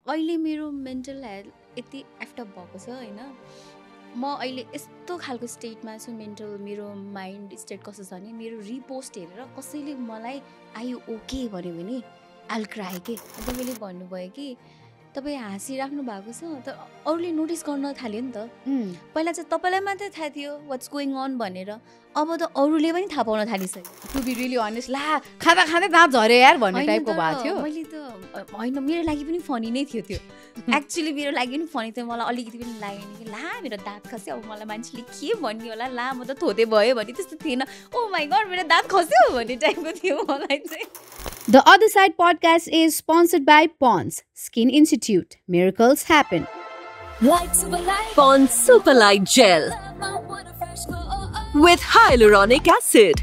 अहिले मेरो mental health यति एफ्टअप भएको छ होइन म अहिले यस्तो खालको स्टेटमा छु मेन्टल मेरो माइन्ड स्टेट कस्तो छ भने मेरो रिपोस्ट हेरेर कसैले मलाई आयु ओके भन्यो भने आइल क्राई के तपाईँले भन्नुभयो कि तपाईँ हाँसिराख्नु भएको छ त अरूले नोटिस गर्न थाल्यो नि त पहिला चाहिँ तपाईँलाई मात्रै थाहा थियो वाट्स गोइङ अन भनेर अब त अरूले पनि थाहा पाउन थालिसक्यो टु बी रियली अनेस्ट ला खाँदा खाँदै दाँत झरे यार भन्ने टाइपको भएको थियो मैले त होइन मेरो लागि पनि फनी नै थियो त्यो एक्चुअली मेरो लागि पनि फनी थियो मलाई अलिकति पनि लागेन कि ला मेरो दाँत खस्यो अब मलाई मान्छेले के भन्ने होला ला म त थोते भयो भने त्यस्तो थिएन ओ माई गड मेरो दाँत खस्यो भन्ने टाइपको थियो मलाई चाहिँ The Other Side podcast is sponsored by Pond's Skin Institute. Miracles happen. Pond's Super Light Gel with hyaluronic acid.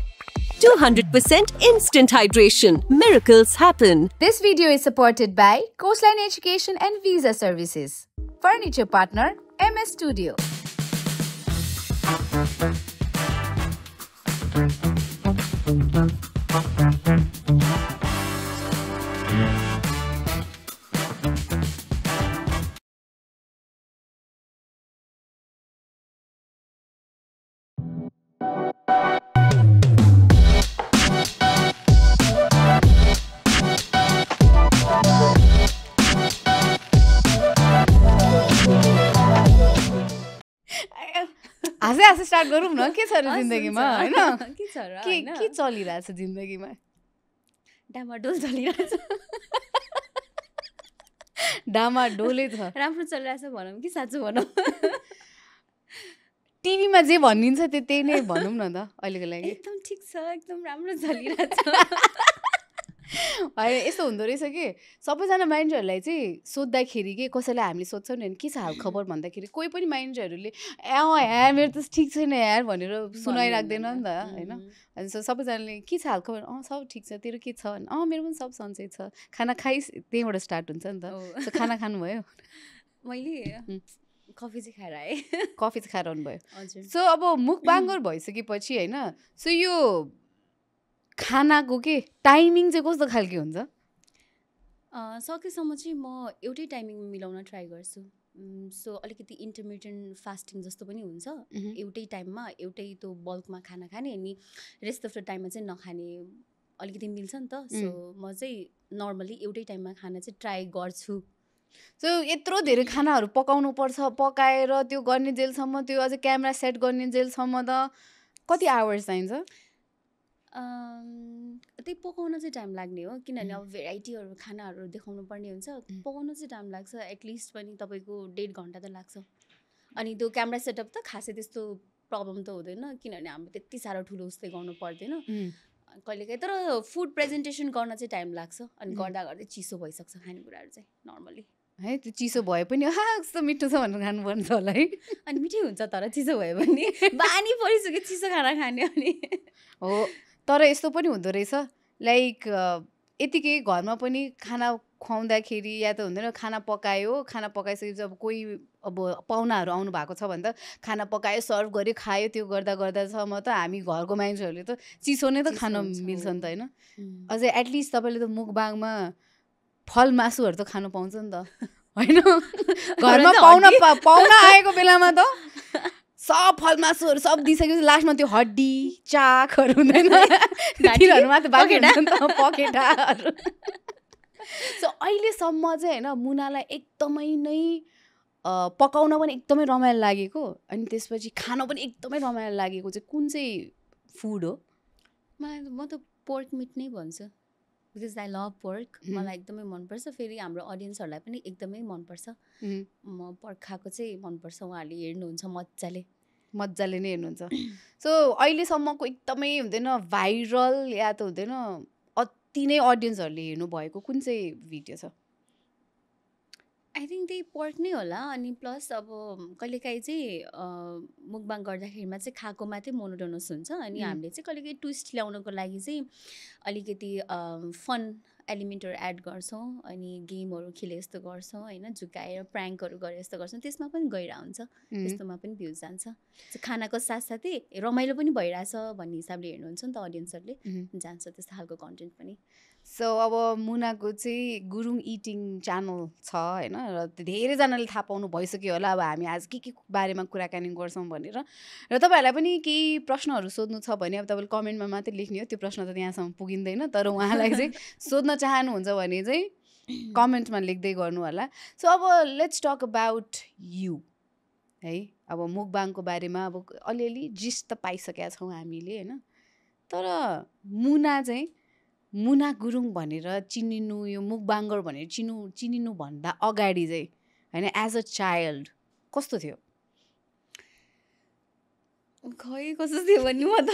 200% instant hydration. Miracles happen. This video is supported by Coastline Education and Visa Services. Furniture partner MS Studio. हाँसै हाँसै start गरौँ न के छ र जिन्दगीमा होइन के छ र के चलिरहेछ जिन्दगीमा डामाडोल चलिरहेछ डामाडोलै छ राम्रो चलिरहेछ भनौँ कि साँचो भनौँ टिभीमा जे भनिन्छ त्यही नै भनौँ न त अहिलेको लागि एकदम ठिक छ एकदम राम्रो चलिरहेछ होइन यस्तो हुँदो रहेछ कि सबैजना मान्छेहरूलाई चाहिँ सोद्धाखेरि के कसैलाई हामीले सोध्छौँ नि के छ हाल खबर भन्दाखेरि कोही पनि मान्छेहरूले यार मेरो त ठिक छैन यार भनेर सुनाइराख्दैन नि त होइन अनि सबैजनाले के छ हाल खबर सब ठिक छ तेरो के छ भने मेरो पनि सब सन्चै छ खाना खाइस् त्यहीँबाट स्टार्ट हुन्छ नि त खाना खानुभयो मैले कफी चाहिँ खाएर आएँ कफी चाहिँ खाएर आउनुभयो हजुर सो अब मुखबाङ्गर भइसकेपछि होइन सो यो खानाको के टाइमिङ चाहिँ कस्तो खालके हुन्छ सकेसम्म चाहिँ म एउटै टाइमिङमा मिलाउन ट्राई गर्छु सो अलिकति इन्टरमिडियन्ट फास्टिङ जस्तो पनि हुन्छ एउटै टाइममा एउटै त्यो बल्कमा खाना खाने अनि रेस्ट अफ द टाइममा चाहिँ नखाने अलिकति मिल्छ नि त सो म चाहिँ नर्मली एउटै टाइममा खाना चाहिँ ट्राई गर्छु सो यत्रो धेरै खानाहरू पकाउनु पर्छ पकाएर त्यो गर्ने जेलसम्म त्यो अझै क्यामेरा सेट गर्ने जेलसम्म त कति आवर्स चाहिन्छ त्यही पकाउन चाहिँ टाइम लाग्ने हो किनभने अब भेराइटीहरू खानाहरू देखाउनु पर्ने हुन्छ पकाउन चाहिँ टाइम लाग्छ एटलिस्ट पनि तपाईँको 1.5 घन्टा त लाग्छ अनि त्यो क्यामेरा सेटअप त खासै त्यस्तो प्रब्लम त हुँदैन किनभने हाम्रो त्यति साह्रो ठुलो उस्तै गर्नु पर्दैन कहिलेकाहीँ तर फुड प्रेजेन्टेसन गर्न चाहिँ टाइम लाग्छ अनि गर्दा गर्दै चिसो भइसक्छ खानेकुराहरू चाहिँ नर्मली है त्यो चिसो भए पनि कस्तो मिठो छ भनेर खानुपर्छ होला है अनि मिठै हुन्छ तर चिसो भयो भने बानी परिसक्यो चिसो खाना खाने अनि हो तर यस्तो पनि हुँदो रहेछ लाइक यतिकै घरमा पनि खाना खुवाउँदाखेरि या त हुँदैन खाना पकायो खाना पकाइसकेपछि अब कोही अब पाहुनाहरू आउनु भएको छ भने त खाना पकायो सर्भ गर्यो खायो त्यो गर्दा गर्दासम्म त हामी घरको मान्छेहरूले त चिसो नै त खान मिल्छ नि त होइन अझै एटलिस्ट तपाईँले त मुखबाङमा फल मासुहरू त खानु पाउँछ नि त होइन घरमा पाहुना आएको बेलामा त सब फल मासुहरू सब दिइसकेपछि लास्टमा त्यो हड्डी चाकहरू हुँदैन घाँटीहरूमा त बाँकी हुन्छ नि त पखेटाहरू सो अहिलेसम्म चाहिँ होइन मुनालाई एकदमै नै पकाउन पनि एकदमै रमाइलो लागेको अनि त्यसपछि खान पनि एकदमै रमाइलो लागेको चाहिँ कुन चाहिँ फुड हो म त पोर्क मिट नै भन्छु बिकज आई लभ पोर्क मलाई एकदमै मनपर्छ फेरि हाम्रो अडियन्सहरूलाई पनि एकदमै मनपर्छ म पोर्क खाएको चाहिँ मनपर्छ उहाँहरूले हेर्नुहुन्छ मजाले नै हेर्नुहुन्छ सो अहिलेसम्मको एकदमै हुँदैन भाइरल या त हुँदैन अति नै अडियन्सहरूले हेर्नु भएको कुन चाहिँ भिडियो छ आई थिङ्क त्यही पोर्क नै होला अनि प्लस अब कहिलेकाहीँ चाहिँ मुखबाङ गर्दाखेरिमा चाहिँ खाएको मात्रै मोनोटोनस हुन्छ अनि हामीले चाहिँ कहिलेकाहीँ ट्विस्ट ल्याउनको लागि चाहिँ अलिकति फन एलिमेन्टहरू एड गर्छौँ अनि गेमहरू खेले जस्तो गर्छौँ होइन झुकाएर प्र्याङ्कहरू गरे जस्तो गर्छौँ त्यसमा पनि गइरहेको हुन्छ त्यस्तोमा पनि भ्युज जान्छ खानाको साथसाथै रमाइलो पनि भइरहेछ भन्ने हिसाबले हेर्नुहुन्छ नि त अडियन्सहरूले जान्छ त्यस्तो खालको कन्टेन्ट पनि सो अब मुनाको चाहिँ गुरुङ इटिङ च्यानल छ होइन र धेरैजनाले थाहा पाउनु भइसक्यो होला अब हामी आज के बारेमा कुराकानी गर्छौँ भनेर र तपाईँहरूलाई पनि केही प्रश्नहरू सोध्नु छ भने अब तपाईँले कमेन्टमा मात्रै लेख्ने हो त्यो प्रश्न त त्यहाँसम्म पुगिँदैन तर उहाँलाई चाहिँ सोध्न चाहनुहुन्छ भने चाहिँ कमेन्टमा लेख्दै गर्नु होला सो अब लेट्स टक अबाउट यु है अब मुकबाङको बारेमा अब अलिअलि जिस्ट त पाइसकेका छौँ हामीले होइन तर मुना चाहिँ मुना गुरुङ भनेर चिनिनु यो मुकबाङ्गर भनेर चिनिनु भन्दा अगाडि चाहिँ होइन एज अ चाइल्ड कस्तो थियो खै कस्तो थियो भन्नु म त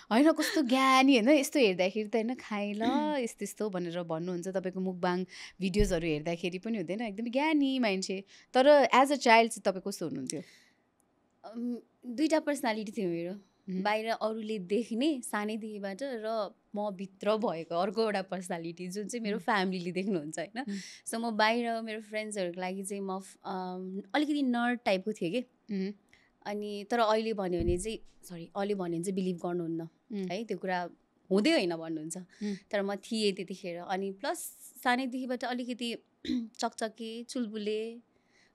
होइन कस्तो ज्ञानी होइन यस्तो हेर्दाखेरि त होइन खाएँ ल यस्तो यस्तो भनेर भन्नुहुन्छ तपाईँको मुकबाङ भिडियोजहरू हेर्दाखेरि पनि हुँदैन एकदमै ज्ञानी मान्छे तर एज अ चाइल्ड चाहिँ तपाईँ कस्तो हुनुहुन्थ्यो दुईवटा पर्सनालिटी थियो मेरो बाहिर अरूले देख्ने सानैदेखिबाट र म भित्र भएको अर्को एउटा पर्सनालिटी जुन चाहिँ मेरो फ्यामिलीले देख्नुहुन्छ होइन सो म बाहिर मेरो फ्रेन्ड्सहरूको लागि चाहिँ म अलिकति नर्ड टाइपको थिएँ कि अनि तर अहिले भन्यो भने चाहिँ अहिले भन्यो भने चाहिँ बिलिभ गर्नुहुन्न है त्यो कुरा हुँदै होइन भन्नुहुन्छ तर म थिएँ त्यतिखेर अनि प्लस सानैदेखिबाट अलिकति चकचके चुलबुले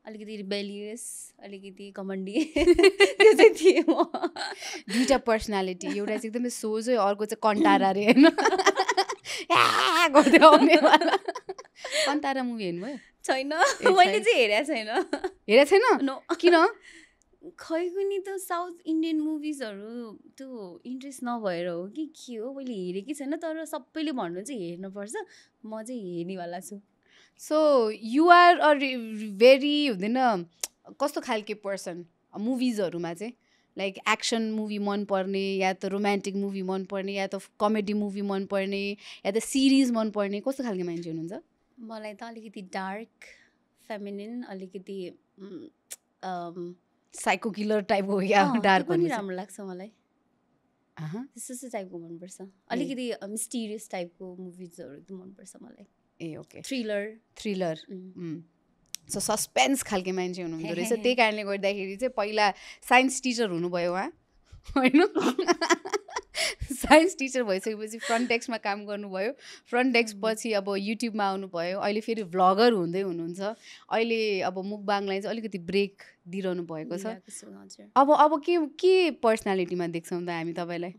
अलिकति रिबेलियस अलिकति कमन्डी त्यो चाहिँ थिएँ म दुईवटा पर्सनालिटी एउटा चाहिँ एकदमै सोझो अर्को चाहिँ कन्टारा रे होइन गर्दै आउनेवाला कन्टारा मुभी हेर्नुभयो छैन मैले चाहिँ हेरेको छैन हेरेको छैन नो किन खै कुनै त साउथ इन्डियन मुभिजहरू त्यो इन्ट्रेस्ट नभएर हो कि के हो मैले हेरेकै छैन तर सबैले भन्नु चाहिँ हेर्नुपर्छ म चाहिँ हेर्नेवाला छु सो युआर अ भेरी हुँदैन कस्तो खालके पर्सन मुभिजहरूमा चाहिँ लाइक एक्सन मुभी मनपर्ने या त रोमान्टिक मुभी मनपर्ने या त कमेडी मुभी मनपर्ने या त सिरिज मनपर्ने कस्तो खालको मान्छे हुनुहुन्छ मलाई त अलिकति डार्क फेमिनिन अलिकति साइको किलर टाइपको या डार्क पनि राम्रो लाग्छ मलाई त्यस्तो टाइपको मनपर्छ अलिकति मिस्टिरियस टाइपको मुभिजहरू त मनपर्छ मलाई ए ओके थ्रिलर सो सस्पेन्स खालके मान्छे हुनुहुँदो रहेछ त्यही कारणले गर्दाखेरि चाहिँ पहिला साइन्स टिचर हुनुभयो उहाँ होइन साइन्स टिचर भइसकेपछि फ्रन्ट डेस्कमा काम गर्नुभयो फ्रन्ट डेस्क पछि अब युट्युबमा आउनुभयो अहिले फेरि भ्लगर हुँदै हुनुहुन्छ अहिले अब मुकबाङलाई चाहिँ अलिकति ब्रेक दिइरहनु भएको छ अब के पर्सनालिटीमा देख्छौँ त हामी तपाईँलाई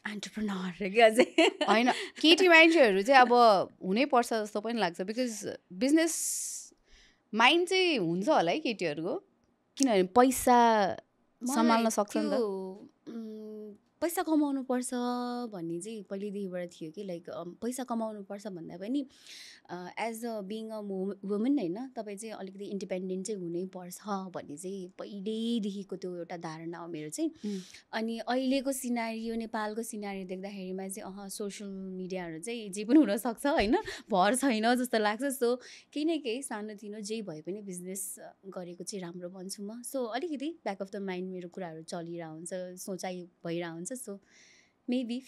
एन्टरप्रेन्योर के अझै होइन केटी मान्छेहरू चाहिँ अब हुनैपर्छ जस्तो पनि लाग्छ बिकज बिजनेस माइन्ड चाहिँ हुन्छ होला है केटीहरूको किनभने पैसा सम्हाल्न सक्छ नि त पैसा कमाउनु पर्छ भन्ने चाहिँ पहिल्यैदेखिबाट थियो कि लाइक पैसा कमाउनु पर्छ भन्दा पनि as a being a women होइन तपाईँ चाहिँ अलिकति इन्डिपेन्डेन्ट चाहिँ हुनैपर्छ भन्ने चाहिँ पहिल्यैदेखिको त्यो एउटा धारणा हो मेरो चाहिँ अनि अहिलेको सिनारियो नेपालको सिनारियो देख्दाखेरिमा चाहिँ सोसियल मिडियाहरू चाहिँ जे पनि हुनसक्छ होइन भर छैन जस्तो लाग्छ सो केही न केही सानोतिनो जे भए पनि बिजनेस गरेको चाहिँ राम्रो भन्छु म सो अलिकति ब्याक अफ द माइन्ड मेरो कुराहरू चलिरहेको हुन्छ सोचाइ भइरहेको हुन्छ सो मेबी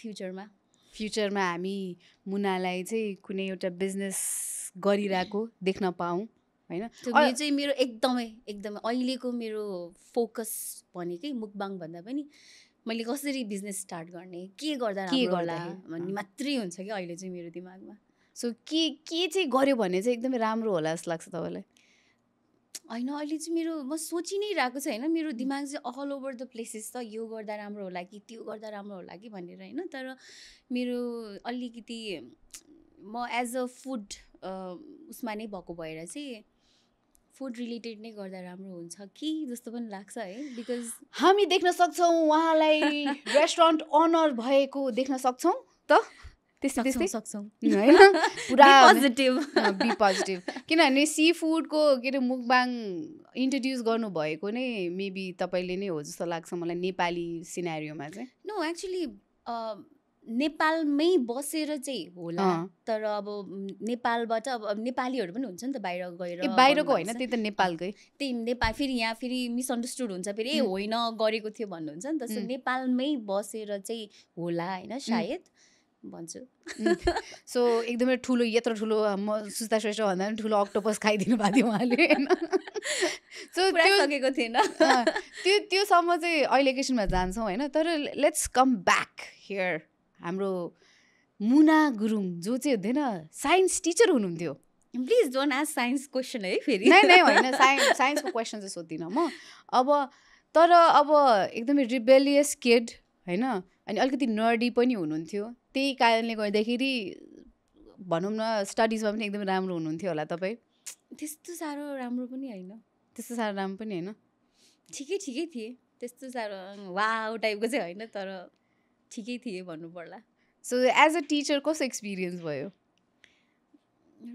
फ्युचरमा हामी मुनालाई चाहिँ कुनै एउटा बिजनेस गरिरहेको देख्न पाऊँ होइन त्यो चाहिँ मेरो एकदमै अहिलेको मेरो फोकस भनेकै मुकबाङ भन्दा पनि मैले कसरी बिजनेस स्टार्ट गर्ने के गर्दा होला भन्ने मात्रै हुन्छ कि अहिले चाहिँ मेरो दिमागमा सो के चाहिँ गर्यो भने चाहिँ एकदमै राम्रो होला जस्तो लाग्छ तपाईँलाई होइन अहिले चाहिँ म सोचि नै रहेको छ होइन मेरो दिमाग चाहिँ अल ओभर द प्लेसेस छ यो गर्दा राम्रो होला कि त्यो गर्दा राम्रो होला कि भनेर होइन तर मेरो अलिकति म एज अ फुड उसमा नै भएको भएर चाहिँ फुड रिलेटेड नै गर्दा राम्रो हुन्छ कि जस्तो पनि लाग्छ है बिकज हामी देख्न सक्छौँ उहाँलाई रेस्टुरेन्ट ओनर भएको देख्न सक्छौँ त त्यस्तै सक्छौँ होइन पुरा बी पोजिटिभ किनभने सी फुडको के अरे मुकबाङ इन्ट्रोड्युस गर्नुभएको नै मेबी तपाईँले नै हो जस्तो लाग्छ मलाई नेपाली सिनारियोमा चाहिँ नो एक्चुली नेपालमै बसेर चाहिँ होला तर अब नेपालबाट अब नेपालीहरू पनि हुन्छ नि त बाहिर गएर बाहिरको होइन त्यही त नेपालकै त्यही नेपाल फेरि यहाँ फेरि मिसअन्डरस्टुड हुन्छ फेरि होइन गरेको थियो भन्नुहुन्छ नि त सो नेपालमै बसेर चाहिँ होला होइन सायद भन्छु सो एकदमै ठुलो यत्रो ठुलो म सुस्ता श्रेष्ठ भन्दा पनि ठुलो अक्टोपस खाइदिनु भएको थियो उहाँले सो त्यो सकेको थिएन त्योसम्म चाहिँ अहिले एकैछिनमा जान्छौँ होइन तर लेट्स कम ब्याक हियर हाम्रो मुना गुरुङ जो चाहिँ हुँदैन साइन्स टिचर हुनुहुन्थ्यो please don't ask science question है फेरि नै होइन साइन्सको क्वेसन चाहिँ सोध्दिनँ म अब तर अब एकदमै रिबेलियस किड होइन अनि अलिकति नर्डी पनि हुनुहुन्थ्यो त्यही कारणले गर्दाखेरि भनौँ न स्टडिजमा पनि एकदमै राम्रो हुनुहुन्थ्यो होला तपाईँ त्यस्तो साह्रो राम्रो पनि होइन त्यस्तो साह्रो राम्रो पनि होइन ठिकै थिएँ त्यस्तो साह्रो वाउ टाइपको चाहिँ होइन तर ठिकै थिएँ भन्नु पर्ला सो एज अ टिचर कस्तो एक्सपिरियन्स भयो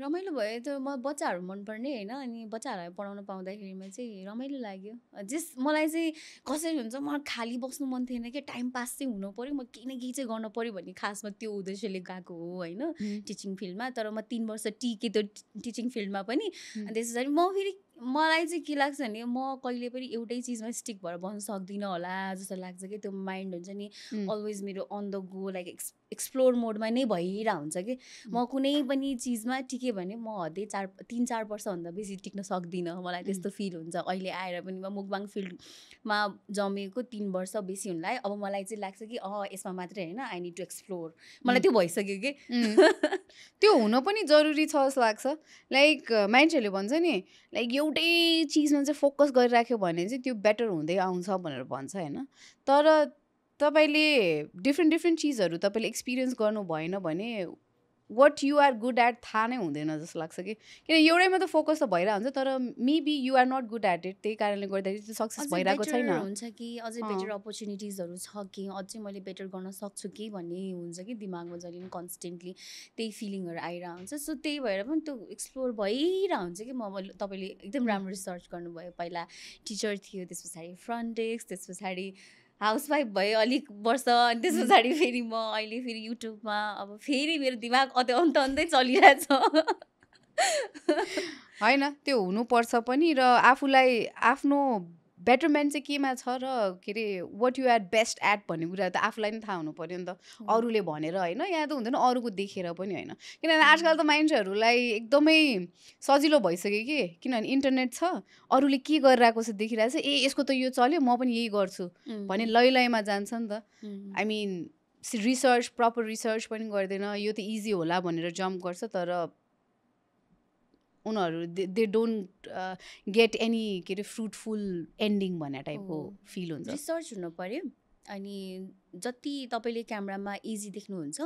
रमाइलो भयो त म बच्चाहरू मनपर्ने होइन अनि बच्चाहरूलाई पढाउन पाउँदाखेरिमा चाहिँ रमाइलो लाग्यो मलाई चाहिँ कसरी हुन्छ म खाली बस्नु मन थिएन कि टाइम पास चाहिँ हुनु पऱ्यो म केही न केही चाहिँ गर्नु पऱ्यो भन्ने खासमा त्यो उद्देश्यले गएको हो होइन टिचिङ फिल्डमा तर म 3 वर्ष टिकेँ त्यो टिचिङ फिल्डमा पनि अनि त्यस पछाडि म फेरि मलाई चाहिँ के लाग्छ भने म कहिले पनि एउटै चिजमा स्टिक भएर बस्न सक्दिनँ होला जस्तो लाग्छ कि त्यो माइन्ड हुन्छ नि अलवेज मेरो on the go like explore मोडमा नै भइरहेको हुन्छ कि म कुनै पनि चिजमा टिकेँ भने म हदै 3-4 वर्षभन्दा बेसी टिक्न सक्दिनँ मलाई त्यस्तो फिल हुन्छ अहिले आएर पनि म मुकबाङ फिल्डमा जमेको 3 वर्ष बेसी हुनलाई अब मलाई चाहिँ लाग्छ कि यसमा मात्रै होइन आई निड टु एक्सप्लोर मलाई त्यो भइसक्यो कि त्यो हुन पनि जरुरी छ जस्तो लाग्छ लाइक मान्छेहरूले भन्छ नि लाइक एउटै चिजमा चाहिँ फोकस गरिराख्यो भने चाहिँ त्यो बेटर हुँदै आउँछ भनेर भन्छ होइन तर तपाईँले डिफ्रेन्ट चिजहरू तपाईँले एक्सपिरियन्स गर्नु भएन भने what you are good at थाहा नै हुँदैन जस्तो लाग्छ कि किन एउटैमा त फोकस त भइरहेको हुन्छ तर maybe you are not good at it त्यही कारणले गर्दाखेरि त्यो सक्सेस भइरहेको छैन हुन्छ कि अझै बेटर अपर्च्युनिटिजहरू छ कि अझै मैले बेटर गर्न सक्छु कि भन्ने हुन्छ कि दिमागमा जहिले पनि कन्सटेन्टली त्यही फिलिङहरू आइरहेको हुन्छ सो त्यही भएर पनि त्यो एक्सप्लोर भइरहेको हुन्छ कि तपाईँले एकदम राम्रो रिसर्च गर्नुभयो पहिला टिचर थियो त्यस पछाडि फ्रन्ट डेस्क त्यस पछाडि हाउसवाइफ भयो अलिक वर्ष अनि त्यस पछाडि फेरि म अहिले फेरि युट्युबमा अब फेरि मेरो दिमाग अन्त चलिरहेछ होइन त्यो हुनुपर्छ पनि र आफूलाई आफ्नो बेटरमेन्ट चाहिँ केमा छ र के अरे what you are best at भन्ने कुरा त आफूलाई नै थाहा हुनु पऱ्यो नि त अरूले भनेर होइन यहाँ त हुँदैन अरूको देखेर पनि होइन किनभने आजकल त मान्छेहरूलाई एकदमै सजिलो भइसक्यो कि किनभने इन्टरनेट छ अरूले के गरिरहेको छ देखिरहेको छ यसको त यो चल्यो म पनि यही गर्छु भन्ने लैमा जान्छ नि त आई मिन प्रपर रिसर्च पनि गर्दैन यो त इजी होला भनेर जम्प गर्छ तर उनीहरू दे डोन्ट गेट एनी के अरे फ्रुटफुल एन्डिङ भन्ने टाइपको फिल हुन्छ रिसर्च हुनु पऱ्यो अनि जति तपाईँले क्यामेरामा इजी देख्नुहुन्छ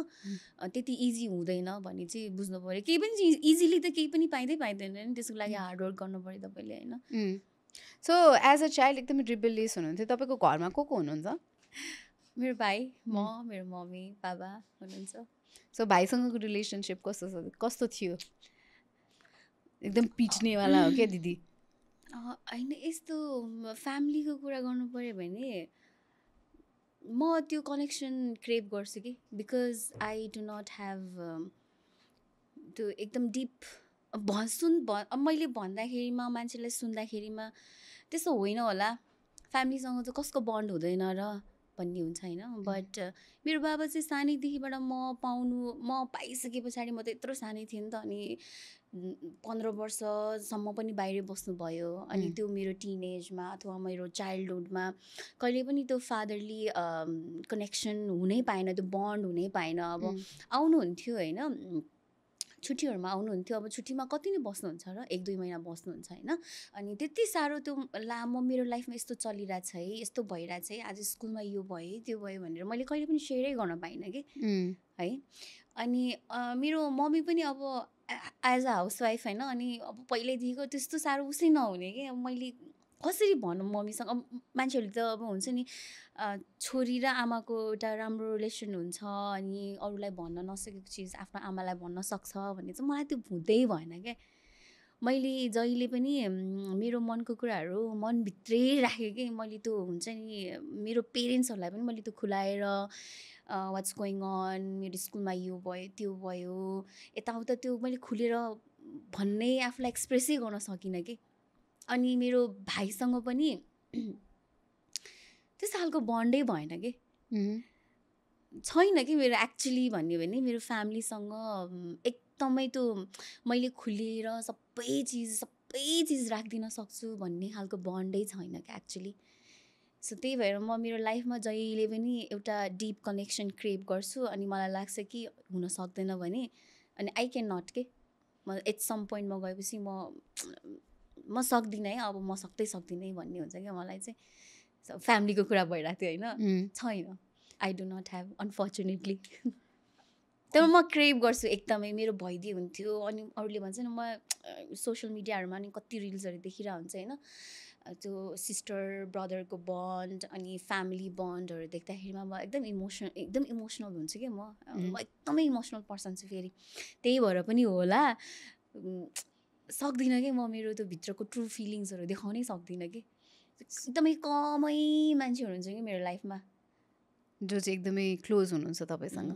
त्यति इजी हुँदैन भन्ने चाहिँ बुझ्नु पऱ्यो केही पनि इजिली त केही पनि पाइँदैन नि त्यसको लागि हार्डवर्क गर्नु पऱ्यो तपाईँले होइन सो एज अ चाइल्ड एकदमै रिबेलियस हुनुहुन्थ्यो तपाईँको घरमा को हुनुहुन्छ मेरो भाइ म मेरो मम्मी बाबा हुनुहुन्छ सो भाइसँगको रिलेसनसिप कस्तो थियो एकदम पिट्नेवाला हो क्या दिदी होइन यस्तो फ्यामिलीको कुरा गर्नु पऱ्यो भने म त्यो कनेक्सन क्रेभ गर्छु कि because I do not have त्यो एकदम डिप मैले भन्दाखेरिमा मान्छेलाई सुन्दाखेरिमा त्यस्तो होइन होला फ्यामिलीसँग चाहिँ कसको बन्ड हुँदैन र भन्ने हुन्छ होइन बट मेरो बाबा चाहिँ सानैदेखिबाट म पाइसके पछाडि म त यत्रो सानै थिएँ नि त अनि 15 वर्षसम्म पनि बाहिरै बस्नुभयो अनि त्यो मेरो टिनेजमा अथवा मेरो चाइल्डहुडमा कहिले पनि त्यो फादरली कनेक्सन हुनै पाएन त्यो बन्ड हुनै पाएन अब आउनुहुन्थ्यो होइन छुट्टीहरूमा आउनुहुन्थ्यो अब छुट्टीमा कति नै बस्नुहुन्छ र 1-2 महिना बस्नुहुन्छ होइन अनि त्यति साह्रो त्यो लामो मेरो लाइफमा यस्तो चलिरहेछ है यस्तो भइरहेछ है आज स्कुलमा यो भयो त्यो भयो भनेर मैले कहिले पनि सेयरै गर्न पाइनँ कि है अनि मेरो मम्मी पनि अब एज अ हाउसवाइफ होइन अनि अब पहिल्यैदेखिको त्यस्तो साह्रो उसै नहुने कि अब मैले कसरी भनौँ मम्मीसँग मान्छेहरूले त अब हुन्छ नि छोरी र आमाको एउटा राम्रो रिलेसन हुन्छ अनि अरूलाई भन्न नसकेको चिज आफ्नो आमालाई भन्न सक्छ भन्ने चाहिँ मलाई त्यो हुँदै भएन क्या मैले जहिले पनि मेरो मनको कुराहरू मनभित्रै राखेँ कि मैले त्यो हुन्छ नि मेरो पेरेन्ट्सहरूलाई पनि मैले त्यो खुलाएर वाट्स गोइङ अन मेरो स्कुलमा यो भयो त्यो भयो यताउता त्यो मैले खुलेर भन्ने आफूलाई एक्सप्रेसै गर्न सकिनँ कि अनि मेरो भाइसँग पनि त्यस्तो खालको बन्डै भएन कि छैन कि मेरो एक्चुली भन्यो भने मेरो फ्यामिलीसँग एकदमै त्यो मैले खुलेर सबै चिज राखिदिन सक्छु भन्ने खालको बन्डै छैन क्या एक्चुली सो त्यही भएर म मेरो लाइफमा जहिले पनि एउटा डिप कनेक्सन क्रेभ गर्छु अनि मलाई लाग्छ कि हुन सक्दैन भने अनि आई क्यान नट के म एट सम पोइन्टमा गएपछि म सक्दिनँ है अब म सक्दिनँ भन्ने हुन्छ क्या मलाई चाहिँ फ्यामिलीको कुरा भइरहेको थियो होइन छैन I do not have unfortunately तर म क्रेभ गर्छु एकदमै मेरो भइदियो हुन्थ्यो अनि अरूले भन्छ नि म सोसियल मिडियाहरूमा नि कति रिल्सहरू देखिरहेको हुन्छ होइन त्यो सिस्टर ब्रदरको बन्ड अनि फ्यामिली बन्डहरू देख्दाखेरिमा म एकदम इमोसनल हुन्छु कि म एकदमै इमोसनल पर्सन छु फेरि त्यही भएर पनि होला सक्दिनँ कि म मेरो त्यो भित्रको ट्रु फिलिङ्सहरू देखाउनै सक्दिनँ कि एकदमै कमै मान्छे हुनुहुन्छ कि मेरो लाइफमा जो चाहिँ एकदमै क्लोज हुनुहुन्छ तपाईँसँग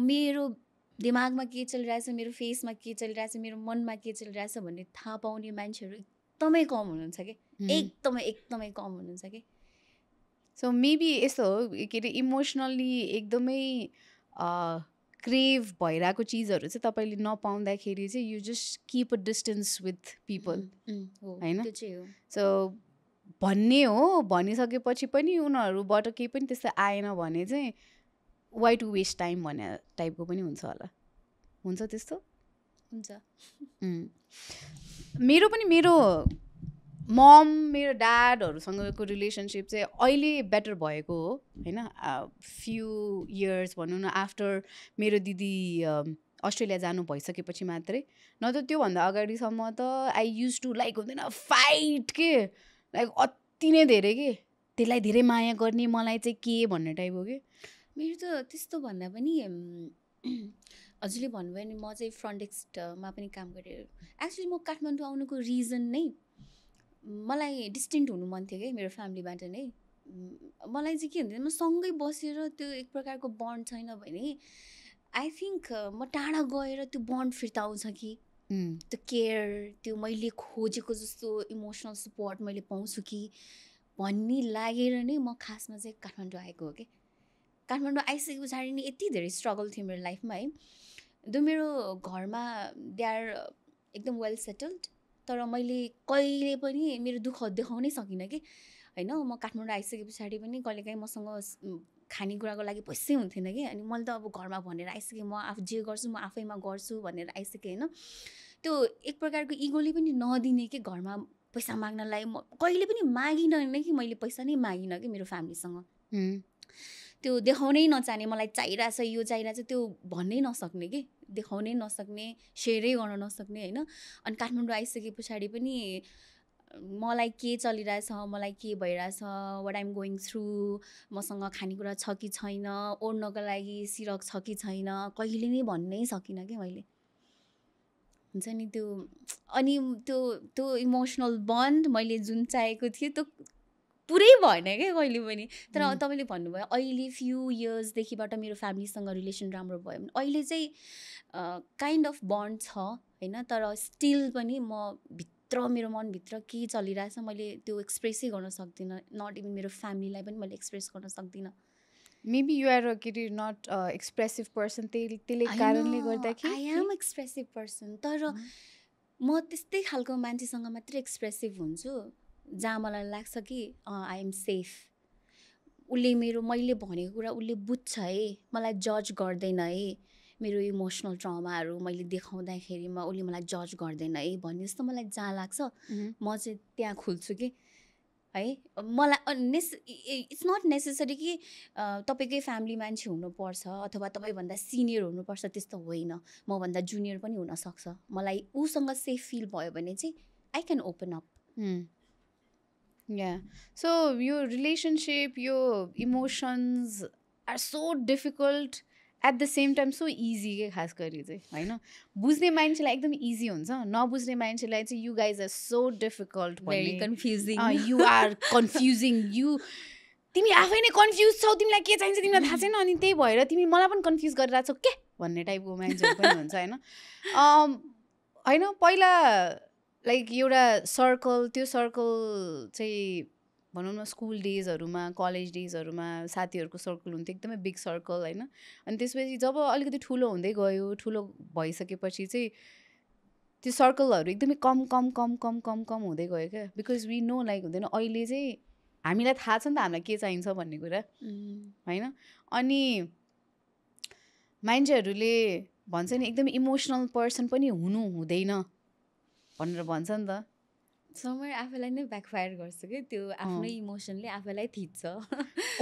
मेरो दिमागमा के चलिरहेछ मेरो फेसमा के चलिरहेछ मेरो मनमा के चलिरहेछ भन्ने थाहा पाउने मान्छेहरू एकदमै कम हुनुहुन्छ कि एकदमै कम हुनुहुन्छ कि सो मेबी यस्तो हो के अरे इमोसनल्ली एकदमै क्रेभ भइरहेको चिजहरू चाहिँ तपाईँले नपाउँदाखेरि चाहिँ you just keep a distance with people होइन सो भन्ने हो भनिसकेपछि पनि उनीहरूबाट केही पनि त्यस्तो आएन भने चाहिँ वाइ टु वेस्ट टाइम भन्ने टाइपको पनि हुन्छ होला हुन्छ त्यस्तो हुन्छ मेरो मम मेरो ड्याडहरूसँगको रिलेसनसिप चाहिँ अहिले बेटर भएको हो होइन फ्यु इयर्स भनौँ न आफ्टर मेरो दिदी अस्ट्रेलिया जानु भइसकेपछि मात्रै न त त्योभन्दा अगाडिसम्म त आई युज टु लाइक हुँदैन फाइट के लाइक अति नै धेरै के त्यसलाई धेरै माया गर्ने मलाई चाहिँ के भन्ने टाइप हो कि मेरो त त्यस्तो भन्दा पनि हजुरले भन्नुभयो नि म चाहिँ फ्रन्ट डेस्कमा पनि काम गरेँ एक्चुली म काठमाडौँ आउनुको रिजन नै मलाई डिस्टेन्ट हुनु मन थियो कि मेरो फ्यामिलीबाट नै मलाई चाहिँ के हुन्थ्यो म सँगै बसेर त्यो एक प्रकारको बन्ड छैन भने आई थिङ्क म टाढा गएर त्यो बन्ड फिर्ता आउँछ कि त्यो केयर त्यो मैले खोजेको जस्तो इमोसनल सपोर्ट मैले पाउँछु कि भन्ने लागेर नै म खासमा चाहिँ काठमाडौँ आएको हो कि काठमाडौँ आइसके पछाडि नि यति धेरै स्ट्रगल थियो मेरो लाइफमा है जो मेरो घरमा दे आर एकदम वेल सेटल्ड तर मैले कहिले पनि मेरो दुःख देखाउनै सकिनँ कि होइन म काठमाडौँ आइसके पछाडि पनि कहिलेकाहीँ मसँग खानेकुराको लागि पैसै हुन्थेन कि अनि मैले त अब घरमा भनेर आइसकेँ म आफू जे गर्छु म आफैमा गर्छु भनेर आइसकेँ होइन त्यो एक प्रकारको इगोले पनि नदिने कि घरमा पैसा माग्नलाई म कहिले पनि मागिनँ नै कि मैले पैसा नै मागिनँ कि मेरो फ्यामिलीसँग त्यो देखाउनै नचाहने मलाई चाहिरहेछ यो चाहिरहेछ त्यो भन्नै नसक्ने कि देखाउनै नसक्ने सेयरै गर्न नसक्ने होइन अनि काठमाडौँ आइसके पछाडि पनि मलाई के चलिरहेछ मलाई के भइरहेछ वाट आइम गोइङ थ्रु मसँग खानेकुरा छ कि छैन ओढ्नको लागि सिरक छ कि छैन कहिले नै भन्नै सकिनँ कि मैले हुन्छ नि त्यो अनि त्यो इमोसनल बन्ड मैले जुन चाहेको थिएँ त्यो पुरै भएन क्या कहिले पनि तर तपाईँले भन्नुभयो अहिले फ्यु इयर्सदेखिबाट मेरो फ्यामिलीसँग रिलेसन राम्रो भयो भने अहिले चाहिँ काइन्ड अफ बन्ड छ होइन तर स्टिल पनि म भित्र मेरो मनभित्र के चलिरहेछ मैले त्यो एक्सप्रेसै गर्न सक्दिनँ नट इभन मेरो फ्यामिलीलाई पनि मैले एक्सप्रेस गर्न सक्दिनँ मेबी यु आर के अरे नट एक्सप्रेसिभ पर्सन त्यसले कारणले गर्दाखेरि आई एम एक्सप्रेसिभ पर्सन तर म त्यस्तै खालको मान्छेसँग मात्रै एक्सप्रेसिभ हुन्छु जहाँ मलाई लाग्छ कि आई एम सेफ उसले मैले भनेको कुरा उसले बुझ्छ है मलाई जज गर्दैन है मेरो इमोसनल ट्रमाहरू मैले देखाउँदाखेरिमा उसले मलाई जज गर्दैन है भन्ने जस्तो मलाई जहाँ लाग्छ म चाहिँ त्यहाँ खुल्छु कि है मलाई इट्स नट नेसेसरी कि तपाईँकै फ्यामिली मान्छे हुनुपर्छ अथवा तपाईँभन्दा सिनियर हुनुपर्छ त्यस्तो होइन मभन्दा जुनियर पनि हुनसक्छ मलाई उसँग सेफ फिल भयो भने चाहिँ I can open up Yeah. So your relationship, your emotions are so difficult at the same time so easy के खास गरी चाहिँ होइन बुझ्ने मान्छेलाई एकदम इजी हुन्छ नबुझ्ने मान्छेलाई चाहिँ you guys are so difficult very confusing you are confusing you तिमी आफै नै कन्फ्युज छौ तिमीलाई के चाहिन्छ तिमीलाई थाहा छैन अनि त्यही भएर तिमी मलाई पनि कन्फ्युज गरिरहेछौ के भन्ने टाइपको मान्छेहरू पनि हुन्छ होइन पहिला लाइक एउटा सर्कल त्यो सर्कल चाहिँ भनौँ न स्कुल डेजहरूमा कलेज डेजहरूमा साथीहरूको सर्कल हुन्थ्यो एकदमै बिग सर्कल होइन अनि त्यसपछि जब अलिकति ठुलो हुँदै गयो ठुलो भइसकेपछि चाहिँ त्यो सर्कलहरू एकदमै कम कम कम कम कम कम हुँदै गयो क्या बिकज वी नो लाइक हुँदैन अहिले चाहिँ हामीलाई थाहा छ नि त हामीलाई के चाहिन्छ भन्ने कुरा होइन अनि मान्छेहरूले भन्छ नि एकदमै इमोसनल पर्सन पनि हुनु हुँदैन भनेर भन्छ नि त समर आफैलाई नै ब्याकफायर गर्छ कि त्यो आफ्नै इमोसनले आफैलाई थिच्छ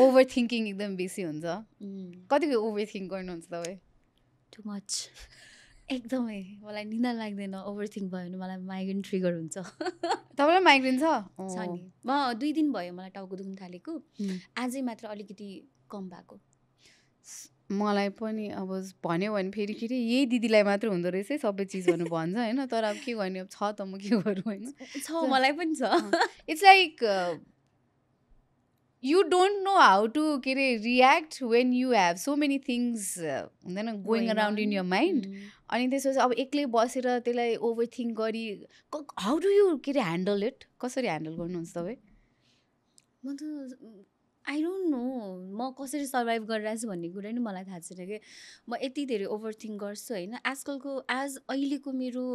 ओभर थिङ्किङ एकदम बेसी हुन्छ कतिको ओभर थिङ्क गर्नुहुन्छ तपाईँ टु मच एकदमै मलाई निद लाग्दैन ओभर थिङ्क भयो भने मलाई माइग्रेन ट्रिगर हुन्छ तपाईँलाई माइग्रेन छ नि म 2 दिन भयो मलाई टाउको दुख्न थालेको आजै मात्र अलिकति कम भएको मलाई पनि अब भन्यो भने फेरि के अरे यही दिदीलाई मात्र हुँदो रहेछ है सबै चिजहरू भन्छ होइन तर अब के गर्ने अब छ त म के गरौँ होइन छ मलाई पनि छ it's like you don't know how to react when you have so many things going around in your mind अनि त्यसपछि अब एक्लै बसेर त्यसलाई ओभर थिङ्क गरी how do you handle it कसरी ह्यान्डल गर्नुहुन्छ तपाईँ म त आई डोन्ट नो म कसरी सर्भाइभ गरिरहेको छु भन्ने कुरा नि मलाई थाहा छैन कि म यति धेरै ओभर थिङ्क गर्छु होइन आजकलको अहिलेको मेरो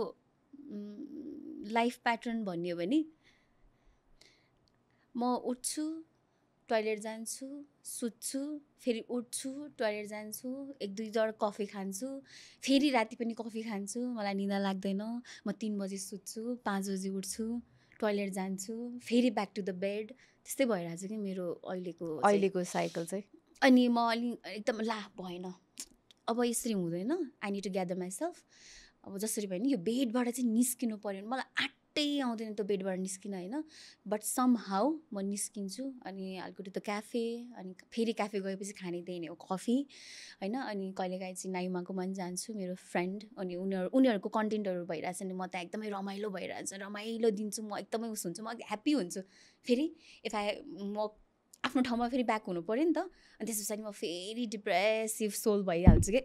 लाइफ प्याटर्न भन्यो भने म उठ्छु टोइलेट जान्छु सुत्छु फेरि उठ्छु टोइलेट जान्छु 1-2 जरा कफी खान्छु फेरि राति पनि कफी खान्छु मलाई निद लाग्दैन म 3 बजे सुत्छु 5 बजे उठ्छु टोइलेट जान्छु फेरि ब्याक टु द बेड त्यस्तै भइरहेको छ कि मेरो अहिलेको साइकल चाहिँ अनि म एकदम ला भएन अब यसरी हुँदैन I need to gather myself अब जसरी भयो नि यो बेडबाट चाहिँ निस्किनु पऱ्यो भने मलाई आँटै आउँदैन त्यो बेडबाट निस्किन होइन बट सम हाउ म निस्किन्छु अनि हल्को त क्याफे अनि फेरि क्याफे गएपछि खाने त्यही नै हो कफी होइन अनि कहिलेकाहीँ चाहिँ नाइमाको मन जान्छु मेरो फ्रेन्ड अनि उनीहरूको कन्टेन्टहरू भइरहेछ नि म त्यहाँ एकदमै रमाइलो भइरहेछ रमाइलो दिन्छु म एकदमै उस हुन्छु म ह्याप्पी हुन्छु फेरि म आफ्नो ठाउँमा फेरि ब्याक हुनु पऱ्यो नि त अनि त्यस पछाडि म फेरि डिप्रेसिभ सोल भइहाल्छु कि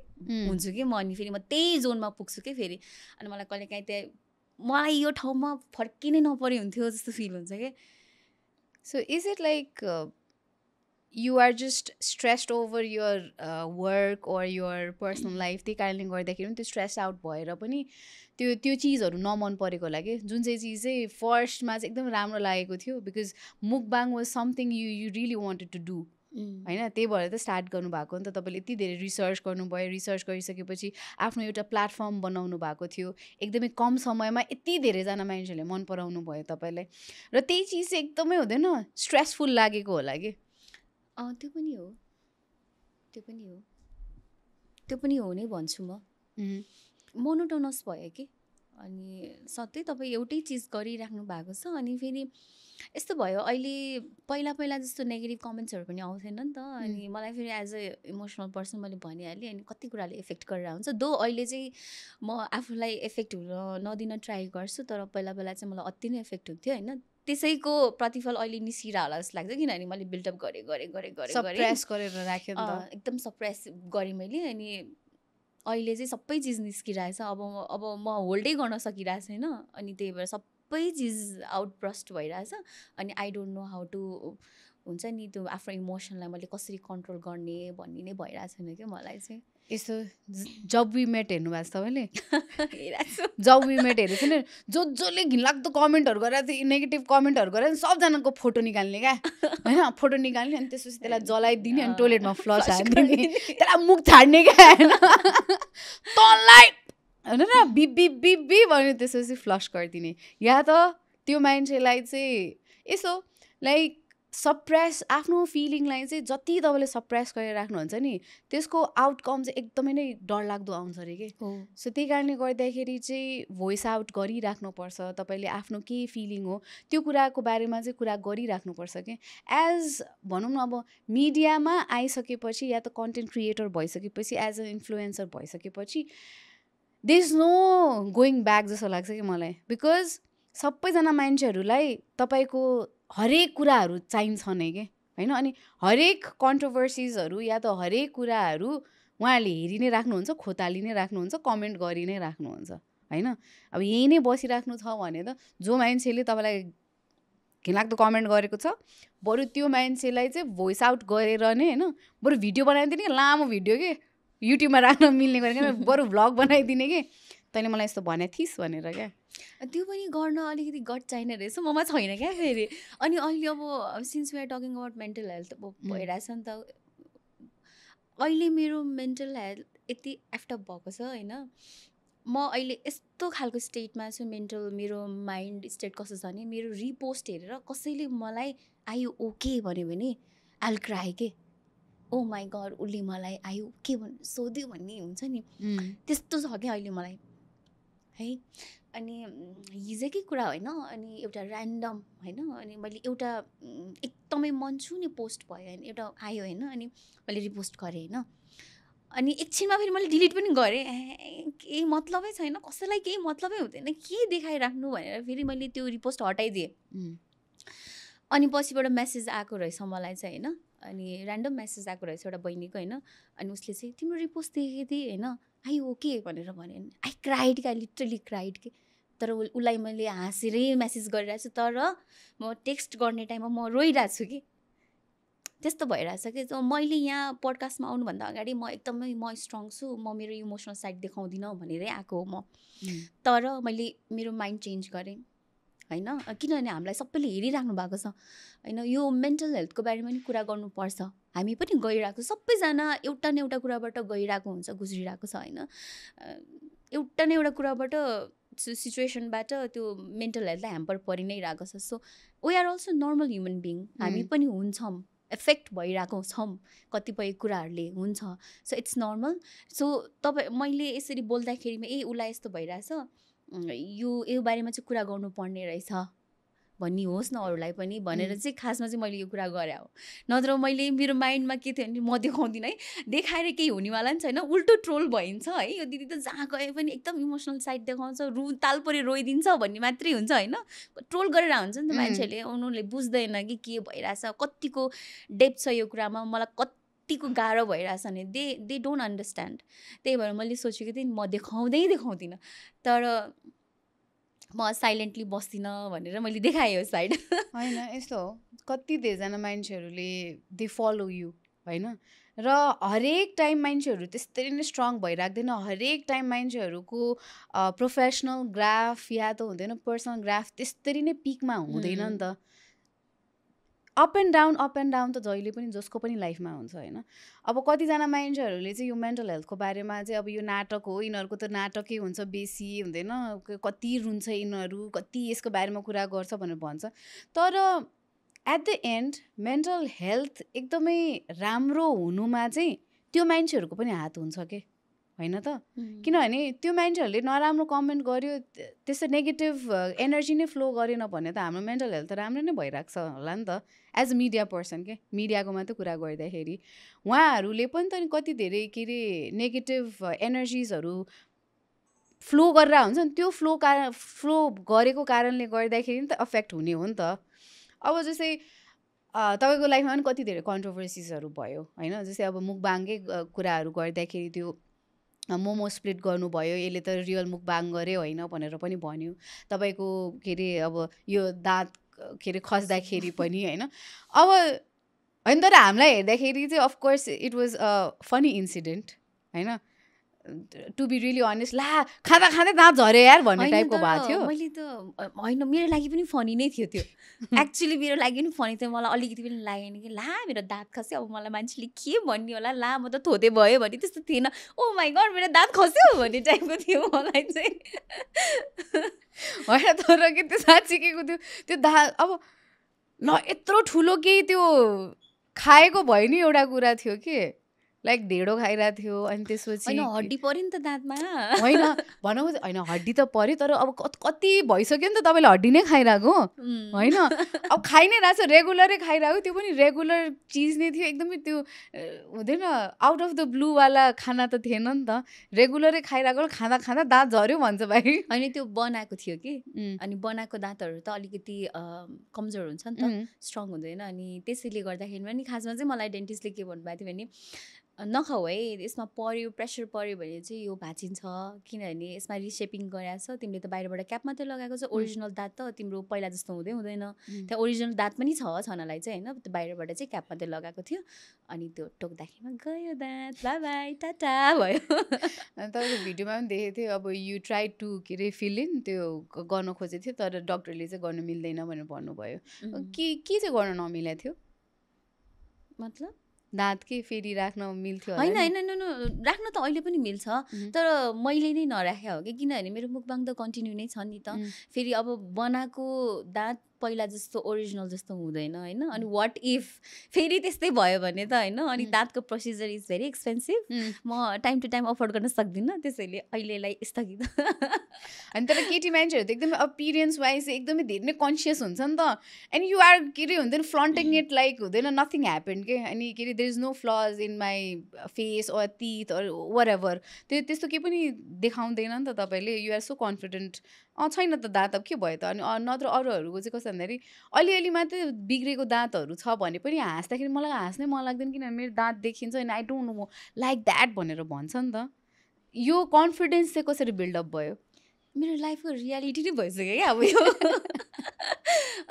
हुन्छु कि म अनि फेरि म त्यही जोनमा पुग्छु कि फेरि अनि मलाई कहिलेकाहीँ त्यहाँ मलाई यो ठाउँमा फर्किनै नपरे हुन्थ्यो जस्तो फिल हुन्छ कि so is it like you are just stressed over your work or your personal life त्यही कारणले गर्दाखेरि पनि त्यो स्ट्रेस आउट भएर पनि त्यो चिजहरू नमन परेको होला कि जुन चाहिँ चिज चाहिँ फर्स्टमा चाहिँ एकदम राम्रो लागेको थियो because mukbang was something you really wanted to do होइन त्यही भएर त स्टार्ट गर्नुभएको नि त तपाईँले यति धेरै रिसर्च गर्नुभयो रिसर्च गरिसकेपछि आफ्नो एउटा प्लेटफर्म बनाउनु भएको थियो एकदमै कम समयमा यति धेरैजना मान्छेहरूले मन पराउनु भयो तपाईँलाई र त्यही चिज चाहिँ एकदमै हुँदैन स्ट्रेसफुल लागेको होला कि त्यो पनि हो नै भन्छु म मोनोटोनस भयो कि अनि सधैँ तपाईँ एउटै चिज गरिराख्नु भएको छ अनि फेरि यस्तो भयो अहिले पहिला जस्तो नेगेटिभ कमेन्ट्सहरू पनि आउँथेन नि त अनि मलाई फेरि एज अ इमोसनल पर्सन मैले भनिहालेँ अनि कति कुराले इफेक्ट गरेर हुन्छ दो अहिले चाहिँ म आफूलाई इफेक्ट हुन नदिन ट्राई गर्छु तर पहिला चाहिँ मलाई अति नै इफेक्ट हुन्थ्यो होइन त्यसैको प्रतिफल अहिले निस्किरह होला जस्तो लाग्छ किनभने मैले बिल्डअप गरेर राखेँ एकदम सप्रेस गरेँ मैले अनि अहिले चाहिँ सबै चिज निस्किरहेछ अब म होल्डै गर्न सकिरहेको छैन अनि त्यही भएर सबै चिज आउटब्रस्ट भइरहेछ अनि I don't know how to हुन्छ नि त्यो आफ्नो इमोसनलाई मैले कसरी कन्ट्रोल गर्ने भन्ने नै भइरहेको छैन क्या मलाई चाहिँ यस्तो जब वी मेट हेर्नु भएको छ तपाईँले जब वी मेट हेरेको थिएन जसले घिनलाग्दो कमेन्टहरू गरेर थियो नेगेटिभ कमेन्टहरू गरेर सबजनाको फोटो निकाल्ने क्या होइन फोटो निकाल्ने अनि त्यसपछि त्यसलाई जलाइदिने अनि टोइलेटमा फ्लस हालिदिने त्यसलाई मुख छाड्ने क्या होइन तँलाई होइन र बिप बिप बिप बिप भन्यो त्यसपछि फ्लस गरिदिने या त त्यो मान्छेलाई चाहिँ यसो लाइक सप्रेस आफ्नो फिलिङलाई चाहिँ जति तपाईँले सप्रेस गरेर राख्नुहुन्छ नि त्यसको आउटकम चाहिँ एकदमै नै डरलाग्दो आउँछ अरे कि सो त्यही कारणले गर्दाखेरि चाहिँ भोइस आउट गरिराख्नुपर्छ तपाईँले आफ्नो के फिलिङ हो त्यो कुराको बारेमा चाहिँ कुरा गरिराख्नुपर्छ कि एज भनौँ न अब मिडियामा आइसकेपछि या त कन्टेन्ट क्रिएटर भइसकेपछि एज अ इन्फ्लुएन्सर भइसकेपछि there is no going back जस्तो लाग्छ कि मलाई बिकज सबैजना मान्छेहरूलाई तपाईँको हरेक कुराहरू चाहिन्छ नै के होइन अनि हरेक कन्ट्रोभर्सिजहरू या त हरेक कुराहरू उहाँहरूले हेरि नै राख्नुहुन्छ खोताली नै राख्नुहुन्छ कमेन्ट गरि नै राख्नुहुन्छ होइन अब यही नै बसिराख्नु छ भने त जो मान्छेले तपाईँलाई घिनलाग्दो कमेन्ट गरेको छ बरु त्यो मान्छेलाई चाहिँ भोइस आउट गरेर नै होइन बरु भिडियो बनाइदिने लामो भिडियो के युट्युबमा राख्न मिल्ने गरेको बरु भ्लग बनाइदिने कि तैँले मलाई यस्तो भने थिइस् भनेर क्या त्यो पनि गर्न अलिकति गट चाहिने रहेछ ममा छैन क्या फेरि अनि अहिले अब since we are talking about mental health भइरहेछ नि त अहिले मेरो मेन्टल हेल्थ यति एफ्टअप भएको छ होइन म अहिले यस्तो खालको स्टेटमा छु मेन्टल मेरो माइन्ड स्टेट कस्तो छ भने मेरो रिपोस्ट हेरेर कसैले मलाई आयु ओके भन्यो भने आइल क्राई के ओ माई गड उसले मलाई आयु के सोध्यो भन्ने हुन्छ नि त्यस्तो छ क्या अहिले मलाई है अनि हिजोकै कुरा होइन अनि एउटा ऱ्यान्डम होइन अनि मैले एउटा एकदमै मन छुने पोस्ट भयो होइन एउटा आयो होइन अनि मैले रिपोस्ट गरेँ होइन अनि एकछिनमा फेरि मैले डिलिट पनि गरेँ केही मतलबै छैन कसैलाई केही मतलबै हुँदैन के देखाइराख्नु भनेर फेरि मैले त्यो रिपोस्ट हटाइदिएँ अनि पछिबाट मेसेज आएको रहेछ मलाई चाहिँ होइन अनि ऱ्यान्डम मेसेज आएको रहेछ एउटा बहिनीको होइन अनि उसले चाहिँ तिम्रो रिपोस्ट देखेको थिएँ होइन आई ओके भनेर भन्यो आई क्राइड क्या लिटरली क्राइड के तर उसलाई मैले हाँसेरै मेसेज गरिरहेको छु तर म टेक्स्ट गर्ने टाइममा म रोइरहेको छु कि त्यस्तो भइरहेछ कि मैले यहाँ पोडकास्टमा आउनुभन्दा अगाडि म एकदमै म स्ट्रङ छु म मेरो इमोसनल साइड देखाउँदिनँ भनेरै आएको हो म तर मैले मेरो माइन्ड चेन्ज गरेँ होइन किनभने हामीलाई सबैले हेरिराख्नु भएको छ होइन यो मेन्टल हेल्थको बारेमा पनि कुरा गर्नुपर्छ हामी पनि गइरहेको सबैजना एउटा न एउटा कुराबाट गइरहेको हुन्छ गुज्रिरहेको छ होइन एउटा न एउटा कुराबाट सिचुएसनबाट त्यो मेन्टल हेल्थलाई ह्याम्पर परि नै रहेको छ so we are also normal human being हामी पनि हुन्छौँ एफेक्ट भइरहेको छौँ कतिपय कुराहरूले हुन्छ सो इट्स नर्मल सो मैले यसरी बोल्दाखेरिमा उसलाई यस्तो भइरहेछ यो बारेमा चाहिँ कुरा गर्नुपर्ने रहेछ भन्ने होस् न अरूलाई पनि भनेर चाहिँ खासमा चाहिँ मैले यो कुरा गरेँ हो नत्र मैले मेरो माइन्डमा के थियो भने म देखाउँदिनँ है देखाएर केही हुनेवाला नि छैन उल्टो ट्रोल भइन्छ है यो दिदी त जहाँ गए पनि एकदम इमोसनल साइड देखाउँछ ताल परे रोइदिन्छ भन्ने मात्रै हुन्छ होइन ट्रोल गरेर हुन्छ नि त मान्छेहरूले उनीहरूले बुझ्दैन कि के भइरहेछ कतिको डेप्थ छ यो कुरामा मलाई कतिको गाह्रो भइरहेछ भने दे डोन्ट अन्डरस्ट्यान्ड त्यही भएर मैले सोचेको थिएँ म देखाउँदिनँ तर म साइलेन्टली बस्दिनँ भनेर मैले देखाएँ यो साइड होइन यस्तो हो कति धेरैजना मान्छेहरूले दे फलो यु होइन र हरेक टाइम मान्छेहरू त्यसरी नै स्ट्रङ भइराख्दैन हरेक टाइम मान्छेहरूको प्रोफेसनल ग्राफ या त हुँदैन पर्सनल ग्राफ त्यसरी नै पिकमा हुँदैन नि त अप एन्ड डाउन त जहिले पनि जसको पनि लाइफमा हुन्छ होइन अब कतिजना मान्छेहरूले चाहिँ यो मेन्टल हेल्थको बारेमा चाहिँ अब यो नाटक हो यिनीहरूको त नाटकै हुन्छ बेसी हुँदैन कति रुन्छ यिनीहरू कति यसको बारेमा कुरा गर्छ भनेर भन्छ तर at the end mental health एकदमै राम्रो हुनुमा चाहिँ त्यो मान्छेहरूको पनि हात हुन्छ के होइन त किनभने त्यो मान्छेहरूले नराम्रो कमेन्ट गर्यो त्यस्तो नेगेटिभ एनर्जी नै फ्लो गरेन भने त हाम्रो मेन्टल हेल्थ त राम्रो नै भइरहेको छ होला नि त एज अ मिडिया पर्सन के मिडियाको मात्रै कुरा गर्दाखेरि उहाँहरूले पनि त कति धेरै के अरे नेगेटिभ एनर्जिजहरू फ्लो गरेर हुन्छ नि त्यो फ्लो गरेको कारणले गर्दाखेरि नि त अफेक्ट हुने हो नि त अब जस्तै तपाईँको लाइफमा पनि कति धेरै कन्ट्रोभर्सिजहरू भयो होइन जस्तै अब मुकबाङकै कुराहरू गर्दाखेरि त्यो मोमो स्प्लिट गर्नुभयो यसले त रियल मुकबाङ गरे होइन भनेर पनि भन्यो तपाईँको के अरे अब यो दाँत के अरे खस्दाखेरि पनि होइन अब होइन तर हामीलाई हेर्दाखेरि चाहिँ of course it was a funny incident होइन टु बी रियली अनेस्ट ला खाँदा खाँदै दाँत झऱ्यो यार भन्ने टाइपको भएको थियो मैले त होइन मेरो लागि पनि फनी नै थियो त्यो एक्चुअली मेरो लागि पनि फनी थियो मलाई अलिकति पनि लागेन कि ला मेरो दाँत खस्यो अब मलाई मान्छेले के भन्ने होला ला म त थोते भयो भने त्यस्तो थिएन ओ माई गड मेरो दाँत खस्यो भन्ने टाइपको थियो मलाई चाहिँ होइन तर के त्यो साँच्चीको त्यो दाँत अब न यत्रो ठुलो केही त्यो खाएको भयो नि एउटा कुरा थियो कि लाइक ढेँडो खाइरहेको थियो अनि त्यसपछि हड्डी पऱ्यो नि त दाँतमा होइन भनौँ होइन हड्डी त पऱ्यो तर अब कति भइसक्यो नि त तपाईँले हड्डी नै खाइरहेको होइन अब खाइ नै रहेछ रेगुलरै खाइरहेको त्यो पनि रेगुलर चिज नै थियो एकदमै त्यो हुँदैन आउट अफ द ब्लूवाला खाना त थिएन नि त रेगुलरै खाइरहेको खाँदा खाँदा दाँत झऱ्यो भन्छ भाइ अनि त्यो बनाएको थियो कि अनि बनाएको दाँतहरू त अलिकति कमजोर हुन्छ नि त स्ट्रङ हुँदैन अनि त्यसैले गर्दाखेरि पनि खासमा चाहिँ मलाई डेन्टिस्टले के भन्नुभएको थियो भने नखाऊ है, यसमा पर्यो प्रेसर पर्यो भने चाहिँ यो भाँचिन्छ, किनभने यसमा रिसेपिङ गरिरहेको छ, तिमीले त बाहिरबाट क्याप मात्रै लगाएको छ, ओरिजिनल दाँत त तिम्रो पहिला जस्तो हुँदैन, त्यहाँ ओरिजिनल दाँत पनि छनलाई चाहिँ होइन, त्यो बाहिरबाट चाहिँ क्याप मात्रै लगाएको थियो, अनि त्यो टोक्दाखेरिमा गयो दाँत, बाई बाई टाटा भयो। तपाईँको भिडियोमा पनि देखेको थियो, अब यु ट्राई टु के अरे फिल इन त्यो गर्न खोजेको थियो, तर डक्टरले चाहिँ गर्नु मिल्दैन भनेर भन्नुभयो। के चाहिँ गर्न नमिलेको थियो, मतलब दाँत के फेरि राख्न मिल्थ्यो? होइन राख्न त अहिले पनि मिल्छ, तर मैले नै नराखे हो कि, किनभने मेरो मुखबाङ त कन्टिन्यू नै छ नि त। फेरि अब बनाएको दाँत पहिला जस्तो ओरिजिनल जस्तो हुँदैन होइन, अनि वाट इफ फेरि त्यस्तै भयो भने त होइन, अनि दाँतको प्रोसिजर इज भेरी एक्सपेन्सिभ, म टाइम टु टाइम अफोर्ड गर्न सक्दिनँ, त्यसैले अहिलेलाई स्थगित। अनि तर केटी मान्छेहरू त एकदमै अपिरियन्स वाइज एकदमै धेरै नै कन्सियस हुन्छ नि त, एन्ड यु आर के अरे हुँदैन फ्लन्टिङ इट लाइक हुँदैन नथिङ ह्यापन के, अनि के अरे there is no flaws in my face or teeth or whatever, त्यस्तो केही पनि देखाउँदैन नि त तपाईँले, यु आर सो कन्फिडेन्ट। छैन त दाँत अब के भयो त, अनि नत्र अरूहरूको चाहिँ कस्तो भन्दाखेरि अलिअलि मात्रै बिग्रेको दाँतहरू छ भने पनि हाँस्दाखेरि मलाई हाँस्नै मन लाग्दैन, किनभने मेरो दाँत देखिन्छ अनि I don't know like that भनेर भन्छ नि त। यो कन्फिडेन्स चाहिँ कसरी बिल्डअप भयो? मेरो लाइफको रियालिटी नै भइसक्यो क्या अब यो,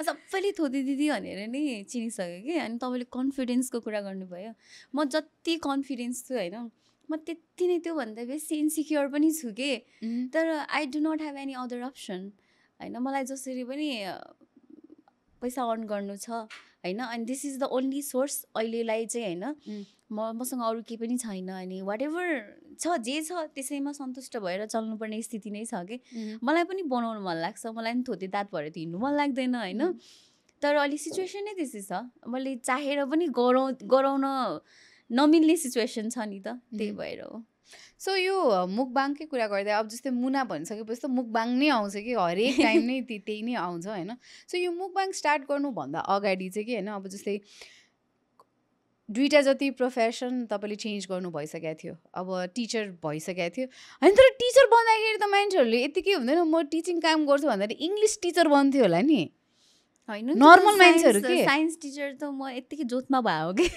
सबैले थोदी दिदी भनेर नै चिनिसक्यो कि, अनि तपाईँले कन्फिडेन्सको कुरा गर्नुभयो, म जति कन्फिडेन्स छु होइन, म त्यति नै त्योभन्दा बेसी इन्सिक्योर पनि छु कि, तर I do not have any other option होइन, मलाई जसरी पनि पैसा अर्न गर्नु छ होइन, अनि this is the only source अहिलेलाई चाहिँ होइन, मसँग अरू केही पनि छैन, अनि वाट एभर छ जे छ त्यसैमा सन्तुष्ट भएर चल्नुपर्ने स्थिति नै छ कि, मलाई पनि बनाउनु मन लाग्छ, मलाई पनि थोते दाँत भएर त हिँड्नु मन लाग्दैन होइन, तर अहिले सिचुएसन नै त्यस्तै छ, मैले चाहेर पनि गराउन नमिल्ने सिचुएसन छ नि त, त्यही भएर हो। सो यो मुखबाङकै कुरा गर्दा अब जस्तै मुना भनिसकेपछि त मुखबाङ नै आउँछ कि हरेक टाइम नै त्यही नै आउँछ होइन। सो यो मुखबाङ स्टार्ट गर्नुभन्दा अगाडि चाहिँ कि होइन, अब जस्तै दुईवटा जति प्रोफेसन तपाईँले चेन्ज गर्नु भइसकेको थियो, अब टिचर भइसकेको थियो होइन, तर टिचर बन्दाखेरि त मान्छेहरूले यतिकै हुँदैन म टिचिङ काम गर्छु भन्दाखेरि इङ्ग्लिस टिचर बन्थ्यो होला नि होइन, नर्मल मान्छेहरू के साइन्स टिचर त म यतिकै जोतमा भयो कि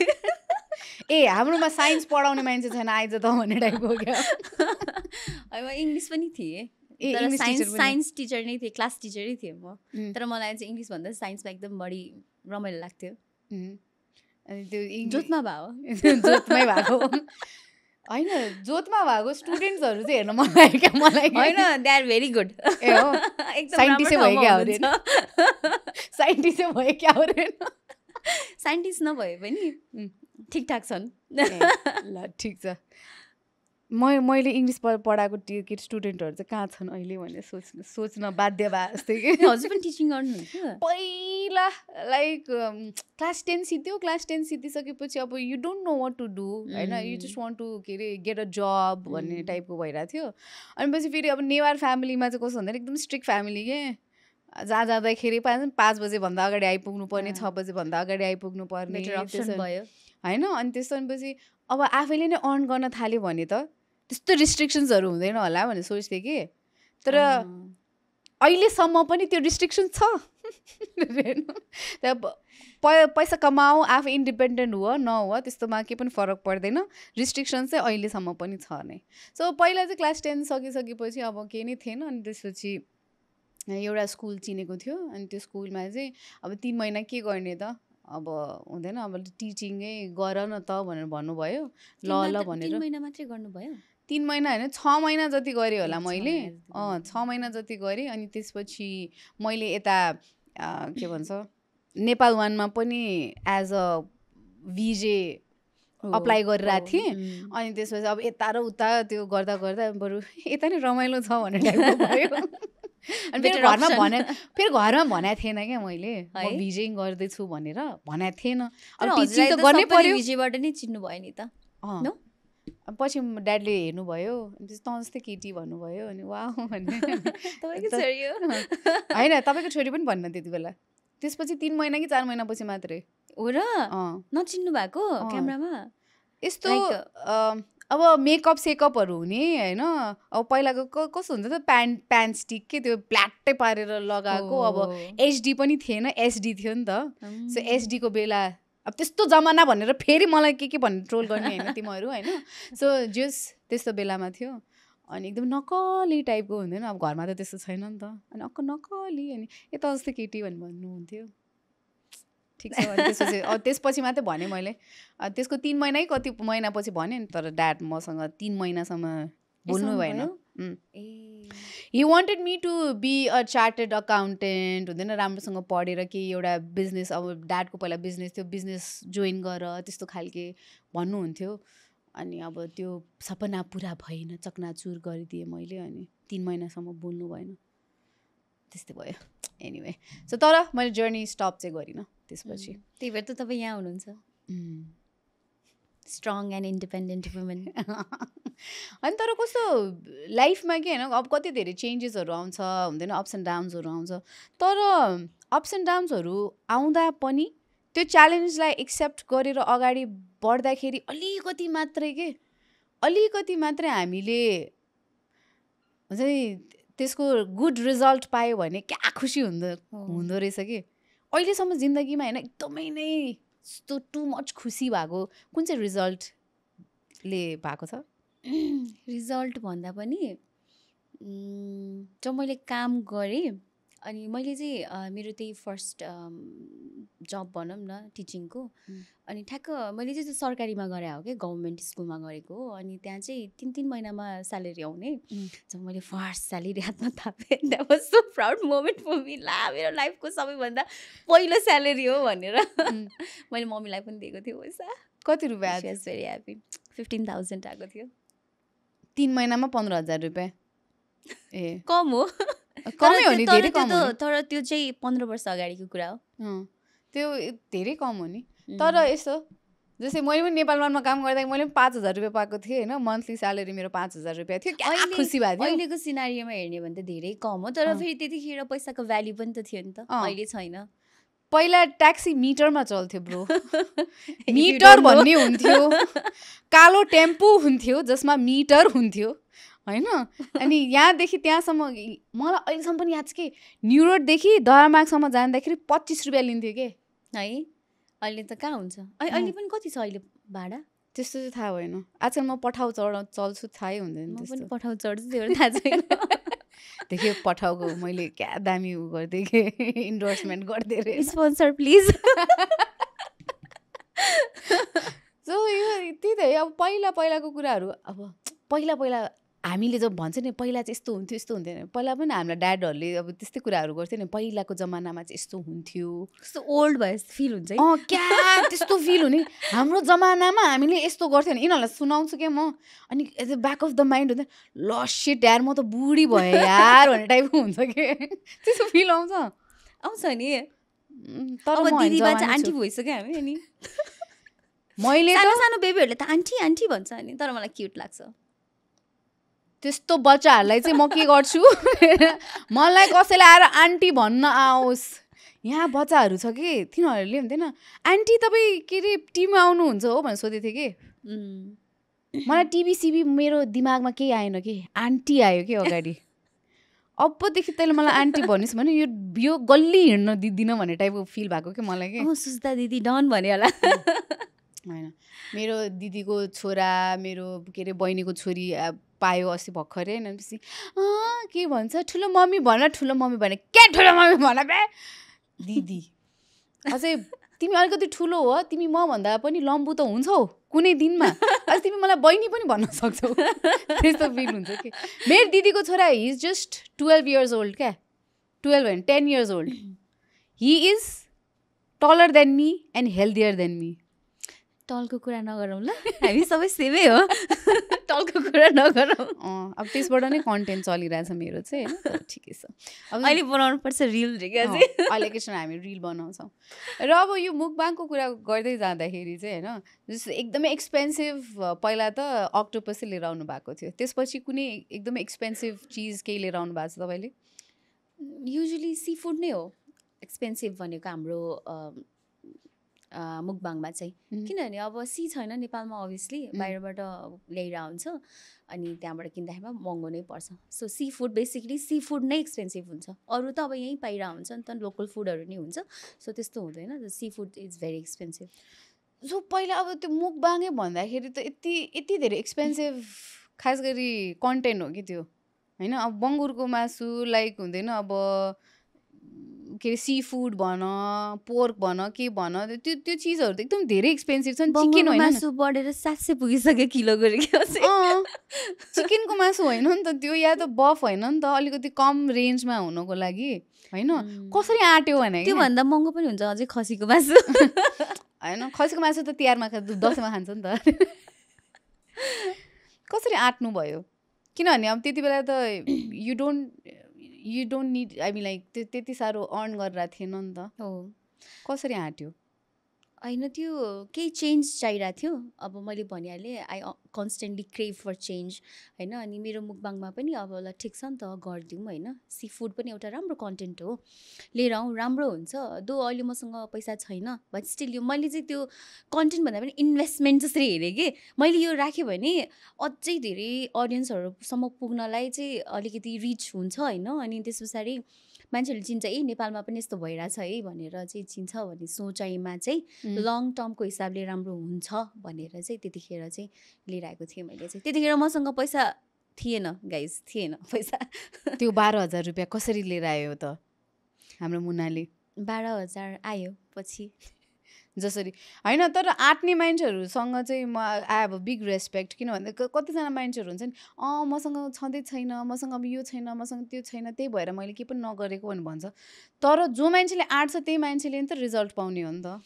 ए हाम्रोमा साइन्स पढाउने मान्छे छैन आइज त भन्ने टाइपको क्या। म इङ्ग्लिस पनि थिएँ, तर साइन्स टिचर नै थिएँ, क्लास टिचरै थिएँ म, तर मलाई चाहिँ इङ्ग्लिस भन्दा साइन्समा एकदम बढी रमाइलो लाग्थ्यो। अनि त्यो जोतमा भयो जोतमै भएको होइन, जोतमा भएको स्टुडेन्ट्सहरू चाहिँ हेर्न मन लाग्यो क्या मलाई होइन, दे आर भेरी गुड। ए हो साइन्टिस्टै भयो क्या हो, साइन्टिस्टै भयो क्या हो, साइन्टिस्ट नभए पनि ठिकठाक छन्। ल ठिक छ, मैले इङ्ग्लिस पढाएको स्टुडेन्टहरू चाहिँ कहाँ छन् अहिले भनेर सोच्न बाध्य भए जस्तै कि। हजुर पनि टिचिङ गर्नुहुन्थ्यो पहिला लाइक क्लास 10 सिद्धो, क्लास 10 सिद्धिसकेपछि अब you don't know what to do होइन, यु जस्ट वान्ट टु के अरे गेट अ जब भन्ने टाइपको भइरहेको थियो। अनि पछि फेरि अब नेवार फ्यामिलीमा चाहिँ कस्तो भन्दाखेरि एकदम स्ट्रिक्ट फ्यामिली के, जहाँ जाँदाखेरि 5 बजेभन्दा अगाडि आइपुग्नु पर्ने, 6 बजेभन्दा अगाडि आइपुग्नु पर्ने भयो होइन। अनि त्यस्तो पछि अब आफैले नै अर्न गर्न थाल्यो भने त त्यस्तो रिस्ट्रिक्सन्सहरू हुँदैन होला भनेर सोच्थेँ कि, तर अहिलेसम्म पनि त्यो रिस्ट्रिक्सन छ। पैसा कमाऊ, आफू इन्डिपेन्डेन्ट हो नहो त्यस्तोमा केही पनि फरक पर्दैन, रिस्ट्रिक्सन चाहिँ अहिलेसम्म पनि छ नै। सो पहिला चाहिँ क्लास 10 सकिसकेपछि अब केही नै थिएन, अनि त्यसपछि एउटा स्कुल चिनेको थियो, अनि त्यो स्कुलमा चाहिँ अब 3 महिना के गर्ने त, अब हुँदैन अब टिचिङै गर न त भनेर भन्नुभयो। ल भनेर 3 महिना मात्रै गर्नुभयो? 3 महिना होइन 6 महिना जति गरेँ होला मैले, 6 महिना जति गरेँ। अनि त्यसपछि मैले यता के भन्छ नेपाल 1मा पनि एज अ भिजे अप्लाई गरिरहेको थिएँ। अनि त्यसपछि अब यता र उता त्यो गर्दा गर्दा बरु यता नै रमाइलो छ भन्ने टाइपको भयो। अनि फेरि घरमा भनेको थिएन क्या मैले म भिजिङ गर्दैछु भनेर भनेको थिएन। अब टिचिङ त गर्नै पर्यो, भिजेबाट नै चिन्नु भयो नि त। पछि ड्याडले हेर्नुभयो, त जस्तै केटी भन्नुभयो, अनि वाह भन्ने होइन तपाईँको छोरी पनि भन्न त्यति बेला। त्यसपछि 3 महिना कि 4 महिना पछि मात्रै हो र नचिन्नु भएको क्यामेरामा यस्तो। अब मेकअप सेकअपहरू हुने होइन, अब पहिलाको कस्तो हुन्छ त प्यान्ट स्टिक के त्यो प्ल्याटै पारेर लगाएको, अब एचडी पनि थिएन, एचडी थियो नि त। सो एचडीको बेला अब त्यस्तो जमाना भनेर फेरि मलाई के भन्ने ट्रोल गर्ने होइन तिमीहरू होइन सो जस त्यस्तो बेलामा थियो अनि एकदम नकली टाइपको हुँदैन अब घरमा त त्यस्तो छैन नि त अनि नकली अनि यता जस्तो केटी भन्नुहुन्थ्यो ठिक छ त्यसपछि त्यसपछि मात्रै भनेँ मैले त्यसको 3 महिनै कति महिनापछि भने नि तर ड्याड मसँग 3 महिनासम्म बोल्नु भएन he wanted me to be a chartered accountant हुँदैन राम्रोसँग पढेर केही एउटा बिजनेस अब ड्याडको पहिला बिजनेस थियो बिजनेस जोइन गर त्यस्तो खालके भन्नुहुन्थ्यो अनि अब त्यो सपना पुरा भएन चकनाचुर गरिदिएँ मैले अनि 3 महिनासम्म बोल्नु भएन त्यस्तै भयो एनिवे सो तर मैले जर्नी स्टप चाहिँ गरिनँ त्यसपछि त्यही भएर त तपाईँ यहाँ हुनुहुन्छ स्ट्रङ एन्ड इन्डिपेन्डेन्ट वुमेन अनि तर कस्तो लाइफमा के होइन अब कति धेरै चेन्जेसहरू आउँछ हुँदैन अप्स एन्ड डाउन्सहरू आउँछ तर अप्स एन्ड डाउन्सहरू आउँदा पनि त्यो च्यालेन्जलाई एक्सेप्ट गरेर अगाडि बढ्दाखेरि अलिकति मात्रै हामीले हुन्छ नि त्यसको गुड रिजल्ट पायो भने क्या खुसी हुँदो रहेछ कि अहिलेसम्म जिन्दगीमा होइन एकदमै नै यस्तो टु मच खुसी भएको कुन चाहिँ रिजल्टले भएको छ रिजल्ट भन्दा पनि जब मैले काम गरेँ अनि मैले चाहिँ मेरो त्यही फर्स्ट जब भनौँ न टिचिङको अनि ठ्याक्क मैले चाहिँ सरकारीमा गरे हो क्या गभर्मेन्ट स्कुलमा गरेको हो अनि त्यहाँ चाहिँ 3 महिनामा स्यालेरी आउने जब मैले फर्स्ट स्यालेरी हातमा थापेँ that was so proud moment for me ला मेरो लाइफको सबैभन्दा पहिलो स्यालेरी हो भनेर मैले मम्मीलाई पनि दिएको थिएँ पैसा कति रुपियाँ शी वाज भेरी ह्याप्पी 15,000 आएको थियो 3 महिनामा 15,000 रुपियाँ ए कम हो कमै हो नि धेरै कम हो तर त्यो चाहिँ 15 वर्ष अगाडिको कुरा हो त्यो धेरै कम हो नि तर यस्तो जस्तै मैले पनि नेपालमा काम गर्दा मैले पनि 5,000 रुपियाँ पाएको थिएँ होइन मन्थली स्यालेरी मेरो 5,000 रुपियाँ थियो क्या खुसी भएको थियो अहिलेको सिनारीमा हेर्ने भने त धेरै कम हो तर फेरि त्यतिखेर पैसाको भ्याल्यु पनि त थियो नि त अहिले छैन पहिला ट्याक्सी मिटरमा चल्थ्यो ब्रो मिटर भन्ने हुन्थ्यो कालो टेम्पो हुन्थ्यो जसमा मिटर हुन्थ्यो होइन अनि यहाँदेखि त्यहाँसम्म मलाई अहिलेसम्म पनि याद छ कि न्यु रोडदेखि दयामार्गसम्म जाँदाखेरि 25 रुपियाँ लिन्थ्यो के है अहिले त कहाँ हुन्छ अहिले पनि कति छ अहिले भाडा त्यस्तो चाहिँ थाहा भएन आजकल म पठाउ चल्छु थाहै हुँदैन त्यस्तो पठाउ चढ्छु त्यो थाहा छैन देखियो पठाउको मैले क्या दामी उ गर्दै के इन्डोर्समेन्ट गर्दै रे स्पोन्सर प्लिज सो यो त्यही त अब पहिलाको कुराहरू अब पहिला हामीले जब भन्छ नि पहिला चाहिँ यस्तो हुन्थ्यो पहिला पनि हामीलाई ड्याडहरूले अब त्यस्तै कुराहरू गर्थ्यो नि पहिलाको जमानामा चाहिँ यस्तो हुन्थ्यो कस्तो ओल्ड भयो फिल हुन्छ क्या त्यस्तो फिल हुने हाम्रो जमानामा हामीले यस्तो गर्थ्यो नि यिनीहरूलाई सुनाउँछु क्या म अनि as a back of the mind हुन्छ ल शिट यार म त बुढी भएँ यार भन्ने टाइपको हुन्छ कि त्यस्तो फिल आउँछ नि तर दिदीमा चाहिँ आन्टी भइसक्यो हामी अनि मैले सानो बेबीहरूले त आन्टी भन्छ नि तर मलाई क्युट लाग्छ त्यस्तो बच्चाहरूलाई चाहिँ म के गर्छु मलाई कसैले आएर आन्टी भन्न आओस् यहाँ बच्चाहरू छ कि तिनीहरूले हुन्थेन आन्टी तपाईँ के अरे टिममा आउनुहुन्छ हो भनेर सोधेको थिएँ कि मलाई टिभी मेरो दिमागमा केही आएन कि आन्टी आयो कि अगाडि अबदेखि तैँले मलाई आन्टी भनिस् भने यो गल्ली हिँड्न दिँदिनँ भन्ने टाइपको फिल भएको कि मलाई कि सुस्ता दिदी डन भने होला होइन मेरो दिदीको छोरा मेरो के अरे बहिनीको छोरी पायो अस्ति भर्खरै भनेपछि के भन्छ ठुलो मम्मी भन के ठुलो मम्मी भन बे दिदी अझै तिमी अलिकति ठुलो हो तिमी म भन्दा पनि लम्बु त हुन्छौ कुनै दिनमा अझ तिमी मलाई बहिनी पनि भन्न सक्छौ त्यस्तो फिल हुन्छ कि मेरो दिदीको छोरा he is just 12 years old क्या 12 होइन 10 years old he is taller than me and healthier than me टलको कुरा नगरौँ ल हामी सबै सेमै हो टलको कुरा नगरौँ अब त्यसबाट नै कन्टेन्ट चलिरहेछ मेरो चाहिँ होइन ठिकै छ अब अहिले बनाउनु पर्छ रिल अहिले एकैछिन हामी रिल बनाउँछौँ र अब यो मुकबाङको कुरा गर्दै जाँदाखेरि चाहिँ होइन जस्तो एकदमै एक्सपेन्सिभ पहिला त अक्टोपसै लिएर आउनु भएको थियो त्यसपछि कुनै एकदमै एक्सपेन्सिभ चिज केही लिएर आउनु भएको छ तपाईँले युजली सी फुड नै हो एक्सपेन्सिभ भनेको हाम्रो मुकबाङमा चाहिँ किनभने अब सी छैन नेपालमा अभियसली बाहिरबाट ल्याइरहेको हुन्छ अनि त्यहाँबाट किन्दाखेरिमा महँगो नै पर्छ so sea food basically sea food नै एक्सपेन्सिभ हुन्छ अरू त अब यहीँ पाइरहेको हुन्छ नि त लोकल फुडहरू नै हुन्छ सो त्यस्तो हुँदैन sea food is very expensive so पहिला अब त्यो मुकबाङै भन्दाखेरि त यति धेरै एक्सपेन्सिभ खास गरी कन्टेन्ट हो कि त्यो होइन अब बङ्गुरको मासु लाइक हुँदैन अब के अरे सी फुड भन पोर्क भन के भन त्यो चिजहरू त एकदम धेरै एक्सपेन्सिभ छ नि चिकन होइन मासु बढेर 700 पुगिसक्यो किलो गरेको चिकनको मासु होइन नि त त्यो या त बफ होइन नि त अलिकति कम रेन्जमा हुनको लागि होइन कसरी आँट्यो भने त्योभन्दा महँगो पनि हुन्छ अझै खसीको मासु होइन खसीको मासु त तिहारमा दसैँमा खान्छ नि त कसरी आँट्नु भयो किनभने अब त्यति बेला त you don't need I mean like त्यति साह्रो अर्न गरेर थिएन नि त हो कसरी आँट्यो होइन त्यो केही चेन्ज चाहिरहेको थियो अब मैले भनिहालेँ I constantly crave for change होइन अनि मेरो मुकबाङमा पनि अब ल ठिक छ नि त गरिदिउँ होइन सी फुड पनि एउटा राम्रो कन्टेन्ट हो लिएर आउँ राम्रो हुन्छ दो अहिले मसँग पैसा छैन बट स्टिल यो मैले चाहिँ त्यो कन्टेन्ट भन्दा पनि इन्भेस्टमेन्ट जसरी हेरेँ कि मैले यो राखेँ भने अझै धेरै अडियन्सहरूसम्म पुग्नलाई चाहिँ अलिकति रिच हुन्छ होइन अनि त्यस पछाडि मान्छेहरूले चिन्छ नेपालमा पनि यस्तो भइरहेछ है भनेर चाहिँ चिन्छ भन्ने सोचाइमा चाहिँ लङ टर्मको हिसाबले राम्रो हुन्छ भनेर चाहिँ त्यतिखेर चाहिँ लिएर आएको थिएँ मैले चाहिँ त्यतिखेर मसँग पैसा थिएन गाइज थिएन पैसा त्यो 12,000 रुपियाँ कसरी लिएर आयो त हाम्रो मुनाले 12,000 आयो पछि जसरी होइन तर आँट्ने मान्छेहरूसँग चाहिँ म I have a big respect किनभने कतिजना मान्छेहरू हुन्छ नि मसँग छँदै छैन मसँग अब यो छैन मसँग त्यो छैन त्यही भएर मैले के पनि नगरेको भने भन्छ तर जो मान्छेले आँट्छ त्यही मान्छेले नि त रिजल्ट पाउने हो नि त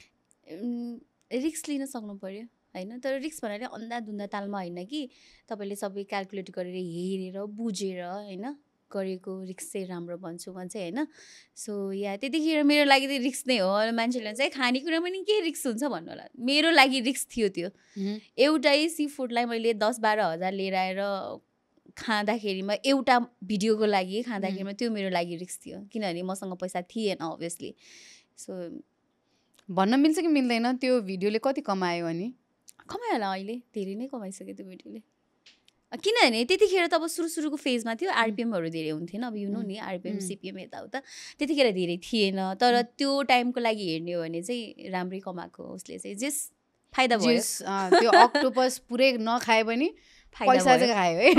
रिस्क लिन सक्नु पऱ्यो होइन तर रिस्क भन्नाले अन्धाधुन्दा तालमा होइन कि तपाईँले सबै क्यालकुलेट गरेर हेरेर बुझेर होइन गरेको रिस्क चाहिँ राम्रो भन्छु म चाहिँ होइन सो या त्यतिखेर मेरो लागि चाहिँ रिस्क नै हो मान्छेले चाहिँ खानेकुरा पनि के रिस्क हुन्छ भन्नु होला मेरो लागि रिस्क थियो त्यो एउटै सी फुडलाई मैले 10-12 हजार लिएर आएर खाँदाखेरिमा एउटा भिडियोको लागि खाँदाखेरिमा त्यो मेरो लागि रिस्क थियो किनभने मसँग पैसा थिएन अभियसली सो भन्न मिल्छ कि मिल्दैन त्यो भिडियोले कति कमायो अनि कमायो होला अहिले धेरै नै कमाइसक्यो त्यो भिडियोले किनभने त्यतिखेर त अब सुरुको फेजमा थियो आरपिएमहरू धेरै हुन्थेन अब यु नो नि आरपिएम सिपिएम यताउता त्यतिखेर धेरै थिएन तर त्यो टाइमको लागि हेर्ने हो भने चाहिँ राम्रै कमाएको उसले चाहिँ जेस फाइदा भयो त्यो अक्टोपस पुरै नखाए पनि पैसा चाहिँ खायो है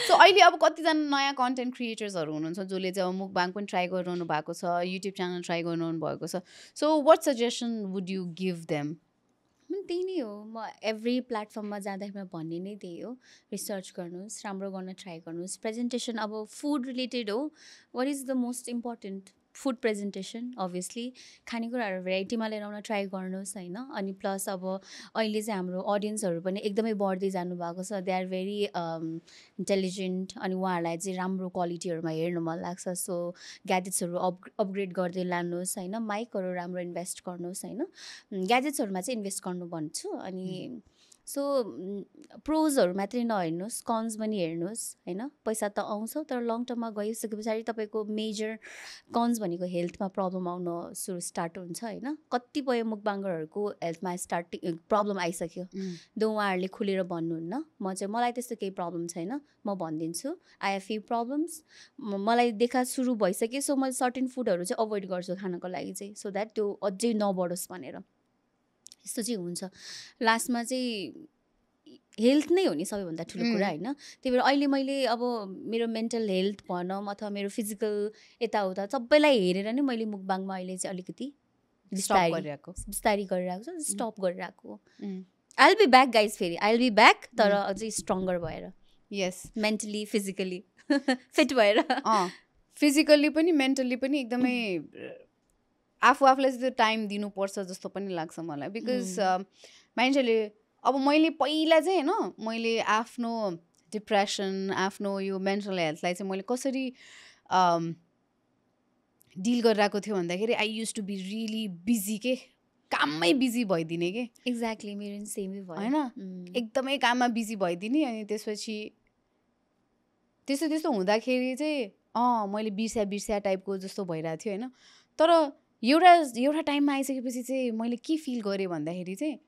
सो अहिले अब कतिजना नयाँ कन्टेन्ट क्रिएटर्सहरू हुनुहुन्छ जसले चाहिँ अब मुकबाङ पनि ट्राई गरिरहनु भएको छ युट्युब च्यानल ट्राई गरिरहनु भएको छ so what suggestion would you give them त्यही नै हो म एभ्री प्लेटफर्ममा जाँदाखेरि भन्ने नै त्यही हो रिसर्च गर्नुहोस् राम्रो गर्न ट्राई गर्नुहोस् प्रेजेन्टेसन अब फुड रिलेटेड हो what is the most important food presentation obviously खानेकुराहरू भेराइटीमा लिएर आउन ट्राई गर्नुहोस् होइन अनि प्लस अब अहिले चाहिँ हाम्रो अडियन्सहरू पनि एकदमै बढ्दै जानुभएको छ दे आर भेरी इन्टेलिजेन्ट अनि उहाँहरूलाई चाहिँ राम्रो क्वालिटीहरूमा हेर्नु मन लाग्छ सो ग्याजेट्सहरू अपग्रेड गर्दै लानुहोस् होइन माइकहरू राम्रो इन्भेस्ट गर्नुहोस् होइन ग्याजेट्सहरूमा चाहिँ इन्भेस्ट गर्नु भन्छु अनि सो प्रोजहरू मात्रै नहेर्नुहोस् कन्स पनि हेर्नुहोस् होइन पैसा त आउँछ तर लङ टर्ममा गइसके पछाडि तपाईँको मेजर कन्स भनेको हेल्थमा प्रब्लम आउन स्टार्ट हुन्छ होइन कतिपय मुकबाङरहरूको हेल्थमा प्रब्लम आइसक्यो दो उहाँहरूले खुलेर भन्नुहुन्न मलाई त्यस्तो केही प्रब्लम छैन म भनिदिन्छु आई हेभ फ्यु प्रब्लम्स मलाई देखा सुरु भइसक्यो सो मैले सर्टेन फुडहरू चाहिँ अभोइड गर्छु खानको लागि चाहिँ सो द्याट त्यो अझै नबढोस् भनेर यस्तो चाहिँ हुन्छ लास्टमा चाहिँ हेल्थ नै हो नि सबैभन्दा ठुलो कुरा होइन त्यही भएर अहिले मैले अब मेरो मेन्टल हेल्थ भनौँ अथवा मेरो फिजिकल यताउता सबैलाई हेरेर नै मैले मुकबाङमा अहिले चाहिँ अलिकति बिस्तारै गरिरहेको छ स्टप गरिरहेको I will be back guys फेरि आई विल बी ब्याक तर अझै स्ट्रङ्गर भएर यस मेन्टली फिजिकली फिट भएर फिजिकल्ली पनि मेन्टल्ली पनि एकदमै आफूलाई चाहिँ त्यो टाइम दिनुपर्छ जस्तो पनि लाग्छ मलाई बिकज मान्छेले अब मैले पहिला चाहिँ होइन मैले आफ्नो डिप्रेसन आफ्नो यो मेन्टल हेल्थलाई चाहिँ मैले कसरी डिल गरिरहेको थियो भन्दाखेरि I used to be really busy के काममै बिजी भइदिने के एक्ज्याक्टली मेरो सेमै भयो होइन एकदमै काममा बिजी भइदिने अनि त्यसपछि त्यस्तो हुँदाखेरि चाहिँ मैले बिर्स्या टाइपको जस्तो भइरहेको थियो होइन तर एउटा टाइममा आइसकेपछि चाहिँ मैले के फिल गरेँ भन्दाखेरि चाहिँ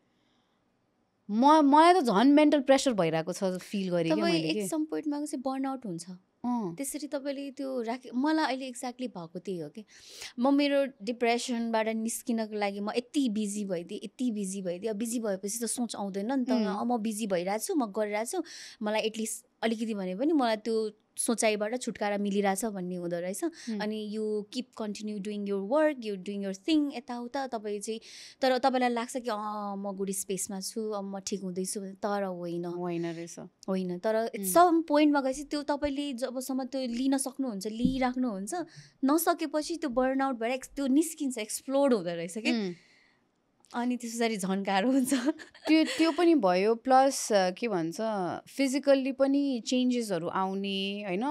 मलाई त झन् मेन्टल प्रेसर भइरहेको छ फिल गरेँ क्या तपाईँ मैले एक के सम पोइन्टमा चाहिँ बर्नआउट हुन्छ त्यसरी तपाईँले त्यो मलाई अहिले एक्ज्याक्टली भएको त्यही हो कि म मेरो डिप्रेसनबाट निस्किनको लागि म यति बिजी भइदिएँ अब बिजी भएपछि त सोच आउँदैन नि त म बिजी भइरहेको छु म गरिरहेको छु मलाई एटलिस्ट अलिकति भने पनि मलाई त्यो सोचाइबाट छुटकारा मिलिरहेछ भन्ने हुँदो रहेछ अनि you keep continue doing your work you doing your thing यताउता तपाईँ चाहिँ तर तपाईँलाई लाग्छ कि म गुड स्पेसमा छु अब म ठिक हुँदैछु तर होइन तर सम पोइन्टमा गएपछि त्यो तपाईँले जबसम्म त्यो लिन सक्नुहुन्छ लिइराख्नुहुन्छ नसकेपछि त्यो बर्नआउट भएर त्यो निस्किन्छ एक्सप्लोड हुँदो रहेछ कि अनि त्यसरी झन् गाह्रो हुन्छ त्यो पनि भयो प्लस के भन्छ फिजिकल्ली पनि चेन्जेसहरू आउने होइन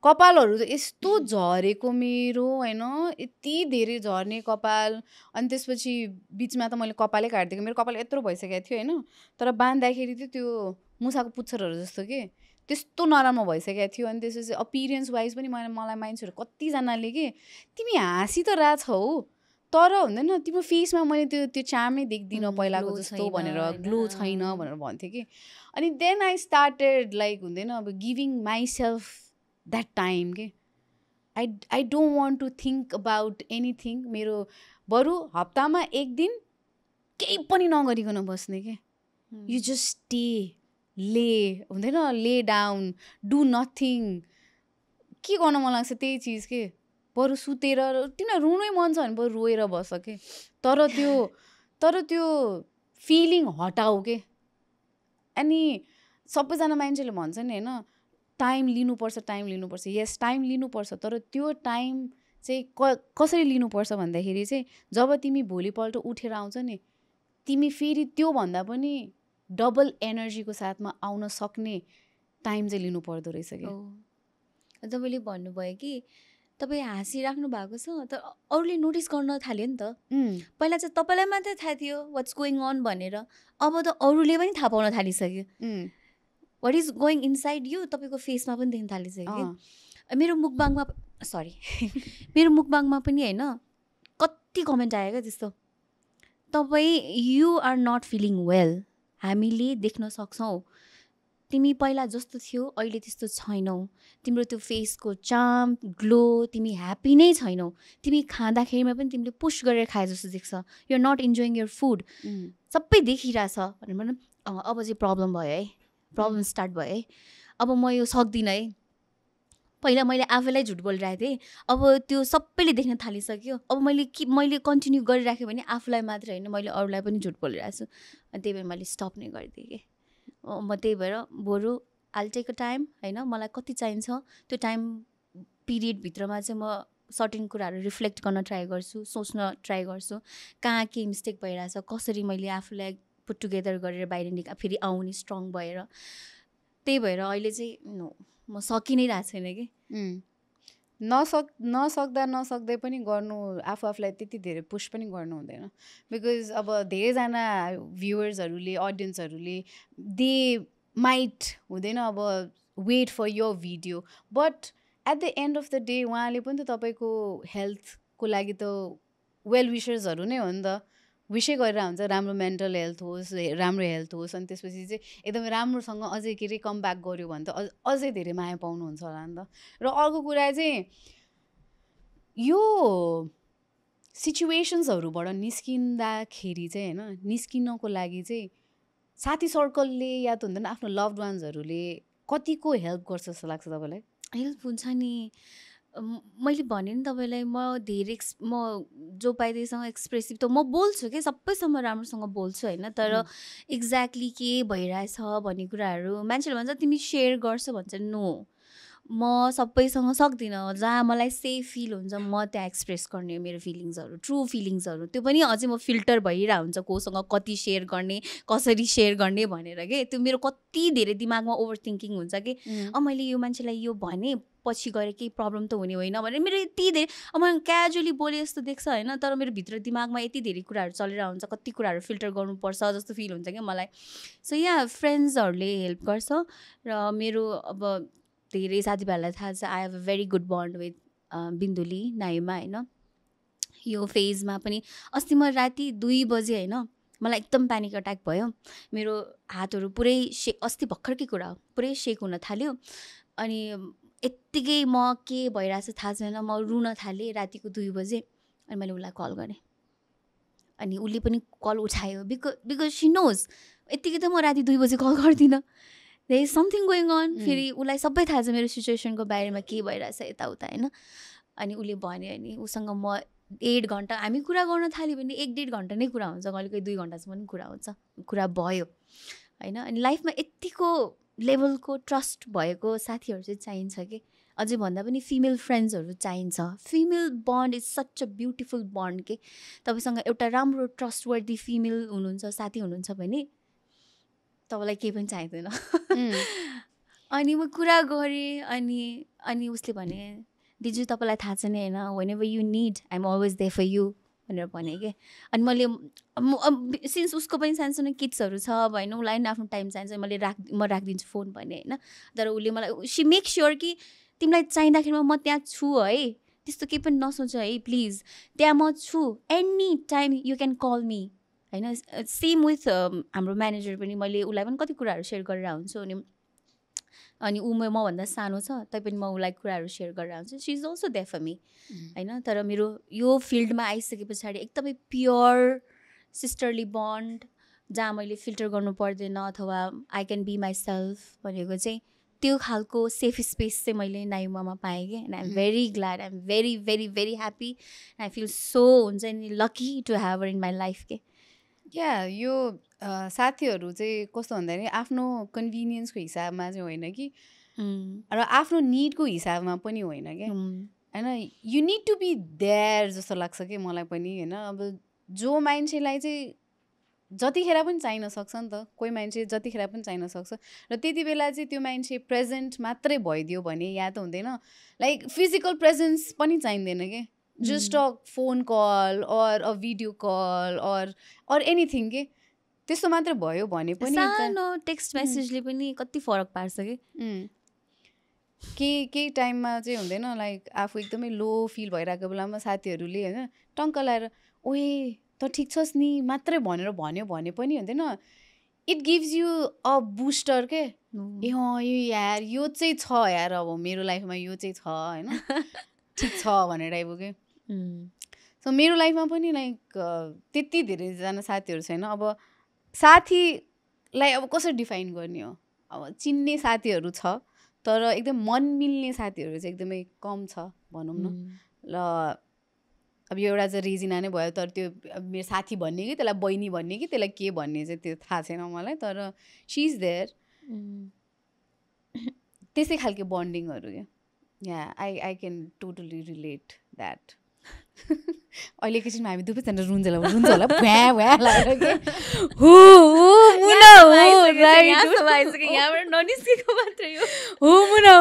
कपालहरू त यस्तो झरेको मेरो होइन यति धेरै झर्ने कपाल अनि त्यसपछि बिचमा त मैले कपालै काटिदिएको मेरो कपाल यत्रो भइसकेको थियो होइन तर बाँध्दाखेरि चाहिँ त्यो मुसाको पुच्छरहरू जस्तो के त्यस्तो नराम्रो भइसकेको थियो अनि त्यसपछि अपिरियन्स वाइज पनि मलाई मान्छेहरू कतिजनाले के तिमी हाँसी त रहेछौ तर हुँदैन तिम्रो फेसमा मैले त्यो चामै देख्दिनँ पहिलाको जस्तो भनेर ग्लो छैन भनेर भन्थेँ कि अनि देन आई स्टार्टेड लाइक हुँदैन अब गिभिङ माइसेल्फ द्याट टाइम के I don't want to think about anything मेरो बरु हप्तामा एक दिन केही पनि नगरिकन बस्ने के यु जस्ट स्टे ले हुँदैन ले डाउन डु नथिङ के गर्न मन लाग्छ त्यही चिज के बरु सुतेर तिमीलाई रुनै मन छ भने बरु रोएर बस्छ के तर त्यो फिलिङ हटाऊ के अनि सबैजना मान्छेले भन्छ नि होइन टाइम लिनुपर्छ यस टाइम लिनुपर्छ तर त्यो टाइम चाहिँ कसरी लिनुपर्छ भन्दाखेरि चाहिँ जब तिमी भोलिपल्ट उठेर आउँछ नि तिमी फेरि त्योभन्दा पनि डबल एनर्जीको साथमा आउन सक्ने टाइम चाहिँ लिनु पर्दो रहेछ कि तपाईँले भन्नुभयो कि तपाईँ हाँसिराख्नु भएको छ तर अरूले नोटिस गर्न थाल्यो नि त पहिला चाहिँ तपाईँलाई मात्रै थाहा थियो वाट्स गोइङ अन भनेर अब त अरूले पनि थाहा पाउन थालिसक्यो what is going inside you तपाईँको फेसमा पनि देख्न थालिसक्यो मेरो मुखबाङमा पनि होइन कति कमेन्ट आयो क्या त्यस्तो तपाईँ you are not feeling well हामीले देख्न सक्छौँ तिमी पहिला जस्तो थियो अहिले त्यस्तो छैनौ तिम्रो त्यो फेसको चाम ग्लो तिमी ह्याप्पी नै छैनौ तिमी खाँदाखेरिमा पनि तिमीले पुस गरेर खाए जस्तो देख्छ you are not enjoying your food सबै देखिरहेछ भनेर भनौँ अब चाहिँ प्रब्लम भयो है प्रब्लम स्टार्ट भयो है अब म यो सक्दिनँ है पहिला मैले आफैलाई झुट बोलिरहेको थिएँ अब त्यो सबैले देख्न थालिसक्यो अब मैले कन्टिन्यू गरिराखेँ भने आफूलाई मात्रै होइन मैले अरूलाई पनि झुट बोलिरहेको छु अनि त्यही भएर मैले स्टप नै गरिदिएँ कि म त्यही भएर बरु आइल टेक अ टाइम होइन मलाई कति चाहिन्छ त्यो टाइम पिरियडभित्रमा चाहिँ म सर्टेन कुराहरू रिफ्लेक्ट गर्न ट्राई गर्छु सोच्न ट्राई गर्छु कहाँ के मिस्टेक भइरहेछ कसरी मैले आफूलाई पुट टुगेदर गरेर बाहिर फेरि आउने स्ट्रङ भएर त्यही भएर अहिले चाहिँ नो म सकि नै रहेको छैन कि नसक्दै पनि गर्नु आफूलाई त्यति धेरै पुस पनि गर्नु हुँदैन बिकज अब धेरैजना भ्युवर्सहरूले अडियन्सहरूले दे माइट हुँदैन अब wait for your video but at the end of the day उहाँले पनि त तपाईँको हेल्थको लागि त वेल विशर्सहरू नै हो नि त विषय गरेर हुन्छ राम्रो मेन्टल हेल्थ होस् राम्रो हेल्थ होस् अनि त्यसपछि चाहिँ एकदमै राम्रोसँग अझै के अरे कम ब्याक गऱ्यो भने त अझै धेरै माया पाउनुहुन्छ होला नि त र अर्को कुरा चाहिँ यो सिचुएसन्सहरूबाट निस्किँदाखेरि चाहिँ होइन निस्किनको लागि चाहिँ साथी सर्कलले या त हुँदैन आफ्नो लभड वान्सहरूले कतिको हेल्प गर्छ जस्तो लाग्छ तपाईँलाई हेल्प हुन्छ नि मैले भने नि तपाईँलाई म धेरै म जो पाइदिएसँग एक्सप्रेसिभ त म बोल्छु कि सबैसँग राम्रोसँग बोल्छु होइन तर एक्ज्याक्टली के भइरहेछ भन्ने कुराहरू मान्छेले भन्छ तिमी सेयर गर्छ भन्छ नो म सबैसँग सक्दिनँ जहाँ मलाई सेफ फिल हुन्छ म त्यहाँ एक्सप्रेस गर्ने मेरो फिलिङ्सहरू ट्रु फिलिङ्सहरू त्यो पनि अझै म फिल्टर भइरहेको हुन्छ कोसँग कति सेयर गर्ने कसरी सेयर गर्ने भनेर के त्यो मेरो कति धेरै दिमागमा ओभर थिङ्किङ हुन्छ कि मैले यो मान्छेलाई यो भने पछि गएर केही प्रब्लम त हुने होइन भनेर मेरो यति धेरै अब म क्याजुअली बोले जस्तो देख्छ होइन तर मेरो भित्र दिमागमा यति धेरै कुराहरू चलिरहेको हुन्छ कति कुराहरू फिल्टर गर्नुपर्छ जस्तो फिल हुन्छ क्या मलाई सो यहाँ फ्रेन्ड्सहरूले हेल्प गर्छ र मेरो अब धेरै साथीभाइहरूलाई थाहा छ I have a very good bond with Binduli Naima होइन यो फेजमा पनि अस्ति म राति 2 बजे होइन मलाई एकदम प्यानिक अट्याक भयो मेरो हातहरू पुरै अस्ति भर्खरकै कुरा हो पुरै सेक हुन थाल्यो अनि यत्तिकै म के भइरहेछ थाहा छैन म रुन थालेँ रातिको 2 बजे अनि मैले उसलाई कल गरेँ अनि उसले पनि कल उठायो बिकज सी नोज यत्तिकै त म राति 2 बजे कल गर्दिनँ there is something going on फेरि उसलाई सबै थाहा छ मेरो सिचुएसनको बारेमा के भइरहेछ यताउता होइन अनि उसले भन्यो अनि उसँग म 8 घन्टा हामी कुरा गर्न थाल्यो भने 1-1.5 घन्टा नै कुरा हुन्छ कहिले 2 घन्टासम्म पनि कुरा हुन्छ कुरा भयो होइन अनि लाइफमा यत्तिको लेभलको ट्रस्ट भएको साथीहरू चाहिँ चाहिन्छ कि अझै भन्दा पनि फिमेल फ्रेन्ड्सहरू चाहिन्छ female bond is such a beautiful bond के तपाईँसँग एउटा राम्रो ट्रस्टवर्दी फिमेल हुनुहुन्छ साथी हुनुहुन्छ भने तपाईँलाई केही पनि चाहिँदैन अनि म कुरा गरेँ अनि उसले भने दिजु तपाईँलाई थाहा छ नि होइन whenever you need I am always there for you भनेर भने कि अनि मैले सिन्स उसको पनि सानसानो किट्सहरू छ अब होइन उसलाई पनि आफ्नो टाइम चाहिन्छ म राखिदिन्छु फोन भने होइन तर उसले मलाई सी मेक स्योर कि तिमीलाई चाहिँदाखेरिमा म त्यहाँ छु है त्यस्तो केही पनि नसोच है प्लिज त्यहाँ म छु any time you can call me होइन सेम विथ हाम्रो म्यानेजर पनि मैले उसलाई पनि कति कुराहरू सेयर गरेर हुन्छु अनि ऊ मभन्दा सानो छ तैपनि म उसलाई कुराहरू सेयर गरेर हुन्छु she is also there for me होइन तर मेरो यो फिल्डमा आइसके पछाडि एकदमै प्योर सिस्टरली बन्ड जहाँ मैले फिल्टर गर्नु पर्दैन अथवा I can be myself भनेको चाहिँ त्यो खालको सेफ स्पेस चाहिँ मैले नायुमामा पाएँ कि and I am very glad I am very very very happy I feel so हुन्छ नि lucky to have in my life के या यो साथीहरू चाहिँ कस्तो भन्दाखेरि आफ्नो कन्भिनियन्सको हिसाबमा चाहिँ होइन कि र आफ्नो निडको हिसाबमा पनि होइन क्या होइन you need to be there जस्तो लाग्छ कि मलाई पनि होइन अब जो मान्छेलाई चाहिँ जतिखेर पनि चाहिन सक्छ नि त कोही मान्छे जतिखेर पनि चाहिन सक्छ र त्यति बेला चाहिँ त्यो मान्छे प्रेजेन्ट मात्रै भइदियो भने या त हुँदैन लाइक फिजिकल प्रेजेन्स पनि चाहिँदैन कि just a phone call or a video call or anything के त्यस्तो मात्रै भयो भने पनि सानो टेक्स्ट मेसेजले पनि कति फरक पार्छ कि केही टाइममा चाहिँ हुँदैन लाइक आफू एकदमै लो फिल भइरहेको बेलामा साथीहरूले होइन टङ्क लाएर ओए त ठिक छस् नि मात्रै भनेर भन्यो भने पनि हुँदैन it gives you a booster के ए यो यार यो चाहिँ छ यार अब मेरो लाइफमा यो चाहिँ छ होइन ठिक छ भनेर आइपुग्यो सो मेरो लाइफमा पनि लाइक त्यति धेरैजना साथीहरू छैन अब साथीलाई अब कसरी डिफाइन गर्ने हो अब चिन्ने साथीहरू छ तर एकदम मन मिल्ने साथीहरू चाहिँ एकदमै कम छ भनौँ न ल अब एउटा चाहिँ रेजिना नै भयो तर त्यो मेरो साथी भन्ने कि त्यसलाई बहिनी भन्ने कि त्यसलाई के भन्ने चाहिँ त्यो थाहा छैन मलाई तर सी इज देयर त्यसै खालको बन्डिङहरू या I can totally relate that अहिले एकैछिनमा हामी दुवैजना रुन्छ होला भ्या भ्या लागेर के हो मुना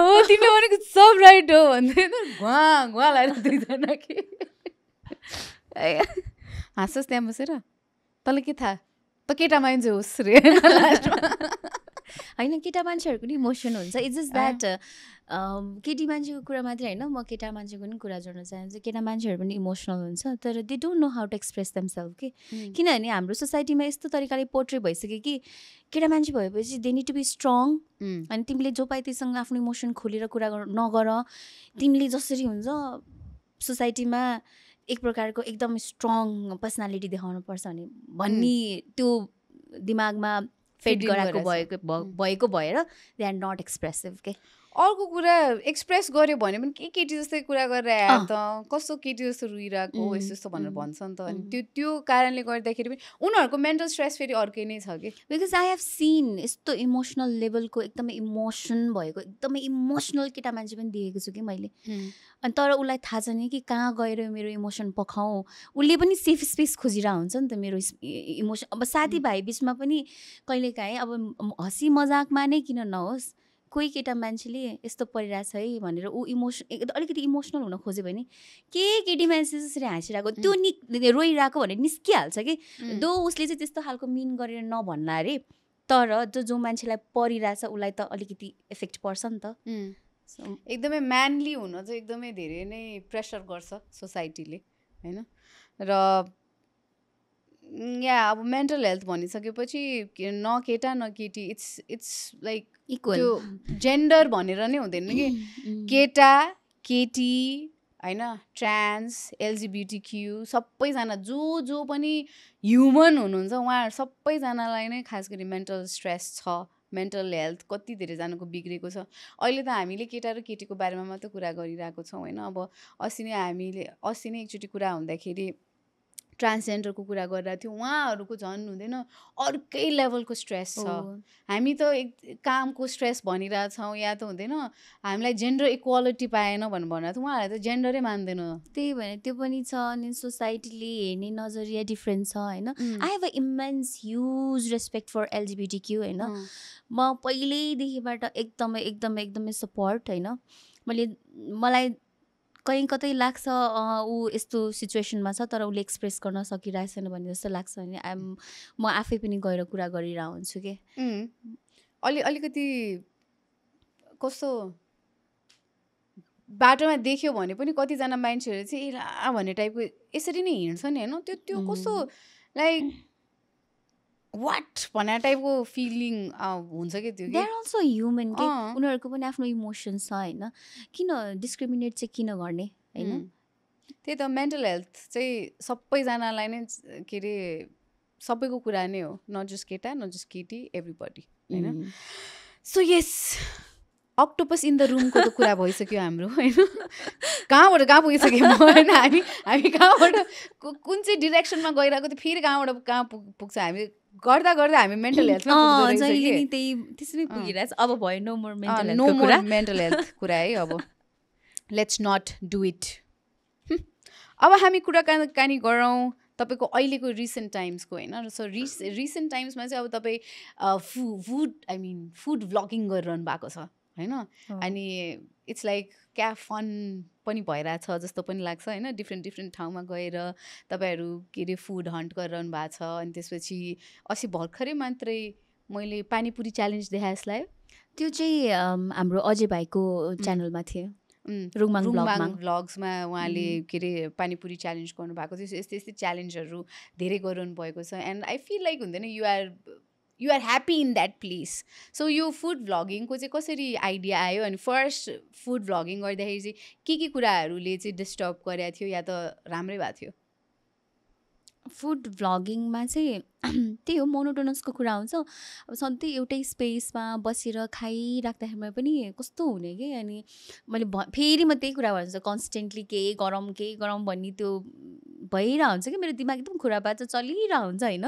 हो तिमीले भनेको सब राइट हो भन्दै घुवा लागेर दुईजना के हाँस्छस् त्यहाँ बसेर तँलाई के थाहा त केटा मान्छे होस् रे होइन केटा मान्छेहरूको नि इमोसन हुन्छ इट्स जस्ट द्याट केटी मान्छेको कुरा मात्रै होइन म केटा मान्छेको पनि कुरा जोड्न चाहन्छु केटा मान्छेहरू पनि इमोसनल हुन्छ तर they don't know how to express themself कि किनभने हाम्रो सोसाइटीमा यस्तो तरिकाले पोर्ट्रे भइसक्यो कि केटा मान्छे भएपछि they need to be strong अनि तिमीले जो पाए त्योसँग आफ्नो इमोसन खोलेर कुरा नगर तिमीले जसरी हुन्छ सोसाइटीमा एक प्रकारको एकदम स्ट्रङ पर्सनालिटी देखाउनुपर्छ भन्ने त्यो दिमागमा फेड गराएको भएको भएर दे आर नट एक्सप्रेसिभ के अर्को कुरा एक्सप्रेस गर्यो भने पनि के केटी जस्तै कुरा गरेर आएर त कस्तो केटी जस्तो रुइरहेको यस्तो यस्तो भनेर भन्छ नि त अनि त्यो कारणले गर्दाखेरि पनि उनीहरूको मेन्टल स्ट्रेस फेरि अर्कै नै छ कि बिकज आई हेभ सिन यस्तो इमोसनल लेभलको एकदमै इमोसन भएको एकदमै इमोसनल केटा मान्छे पनि देखेको छु कि मैले अनि तर उसलाई थाहा छ नि कि कहाँ गएर मेरो इमोसन पखाउँ उसले पनि सेफ स्पेस खोजिरहेको हुन्छ नि त मेरो इमोसन अब साथीभाइ बिचमा पनि कहिलेकाहीँ अब हँसी मजाकमा नै किन नहोस् कोही केटा मान्छेले यस्तो परिरहेछ है भनेर ऊ अलिकति इमोसनल हुन खोज्यो भने के केटी मान्छे जसरी हाँसिरहेको त्यो रोइरहेको भनेर निस्किहाल्छ कि दो उसले चाहिँ त्यस्तो खालको मिन गरेर नभन्ला अरे तर जो मान्छेलाई परिरहेछ उसलाई त अलिकति इफेक्ट पर्छ नि त एकदमै म्यानली हुन चाहिँ एकदमै धेरै नै प्रेसर गर्छ सोसाइटीले होइन र या अब मेन्टल हेल्थ भनिसकेपछि न केटा न केटी इट्स लाइक इक्वल त्यो जेन्डर भनेर नै हुँदैन कि केटा केटी होइन ट्रान्स एलजिबिटिक्यू सबैजना जो पनि ह्युमन हुनुहुन्छ उहाँहरू सबैजनालाई नै खास गरी मेन्टल स्ट्रेस छ मेन्टल हेल्थ कति धेरैजनाको बिग्रेको छ अहिले त हामीले केटा र केटीको बारेमा मात्रै कुरा गरिरहेको छौँ होइन अब अस्ति नै एकचोटि कुरा हुँदाखेरि ट्रान्सजेन्डरको कुरा गरिरहेको थियो उहाँहरूको झन् हुँदैन अर्कै लेभलको स्ट्रेस छ हामी त कामको स्ट्रेस भनिरहेछौँ या त हुँदैन हामीलाई जेन्डर इक्वालिटी पाएन भनेर उहाँहरूले त जेन्डरै मान्दैन त्यही भएर त्यो पनि छ अनि सोसाइटीले हेर्ने नजरिया डिफ्रेन्ट छ होइन I have a immense huge respect for LGBTQ होइन म पहिल्यैदेखिबाट एकदमै सपोर्ट होइन मलाई कहीँ कतै लाग्छ ऊ यस्तो सिचुएसनमा छ तर उसले एक्सप्रेस गर्न सकिरहेको छैन भन्ने जस्तो लाग्छ भने म आफै पनि गएर कुरा गरिरहेको हुन्छु कि अलिकति कस्तो बाटोमा देख्यो भने पनि कतिजना मान्छेहरू चाहिँ ला भन्ने टाइपको यसरी नै हिँड्छ नि होइन त्यो कस्तो लाइक वाट भन्ने टाइपको फिलिङ हुन्छ कि त्यो दे आर अल्सो ह्युमन के उनीहरूको पनि आफ्नो इमोसन्स छ होइन किन डिस्क्रिमिनेट चाहिँ किन गर्ने होइन त्यही त मेन्टल हेल्थ चाहिँ सबैजनालाई नै के अरे सबैको कुरा नै हो नट जस्ट केटा नट जस्ट केटी एभ्रीबडी होइन so yes octopus in the रुमको त कुरा भइसक्यो हाम्रो होइन कहाँबाट कहाँ पुगिसक्यो होइन हामी कहाँबाट कुन चाहिँ डिरेक्सनमा गइरहेको थियो फेरि कहाँबाट कहाँ पुग्छ हामी गर्दा हामी मेन्टल हेल्थमा त्यसरी पुगिरहेछ अब भयो नो मोर मेन्टल हेल्थ कुरा है अब लेट्स नट डु इट अब हामी कुराकानी गरौँ तपाईँको अहिलेको रिसेन्ट टाइम्सको होइन सो रिसेन्ट टाइम्समा चाहिँ अब तपाईँ फुड भ्लगिङ गरिरहनु भएको छ होइन अनि इट्स लाइक क्या फन पनि भइरहेछ जस्तो पनि लाग्छ होइन डिफ्रेन्ट ठाउँमा गएर तपाईँहरू के अरे फुड हन्ट गरिरहनु भएको छ अनि त्यसपछि अस्ति भर्खरै मात्रै मैले पानीपुरी च्यालेन्ज देखाएँ यसलाई त्यो चाहिँ हाम्रो अजय भाइको च्यानलमा थियो रुङमाङ भ्लग्समा उहाँले के अरे पानीपुरी च्यालेन्ज गर्नुभएको थियो यस्तै च्यालेन्जहरू धेरै गरिरहनु भएको छ एन्ड आई फिल लाइक हुँदैन you are happy in that place so यो फुड भ्लगिङको चाहिँ कसरी आइडिया आयो अनि फर्स्ट फुड भ्लगिङ गर्दाखेरि चाहिँ के कुराहरूले चाहिँ डिस्टर्ब गरेको थियो या त राम्रै भएको थियो फुड भ्लगिङमा चाहिँ त्यही हो मोनोटोनसको कुरा हुन्छ अब सधैँ एउटै स्पेसमा बसेर खाइराख्दाखेरिमा पनि कस्तो हुने कि अनि मैले फेरि म त्यही कुरा भन्छु कन्सटेन्टली केही गरम भन्ने त्यो भइरहेको हुन्छ कि मेरो दिमाग एकदम खुरापात चलिरहेको हुन्छ होइन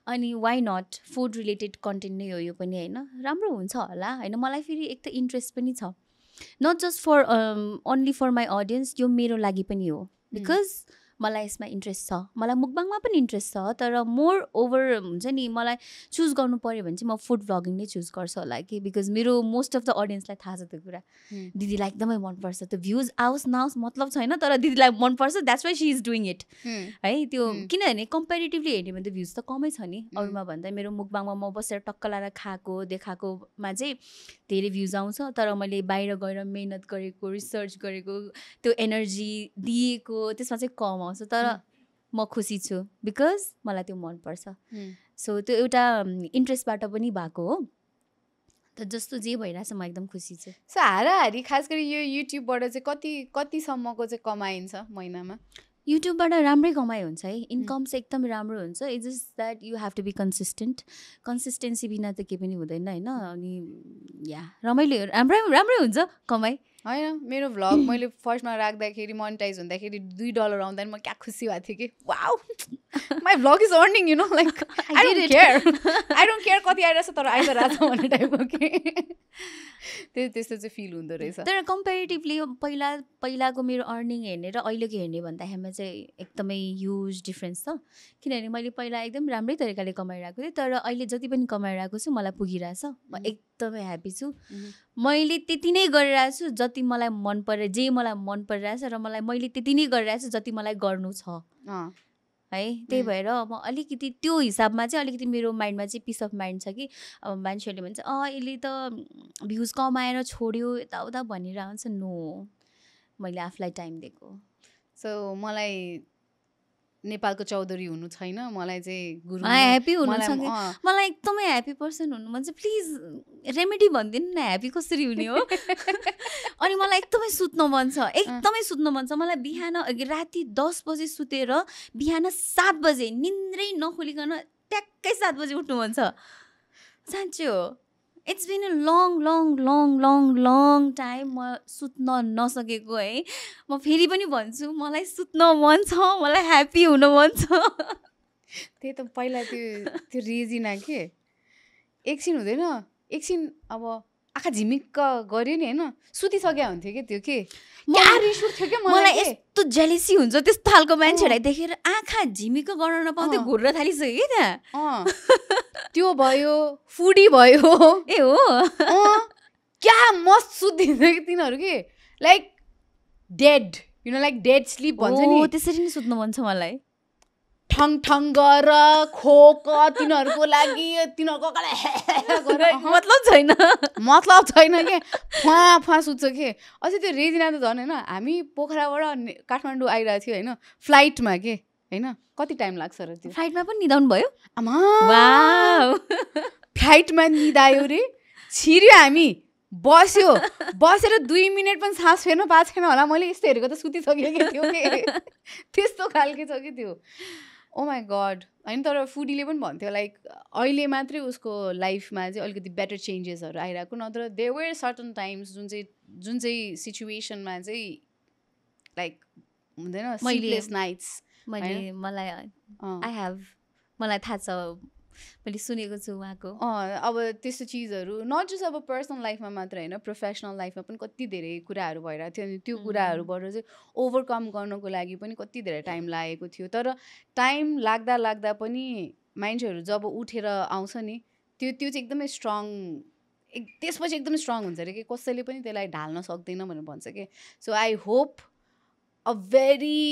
अनि why not food related content नै हो यो पनि होइन राम्रो हुन्छ होला होइन मलाई फेरि एक त इन्ट्रेस्ट पनि छ not just for only for my audience यो मेरो लागि पनि हो बिकज मलाई यसमा इन्ट्रेस्ट छ मलाई मुकबाङमा पनि इन्ट्रेस्ट छ तर मोर ओभर हुन्छ नि मलाई चुज गर्नु पऱ्यो भने चाहिँ म फुड भ्लगिङ नै चुज गर्छु होला कि बिकज मेरो मोस्ट अफ द अडियन्सलाई थाहा छ त्यो कुरा दिदीलाई एकदमै मनपर्छ त्यो भ्युज आओस् नआओस् मतलब छैन तर दिदीलाई मनपर्छ that's why she is doing it है त्यो किनभने कम्पेरिटिभली हेर्ने भने त भ्युज त कमै छ नि अरूमा भन्दा मेरो मुकबाङमा म बसेर टक्क लाएर खाएको देखाएकोमा चाहिँ धेरै भ्युज आउँछ तर मैले बाहिर गएर मेहनत गरेको रिसर्च गरेको त्यो एनर्जी दिएको त्यसमा चाहिँ कम आउँछ तर म खुसी छु बिकज मलाई त्यो मनपर्छ सो त्यो एउटा इन्ट्रेस्टबाट पनि भएको हो त जस्तो जे भइरहेछ म एकदम खुसी छु सो हाराहारी खास गरी यो युट्युबबाट चाहिँ कतिसम्मको चाहिँ कमाइन्छ महिनामा युट्युबबाट राम्रै कमाइ हुन्छ है इन्कम चाहिँ एकदम राम्रो हुन्छ it's just that you have to be consistency बिना त केही पनि हुँदैन होइन अनि या रमाइलो राम्रै हुन्छ कमाइ होइन मेरो भ्लग मैले फर्स्टमा राख्दाखेरि मोनिटाइज हुँदाखेरि $2 आउँदा म क्या खुसी भएको थिएँ कि wow my vlog is earning you know like I don't care कति आइरहेछ तर आइरहेछ भन्ने टाइपको के त्यस्तो चाहिँ फिल हुँदो रहेछ तर कम्पेरिटिभली पहिलाको मेरो अर्निङ हेर्ने र अहिलेको हेर्ने भन्दाखेरिमा चाहिँ एकदमै ह्युज डिफ्रेन्स छ किनभने मैले पहिला एकदम राम्रै तरिकाले कमाइरहेको थिएँ तर अहिले जति पनि कमाइरहेको छु मलाई पुगिरहेछ म एकदमै ह्याप्पी छु मैले त्यति नै गरिरहेको छु जति मलाई मन परिरहेछ र मैले त्यति नै गरिरहेको छु जति मलाई गर्नु छ है त्यही भएर म अलिकति त्यो हिसाबमा चाहिँ अलिकति मेरो माइन्डमा चाहिँ पिस अफ माइन्ड छ कि अब मान्छेहरूले भन्छ यसले त भ्युज कमाएर छोड्यो यताउता भनिरहन्छ नो मैले आफूलाई टाइम दिएको सो मलाई नेपालको चौधरी हुनु छैन मलाई चाहिँ गुरु ह्याप्पी हुनु मलाई छ कि मलाई एकदमै ह्याप्पी पर्सन हुनु मन चाहिँ प्लिज रेमेडी भनिदिनु न ह्याप्पी कसरी हुने हो अनि मलाई एकदमै सुत्न मन छ एकदमै सुत्न मन छ मलाई बिहान राति 10 बजे सुतेर बिहान 7 बजे निन्द्रै नखोलिकन ट्याक्कै 7 बजे उठ्नु मन छ साँच्चै हो it's been a long long long long long time म सुत्न नसकेको है म फेरि पनि भन्छु मलाई सुत्न मन छ मलाई ह्याप्पी हुन मन छ त्यही त पहिला त्यो रेजिना के एकछिन हुँदैन एकछिन अब आँखा झिमिक्क गऱ्यो नि होइन सुतिसक्यो हुन्थ्यो कि त्यो के रिस उठ्थ्यो क्या मलाई यस्तो जेलेसी हुन्छ त्यस्तो खालको मान्छेहरूलाई देखेर आँखा झिमिक्क गर्न नपाउँथ्यो घुर्न थालिसक्यो कि त्यहाँ त्यो भयो फुडी भयो ए हो क्या मस्त सुत्दिन्छ कि तिनीहरू के like dead like dead sleep भन्छ नि त्यसरी नै सुत्नु मन छ मलाई ठङ ठङ गर खोक तिनीहरूको लागि तिनीहरूको मतलब छैन के फुवा सुत्छ के अझै त्यो रेजिना त झन् होइन हामी पोखराबाट काठमाडौँ आइरहेको थियो होइन फ्लाइटमा के होइन कति टाइम लाग्छ र त्यो फ्लाइटमा पनि निदाउनु भयो आमा फ्लाइटमा निदायो रे छिर्यो हामी बसेर 2 मिनट पनि सास फेर्न पाएको छैन होला मैले यस्तो हेरेको त सुतिसकेको थियो कि त्यस्तो खालके छ कि त्यो ओ माई गड होइन तर फुडीले पनि भन्थ्यो लाइक अहिले मात्रै उसको लाइफमा चाहिँ अलिकति बेटर चेन्जेसहरू आइरहेको नत्र देयर वेयर सर्टन टाइम्स जुन चाहिँ सिचुएसनमा चाहिँ लाइक हुँदैन स्लिपलेस नाइट्स मलाई थाहा छ मैले सुनेको छु उहाँको अब त्यस्तो चिजहरू नट जस्ट अब पर्सनल लाइफमा मात्र होइन प्रोफेसनल लाइफमा पनि कति धेरै कुराहरू भइरहेको थियो अनि त्यो कुराहरूबाट चाहिँ ओभरकम गर्नको लागि पनि कति धेरै टाइम लागेको थियो तर टाइम लाग्दा पनि मान्छेहरू जब उठेर आउँछ नि त्यो चाहिँ एकदमै स्ट्रङ त्यसपछि एकदमै स्ट्रङ हुन्छ अरे कि कसैले पनि त्यसलाई ढाल्न सक्दैन भनेर भन्छ कि so I hope a very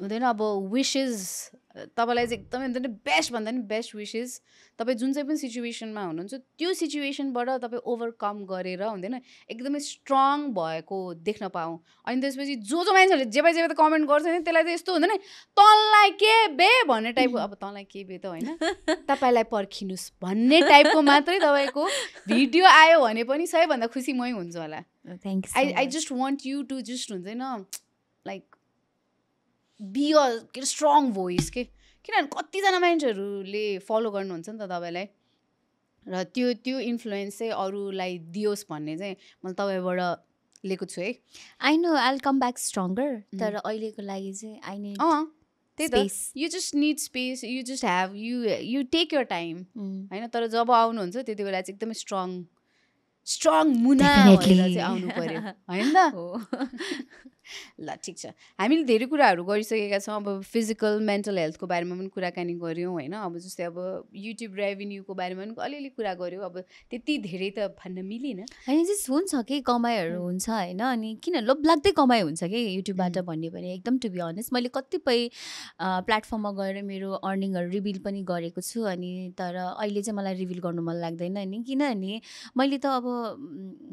हुँदैन अब विसेस तपाईँलाई चाहिँ एकदमै हुन्छ नि बेस्ट भन्दा नि बेस्ट विसेस तपाईँ जुन चाहिँ पनि सिचुएसनमा हुनुहुन्छ त्यो सिचुएसनबाट तपाईँ ओभरकम गरेर हुँदैन एकदमै स्ट्रङ भएको देख्न पाऊँ अनि त्यसपछि जो मान्छेहरूले जे त कमेन्ट गर्छ नि त्यसलाई चाहिँ यस्तो हुँदैन तँलाई के बे भन्ने टाइपको अब तँलाई के बे त होइन तपाईँलाई पर्खिनुहोस् भन्ने टाइपको मात्रै तपाईँको भिडियो आयो भने पनि सबैभन्दा खुसी मै हुन्छ होला I just want you to just हुन्छ नि like be a strong voice के किनभने कतिजना मान्छेहरूले फलो गर्नुहुन्छ नि त तपाईँलाई र त्यो इन्फ्लुएन्स चाहिँ अरूलाई दियोस् भन्ने चाहिँ मैले तपाईँबाट लिएको छु है I know I will come back stronger तर अहिलेको लागि चाहिँ आई निड त्यही त you just need space you just have you take your time होइन तर जब आउनुहुन्छ त्यति बेला चाहिँ एकदमै स्ट्रङ मुना भएर चाहिँ आउनु पर्यो होइन त ल ठिक छ हामीले धेरै कुराहरू गरिसकेका छौँ अब फिजिकल मेन्टल हेल्थको बारेमा पनि कुराकानी गऱ्यौँ होइन अब जस्तै अब युट्युब रेभेन्यूको बारेमा पनि अलिअलि कुरा गऱ्यौँ अब त्यति धेरै त भन्न मिलेन होइन जस्ट हुन्छ कि कमाइहरू हुन्छ होइन अनि किन लोभलाग्दै कमाइ हुन्छ कि युट्युबबाट भन्यो भने एकदम टु बी अनेस्ट मैले कतिपय प्लेटफर्ममा गएर मेरो अर्निङहरू रिभिल पनि गरेको छु अनि तर अहिले चाहिँ मलाई रिभिल गर्नु मन लाग्दैन नि किनभने मैले त अब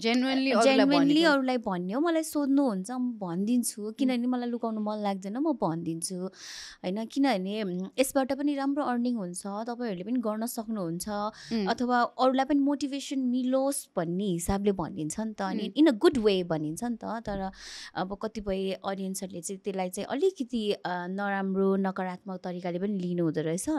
जेन्युनली अरूलाई भन्यो मलाई सोध्नुहुन्छ भनिदिन्छु किनभने मलाई लुकाउनु मन लाग्दैन म भनिदिन्छु होइन किनभने यसबाट पनि राम्रो अर्निङ हुन्छ तपाईँहरूले पनि गर्न सक्नुहुन्छ अथवा अरूलाई पनि मोटिभेसन मिलोस् भन्ने हिसाबले भनिदिन्छ नि त अनि इन अ गुड वे भनिन्छ नि त तर अब कतिपय अडियन्सहरूले चाहिँ त्यसलाई चाहिँ अलिकति नराम्रो नकारात्मक तरिकाले पनि लिनु हुँदो रहेछ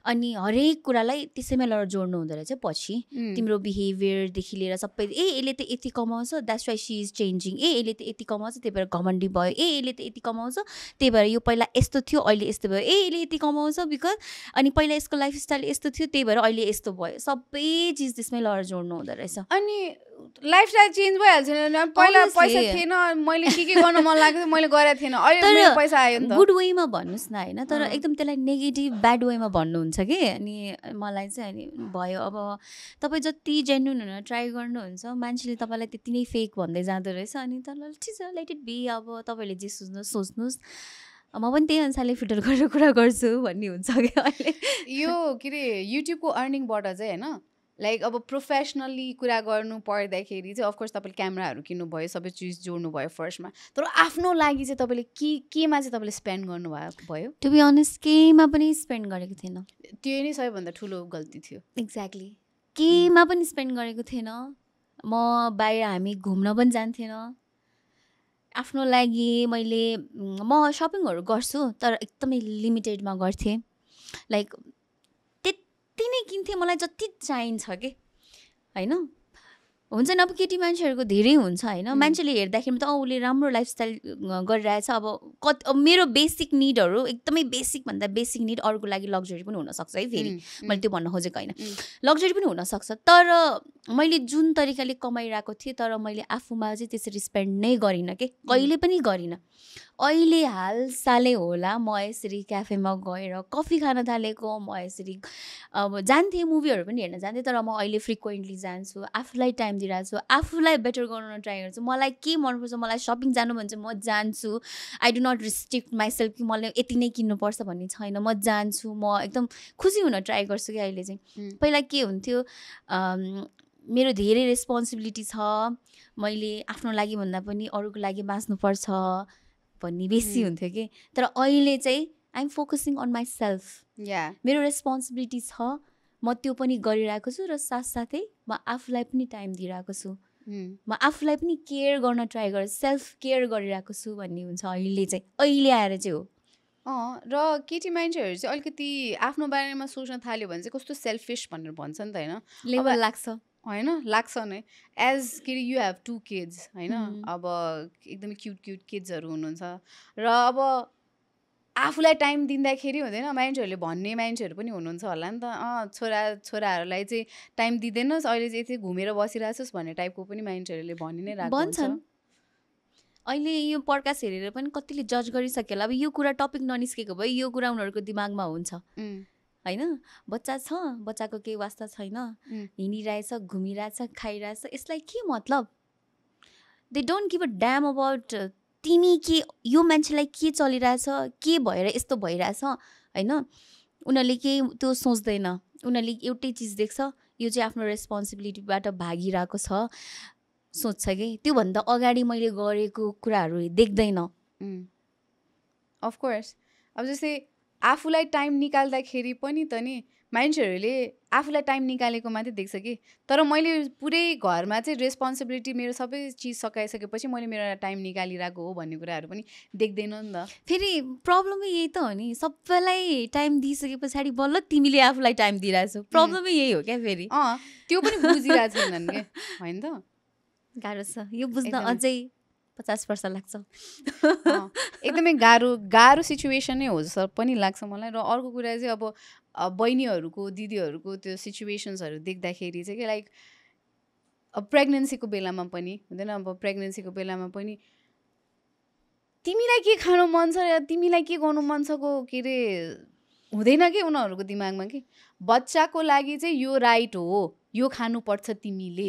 अनि हरेक कुरालाई त्यसैमा लगेर जोड्नु हुँदो रहेछ पछि तिम्रो बिहेभियरदेखि लिएर सबै यसले त यति कमाउँछ that's why she is changing यसले त यति कमाउँछ त्यही भएर घमण्डी भयो यसले त यति कमाउँछ त्यही भएर यो पहिला यस्तो थियो अहिले यस्तो भयो यसले यति कमाउँछ बिकज अनि पहिला यसको लाइफस्टाइल यस्तो थियो त्यही भएर अहिले यस्तो भयो सबै चिज त्यसमै लगेर जोड्नु हुँदो रहेछ अनि लाइफस्टाइल चेन्ज भइहाल्छ पहिला पैसा थिएन मैले के गर्न मन लाग्थ्यो मैले गरेको थिएन अहिले पैसा आयो नि त गुड वेमा भन्नुहोस् न होइन तर एकदम त्यसलाई नेगेटिभ ब्याड वेमा भन्नुहुन्छ कि अनि मलाई चाहिँ अनि भयो अब तपाईँ जति जेन्युन हुन ट्राई गर्नुहुन्छ मान्छेले तपाईँलाई त्यति नै फेक भन्दै जाँदो रहेछ अनि तर ठिक छ लेट इट बी अब तपाईँले जे सोच्नुहोस् म पनि त्यही अनुसारले फिल्टर गरेर कुरा गर्छु भन्ने हुन्छ कि अहिले यो के अरे युट्युबको अर्निङबाट चाहिँ होइन लाइक अब प्रोफेसनल्ली कुरा गर्नु पर्दाखेरि चाहिँ अफकोर्स तपाईँले क्यामेराहरू किन्नुभयो सबै चिज जोड्नुभयो फर्स्टमा तर आफ्नो लागि चाहिँ तपाईँले केमा चाहिँ तपाईँले स्पेन्ड गर्नुभयो टु बी अनेस्ट केहीमा पनि स्पेन्ड गरेको थिएन त्यो नै सबैभन्दा ठुलो गल्ती थियो एक्ज्याक्टली केहीमा पनि स्पेन्ड गरेको थिएन म बाहिर हामी घुम्न पनि जान्थेन आफ्नो लागि मैले म सपिङहरू गर्छु तर एकदमै लिमिटेडमा गर्थेँ लाइक त्यति नै किन्थेँ मलाई जति चाहिन्छ कि होइन हुन्छ नि अब केटी मान्छेहरूको धेरै हुन्छ होइन मान्छेले हेर्दाखेरि त उसले राम्रो लाइफस्टाइल गरिरहेछ अब मेरो बेसिक निडहरू एकदमै बेसिकभन्दा बेसिक निड अरूको लागि लग्जरी पनि हुनसक्छ है फेरि मैले त्यो भन्न खोजेको होइन लग्जरी पनि हुनसक्छ तर मैले जुन तरिकाले कमाइरहेको थिएँ तर मैले आफूमा चाहिँ त्यसरी स्पेन्ड नै गरिनँ कि कहिले पनि गरिनँ अहिले हालसालै होला म यसरी क्याफेमा गएर कफी खान थालेको म यसरी अब जान्थेँ मुभीहरू पनि हेर्न जान्थेँ तर म अहिले फ्रिक्वेन्टली जान्छु आफूलाई टाइम दिइरहेको छु आफूलाई बेटर गर्न ट्राई गर्छु मलाई के मनपर्छ मलाई सपिङ जानु भने चाहिँ म जान्छु I do not restrict myself कि मलाई यति नै किन्नुपर्छ भन्ने छैन म जान्छु म एकदम खुसी हुन ट्राई गर्छु कि अहिले चाहिँ पहिला के हुन्थ्यो मेरो धेरै रेस्पोन्सिबिलिटी छ मैले आफ्नो लागि भन्दा पनि अरूको लागि बाँच्नुपर्छ भन्ने बेसी हुन्थ्यो कि तर अहिले चाहिँ I am focusing on myself मेरो रेस्पोन्सिबिलिटी छ म त्यो पनि गरिरहेको छु र साथसाथै म आफूलाई पनि टाइम दिइरहेको छु म आफूलाई पनि केयर गर्न ट्राई गरेर सेल्फ केयर गरिरहेको छु भन्ने हुन्छ अहिले आएर चाहिँ हो र केटी मान्छेहरू चाहिँ अलिकति आफ्नो बारेमा सोच्न थाल्यो भने चाहिँ कस्तो सेल्फिस भनेर भन्छ नि त होइन लेभल लाग्छ होइन लाग्छ नै एज के अरे यु हेभ 2 किड्स होइन अब एकदमै क्युट किड्सहरू हुनुहुन्छ र अब आफूलाई टाइम दिँदाखेरि हुँदैन मान्छेहरूले भन्ने मान्छेहरू पनि हुनुहुन्छ होला नि त छोराहरूलाई चाहिँ टाइम दिँदैनस् अहिले चाहिँ यति घुमेर बसिरहेछस् भन्ने टाइपको पनि मान्छेहरूले भनि नै राख्छ भन्छन् अहिले यो पडकास्ट हेरेर पनि कतिले जज गरिसक्यो होला अब यो कुरा टपिक ननिस्केको भए यो कुरा उनीहरूको दिमागमा हुन्छ होइन बच्चा छ बच्चाको केही वास्ता छैन हिँडिरहेछ घुमिरहेछ खाइरहेछ यसलाई के मतलब they don't give a damn about तिमी के यो मान्छेलाई के चलिरहेछ के भएर यस्तो भइरहेछ होइन उनीहरूले केही त्यो सोच्दैन उनीहरूले एउटै चिज देख्छ यो चाहिँ आफ्नो रेस्पोन्सिबिलिटीबाट भागिरहेको छ सोच्छ कि त्योभन्दा अगाडि मैले गरेको कुराहरू देख्दैन अफकोर्स अब जस्तै आफूलाई टाइम निकाल्दाखेरि पनि त नि मान्छेहरूले आफूलाई टाइम निकालेको मात्रै देख्छ कि तर मैले पुरै घरमा चाहिँ रेस्पोन्सिबिलिटी मेरो सबै चिज सकाइसकेपछि मैले मेरो टाइम निकालिरहेको हो भन्ने कुराहरू पनि देख्दैन नि त फेरि प्रब्लमै यही त हो नि सबैलाई टाइम दिइसके पछाडि बल्ल तिमीले आफूलाई टाइम दिइरहेछौ प्रब्लमै यही हो क्या फेरि त्यो पनि बुझिरहेको छैनन् क्या होइन त गाह्रो छ यो बुझ्न अझै 50 वर्ष लाग्छ एकदमै गाह्रो सिचुएसन नै हो जस्तो पनि लाग्छ मलाई र अर्को कुरा चाहिँ अब बहिनीहरूको दिदीहरूको त्यो सिचुएसन्सहरू देख्दाखेरि चाहिँ कि लाइक प्रेग्नेन्सीको बेलामा पनि हुँदैन अब प्रेग्नेन्सीको बेलामा पनि तिमीलाई के खानु मन छ या तिमीलाई के गर्नु मन छको के अरे हुँदैन कि उनीहरूको दिमागमा कि बच्चाको लागि चाहिँ यो राइट हो यो खानुपर्छ तिमीले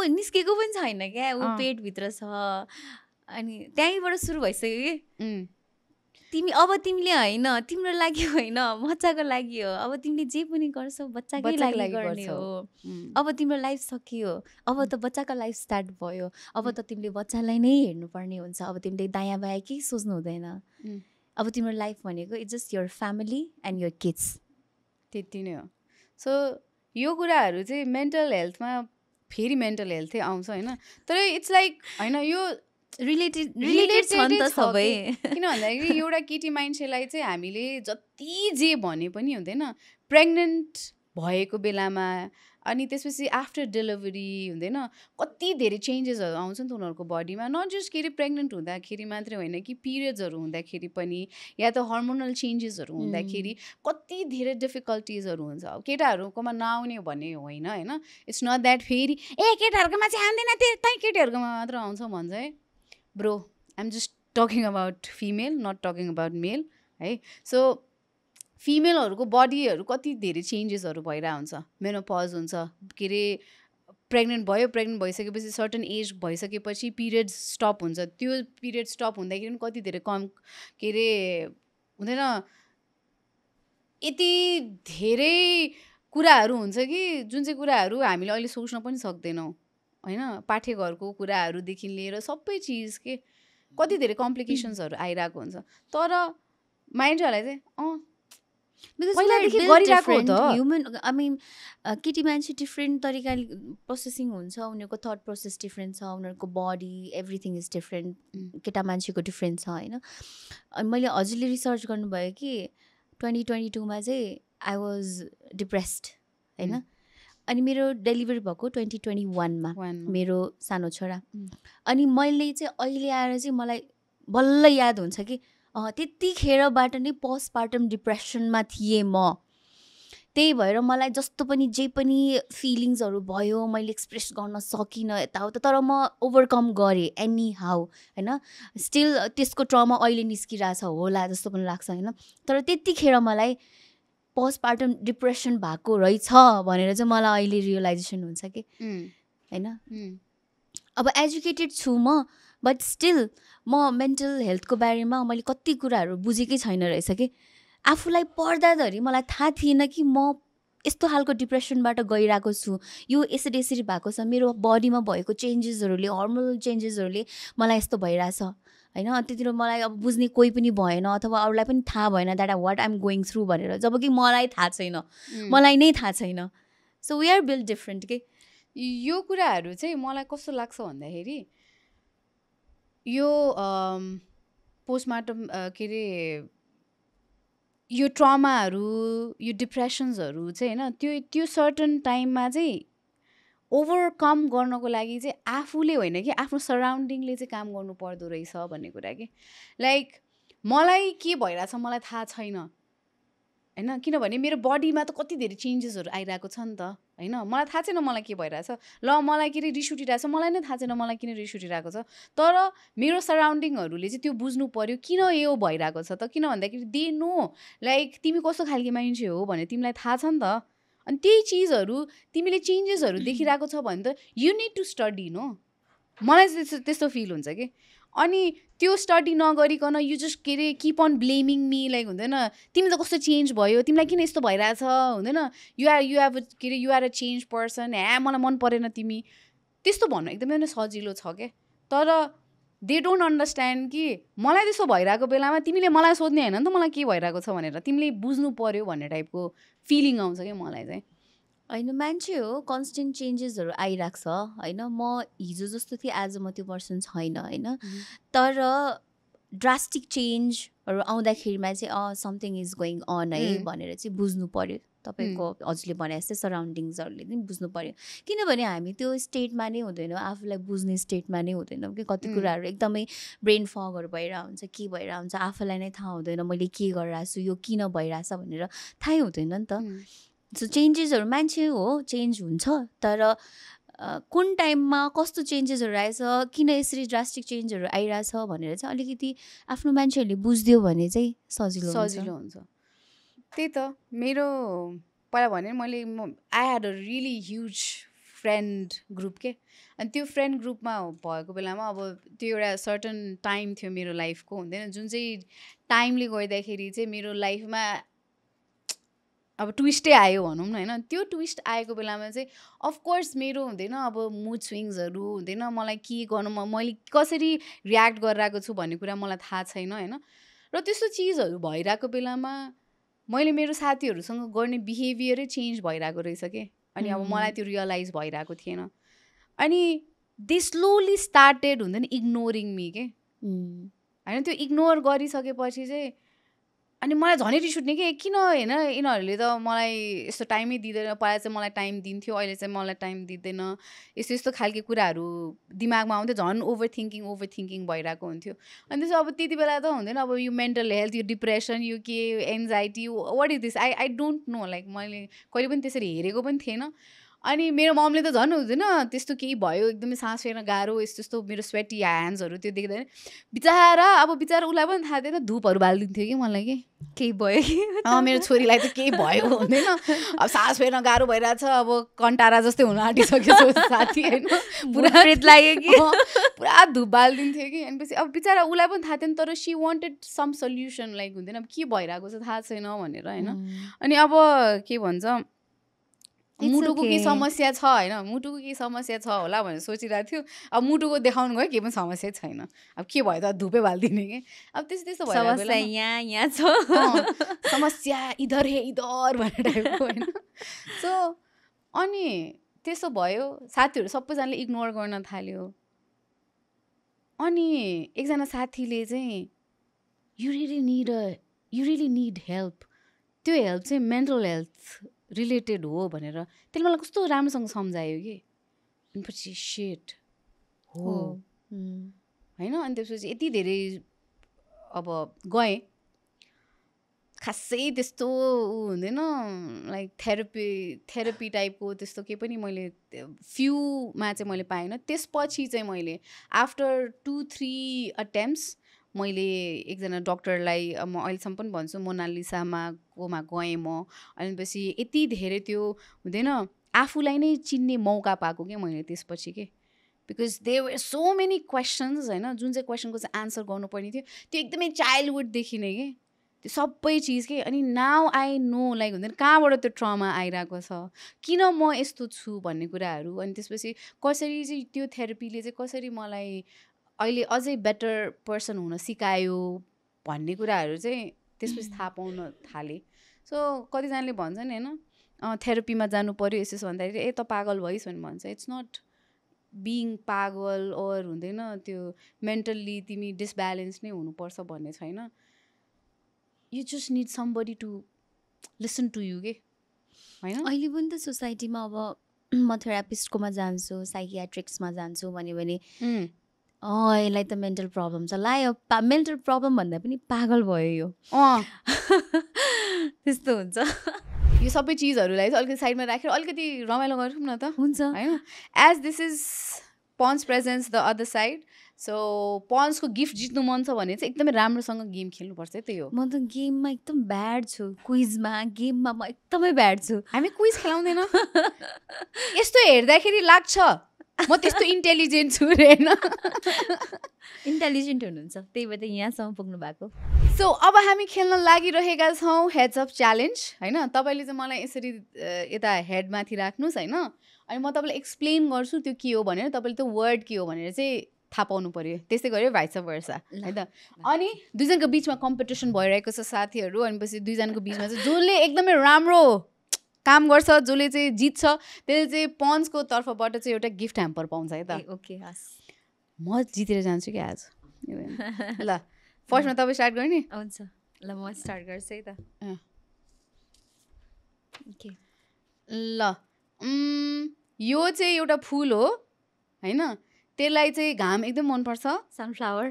निस्केको पनि छैन क्या ऊ पेटभित्र छ अनि त्यहीँबाट सुरु भइसक्यो कि तिमीले होइन तिम्रो लागि होइन बच्चाको लागि हो अब तिमीले जे पनि गर्छौ बच्चाकै लागि गर्ने हो अब तिम्रो लाइफ सकियो अब त बच्चाको लाइफ स्टार्ट भयो अब त तिमीले बच्चालाई नै हेर्नुपर्ने हुन्छ अब तिमीले दायाँ बायाँ केही सोच्नु हुँदैन अब तिम्रो लाइफ भनेको it's just your family and your kids त्यति नै हो सो यो कुराहरू चाहिँ मेन्टल हेल्थमा फेरि मेन्टल हेल्थै आउँछ होइन तर इट्स लाइक होइन यो रिलेटेड छ नि त सबै किन भन्दाखेरि एउटा केटी मान्छेलाई चाहिँ हामीले जति जे भने पनि हुँदैन प्रेग्नेन्ट भएको बेलामा अनि त्यसपछि आफ्टर डेलिभरी हुँदैन कति धेरै चेन्जेसहरू आउँछ नि त उनीहरूको बडीमा नट जस्ट के अरे प्रेग्नेन्ट हुँदाखेरि मात्रै होइन कि पिरियड्सहरू हुँदाखेरि पनि या त हर्मोनल चेन्जेसहरू हुँदाखेरि कति धेरै डिफिकल्टिजहरू हुन्छ अब केटाहरूकोमा नआउने भन्ने होइन इट्स नट द्याट फेरि केटाहरूकोमा चाहिँ आउँदैन त्यही केटीहरूकोमा मात्र आउँछ भन्छ है bro I am just talking about female not talking about male है सो फिमेलहरूको बडीहरू कति धेरै चेन्जेसहरू भइरहेको हुन्छ मेनोपज हुन्छ के अरे प्रेग्नेन्ट भइसकेपछि सर्टन एज भइसकेपछि पिरियड स्टप हुन्छ त्यो पिरियड स्टप हुँदाखेरि पनि कति धेरै कम के अरे हुँदैन यति धेरै कुराहरू हुन्छ कि जुन चाहिँ कुराहरू हामीले अहिले सोच्न पनि सक्दैनौँ होइन पाठ्यघरको कुराहरूदेखि लिएर सबै चिज के कति धेरै कम्प्लिकेसन्सहरू आइरहेको हुन्छ तर माइन्डहरूलाई चाहिँ पहिलादेखि गरिरहेको हो त ह्युमन आई मिन केटी मान्छे डिफ्रेन्ट तरिकाले प्रोसेसिङ हुन्छ उनीहरूको थट प्रोसेस डिफ्रेन्ट छ उनीहरूको बडी एभ्रिथिङ इज डिफ्रेन्ट केटा मान्छेको डिफ्रेन्ट छ होइन अनि मैले हजुरले रिसर्च गर्नुभयो कि 2022मा चाहिँ आई वाज डिप्रेस्ड होइन अनि मेरो डेलिभरी भएको 2021मा मेरो सानो छोरा अनि मैले चाहिँ अहिले आएर चाहिँ मलाई बल्ल याद हुन्छ कि त्यतिखेरबाट नै पोस्टपार्टम डिप्रेसनमा थिएँ म त्यही भएर मलाई जस्तो पनि जे पनि फिलिङ्सहरू भयो मैले एक्सप्रेस गर्न सकिनँ यताउता तर म ओभरकम गरेँ एनी हाउ होइन स्टिल त्यसको ट्रमा अहिले निस्किरहेछ होला जस्तो पनि लाग्छ होइन तर त्यतिखेर मलाई पोस्टपार्टम डिप्रेसन भएको रहेछ भनेर चाहिँ मलाई अहिले रियलाइजेसन हुन्छ कि होइन अब एजुकेटेड छु म बट स्टिल म मेन्टल हेल्थको बारेमा मैले कति कुराहरू बुझेकै छैन रहेछ कि आफूलाई पढ्दाधरि मलाई थाहा थिएन कि म यस्तो खालको डिप्रेसनबाट गइरहेको छु यो यसरी यसरी भएको छ मेरो बडीमा भएको चेन्जेसहरूले हर्मोनल चेन्जेसहरूले मलाई यस्तो भइरहेछ होइन त्यतिखेर मलाई अब बुझ्ने कोही पनि भएन अथवा अरूलाई पनि थाहा भएन that what I'm going through भनेर जब कि मलाई थाहा छैन मलाई नै थाहा छैन so we are build different के यो कुराहरू चाहिँ मलाई कस्तो लाग्छ भन्दाखेरि यो पोस्टमार्टम के अरे यो ट्रमाहरू यो डिप्रेसन्सहरू चाहिँ होइन त्यो सर्टन टाइममा चाहिँ ओभरकम गर्नको लागि चाहिँ आफूले होइन कि आफ्नो सराउन्डिङले चाहिँ काम गर्नु पर्दो रहेछ भन्ने कुरा कि लाइक मलाई के भइरहेछ मलाई थाहा छैन होइन किनभने मेरो बडीमा त कति धेरै चेन्जेसहरू आइरहेको छ नि त होइन मलाई थाहा छैन मलाई के भइरहेछ ल मलाई के अरे रिस उठिरहेछ मलाई नै थाहा छैन मलाई किन रिस उठिरहेको छ तर मेरो सराउन्डिङहरूले चाहिँ त्यो बुझ्नु पर्यो किन यो भइरहेको छ त किन भन्दाखेरि दे नो लाइक तिमी कस्तो खालको मान्छे हो भने तिमीलाई थाहा छ नि त अनि त्यही चिजहरू तिमीले चेन्जेसहरू देखिरहेको छ भने त you need to study no मलाई त्यस्तो फिल हुन्छ कि अनि त्यो स्टडी नगरिकन यु जस्ट के अरे keep on blaming me like हुँदैन तिमी त कस्तो चेन्ज भयो तिमीलाई किन यस्तो भइरहेछ हुँदैन यु हेभ के अरे you are a change person मलाई मन परेन तिमी त्यस्तो भन्नु एकदमै नै सजिलो छ क्या तर दे डोन्ट अन्डरस्ट्यान्ड कि मलाई त्यस्तो भइरहेको बेलामा तिमीले मलाई सोध्ने होइन नि त मलाई के भइरहेको छ भनेर तिमीले बुझ्नु पर्यो भन्ने टाइपको फिलिङ आउँछ क्या मलाई चाहिँ होइन मान्छे हो कन्सटेन्ट चेन्जेसहरू आइरहेको छ होइन म हिजो जस्तो थिएँ आज म त्यो पर्सन छैन होइन तर ड्रास्टिक चेन्जहरू आउँदाखेरिमा चाहिँ समथिङ इज गोइङ अन है भनेर चाहिँ बुझ्नु पर्यो तपाईँको हजुरले भने जस्तै सराउन्डिङ्सहरूले पनि बुझ्नु पर्यो किनभने हामी त्यो स्टेटमा नै हुँदैनौँ आफूलाई बुझ्ने स्टेटमा नै हुँदैनौँ कि कति कुराहरू एकदमै ब्रेन फगहरू भइरहेको हुन्छ के भइरहेको हुन्छ आफूलाई नै थाहा हुँदैन मैले के गरिरहेको छु यो किन भइरहेछ भनेर थाहै हुँदैन नि त सो चेन्जेसहरू मान्छे हो चेन्ज हुन्छ तर कुन टाइममा कस्तो चेन्जेसहरू आएछ किन यसरी ड्रास्टिक चेन्जहरू आइरहेछ भनेर चाहिँ अलिकति आफ्नो मान्छेहरूले बुझिदियो भने चाहिँ सजिलो हुन्छ त्यही त मेरो पहिला भने मैले I had a really huge friend group के अनि त्यो फ्रेन्ड ग्रुपमा भएको बेलामा अब त्यो एउटा सर्टन टाइम थियो मेरो लाइफको हुँदैन जुन चाहिँ टाइमले गर्दाखेरि चाहिँ मेरो लाइफमा अब ट्विस्टै आयो भनौँ न होइन त्यो ट्विस्ट आएको बेलामा चाहिँ अफकोर्स मेरो हुँदैन अब मुड स्विङ्सहरू हुँदैन मलाई के गर्नु मैले कसरी रियाक्ट गरिरहेको छु भन्ने कुरा मलाई थाहा छैन होइन र त्यस्तो चिजहरू भइरहेको बेलामा मैले मेरो साथीहरूसँग गर्ने बिहेभियरै चेन्ज भइरहेको रहेछ कि अनि अब मलाई त्यो रियलाइज भइरहेको थिएन अनि दे स्लोली स्टार्टेड हुँदैन इग्नोरिङ मी के होइन त्यो इग्नोर गरिसकेपछि चाहिँ अनि मलाई झनै रिस उठ्ने कि किन होइन यिनीहरूले त मलाई यस्तो टाइमै दिँदैन पहिला चाहिँ मलाई टाइम दिन्थ्यो अहिले चाहिँ मलाई टाइम दिँदैन यस्तो यस्तो खालको कुराहरू दिमागमा आउँथ्यो झन् ओभर थिङ्किङ भइरहेको हुन्थ्यो अनि त्यसो अब त्यति बेला त हुँदैन अब यो मेन्टल हेल्थ यो डिप्रेसन यो के anxiety what is this I don't know like मैले कहिले पनि त्यसरी हेरेको पनि थिएन अनि मेरो मम्मीले त झन् हुँदैन त्यस्तो केही भयो एकदमै सास फेर्न गाह्रो यस्तो यस्तो मेरो स्वेटी ह्यान्ड्सहरू त्यो देख्दैन बिचरा उसलाई पनि थाहा थिएन धुपहरू बालिदिन्थ्यो कि मलाई कि केही भयो कि मेरो छोरीलाई त केही भयो हुँदैन अब सास फेर्न गाह्रो भइरहेछ अब कन्टारा जस्तै हुन आँटिसक्यो साथी होइन पुरा प्रेत लाग्यो कि पुरा धुप बालिदिन्थ्यो कि अनि पछि अब बिचरा उसलाई पनि थाहा थिएन तर she wanted some solution like हुँदैन अब के भइरहेको छ थाहा छैन भनेर होइन अनि अब के भन्छ मुटुको के समस्या छ होइन मुटुको के समस्या छ होला भनेर सोचिरहेको थियो अब मुटुको देखाउनु गयो के पनि समस्या छैन अब के भयो त धुपै हालिदिने कि अब त्यस्तो समस्या यहाँ छ समस्या इधर हे इधर भन्ने टाइपको होइन सो अनि त्यसो भयो साथीहरू सबैजनाले इग्नोर गर्न थाल्यो अनि एकजना साथीले चाहिँ यु रियली निड हेल्प त्यो हेल्प चाहिँ मेन्टल हेल्थ रिलेटेड हो भनेर त्यसले मलाई कस्तो राम्रोसँग सम्झायो कि अनि पछि सेट हो होइन अनि त्यसपछि यति धेरै अब गएँ खासै त्यस्तो हुँदैन लाइक थेरापी टाइपको त्यस्तो केही पनि मैले फ्यूमा चाहिँ मैले पाएन त्यसपछि चाहिँ मैले आफ्टर 2-3 अटेम्प्ट्स मैले एकजना डक्टरलाई म अहिलेसम्म पनि भन्छु मोनालिसामा गएँ म अनि पछि यति धेरै त्यो हुँदैन आफूलाई नै चिन्ने मौका पाएको क्या मैले त्यसपछि के because they were so many questions होइन जुन चाहिँ क्वेसनको चाहिँ आन्सर गर्नुपर्ने थियो त्यो एकदमै चाइल्डहुडदेखि नै के त्यो सबै चिज के अनि नाउ आई नो लाइक हुँदैन कहाँबाट त्यो ट्रमा आइरहेको छ किन म यस्तो छु भन्ने कुराहरू अनि त्यसपछि कसरी चाहिँ त्यो थेरापीले चाहिँ कसरी मलाई अहिले अझै बेटर पर्सन हुन सिकायो भन्ने कुराहरू चाहिँ त्यसपछि थाहा पाउन थालेँ सो कतिजनाले भन्छन् होइन थेरापीमा जानु पऱ्यो यसो भन्दाखेरि ए त पागल भइस् भने भन्छ इट्स नट बिङ पागल ओर हुँदैन त्यो मेन्टल्ली तिमी डिसब्यालेन्स नै हुनुपर्छ भन्ने छैन you just need somebody to listen to you के होइन अहिले पनि त सोसाइटीमा अब म थेरापिस्टकोमा जान्छु साइकियाट्रिक्समा जान्छु भन्यो भने यसलाई त मेन्टल प्रब्लम छ लायो मेन्टल प्रब्लम भन्दा पनि पागल भयो यो त्यस्तो हुन्छ यो सबै चिजहरूलाई चाहिँ अलिकति साइडमा राखेर अलिकति रमाइलो गरौँ न त हुन्छ होइन as this is Pond's presents the other side so पन्सको गिफ्ट जित्नु मन छ भने चाहिँ एकदमै राम्रोसँग गेम खेल्नुपर्छ त्यही हो म त गेममा एकदम ब्याड छु क्विजमा गेममा म एकदमै ब्याड छु हामी क्विज खेलाउँदैन यस्तो हेर्दाखेरि लाग्छ म त्यस्तो इन्टेलिजेन्ट छु रे होइन इन्टेलिजेन्ट हुनुहुन्छ त्यही भएर यहाँसम्म पुग्नु भएको सो अब हामी खेल्न लागिरहेका छौँ हेड्स अप च्यालेन्ज होइन तपाईँले चाहिँ मलाई यसरी यता हेडमाथि राख्नुहोस् होइन अनि म तपाईँलाई एक्सप्लेन गर्छु त्यो के हो भनेर तपाईँले त्यो वर्ड के हो भनेर चाहिँ थाहा पाउनु पऱ्यो त्यस्तै गऱ्यो भाइस वर्सा है त अनि दुईजनाको बिचमा कम्पिटिसन भइरहेको छ साथीहरू अनि पछि दुईजनाको बिचमा चाहिँ जसले एकदमै राम्रो काम गर्छ जसले चाहिँ जित्छ त्यसले चाहिँ पन्सको तर्फबाट चाहिँ एउटा गिफ्ट ह्याम्पर पाउँछ है त ओके हस् म जितेर जान्छु कि आज ल फर्स्टमा तपाईँ स्टार्ट गर्ने हुन्छ ल म स्टार्ट गर्छु है त ओके ल यो चाहिँ एउटा फुल हो होइन त्यसलाई चाहिँ घाम एकदम मनपर्छ सनफ्लावर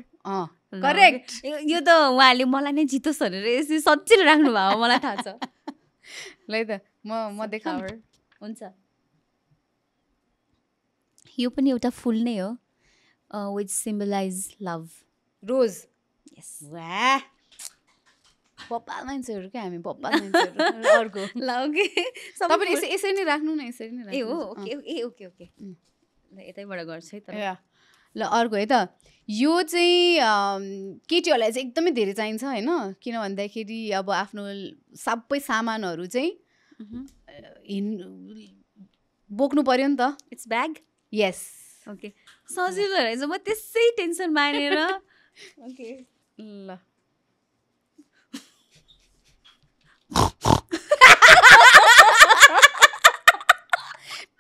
करेक्ट यो त उहाँले मलाई नै जितोस् भनेर यसरी सच्चिलो राख्नु भयो मलाई थाहा छ ल है त म देखाउँ हुन्छ यो पनि एउटा फुल नै हो विच सिम्बलाइज लभ रोज यस वाह बप्पा मान्छेहरू क्या हामी बप्पा मान्छेहरू अर्को ल ओके तपाईँले यसरी नै राख्नु न यसरी नै ए हो ओके ए ओके ओके ल यतैबाट गर्छु है त ल अर्को है त यो चाहिँ केटीहरूलाई चाहिँ एकदमै धेरै चाहिन्छ होइन किन भन्दाखेरि अब आफ्नो सबै सामानहरू चाहिँ बोक्नु पर्यो नि त इट्स ब्याग यस ओके सजिलो रहेछ म त्यसै टेन्सन मानेर ओके ल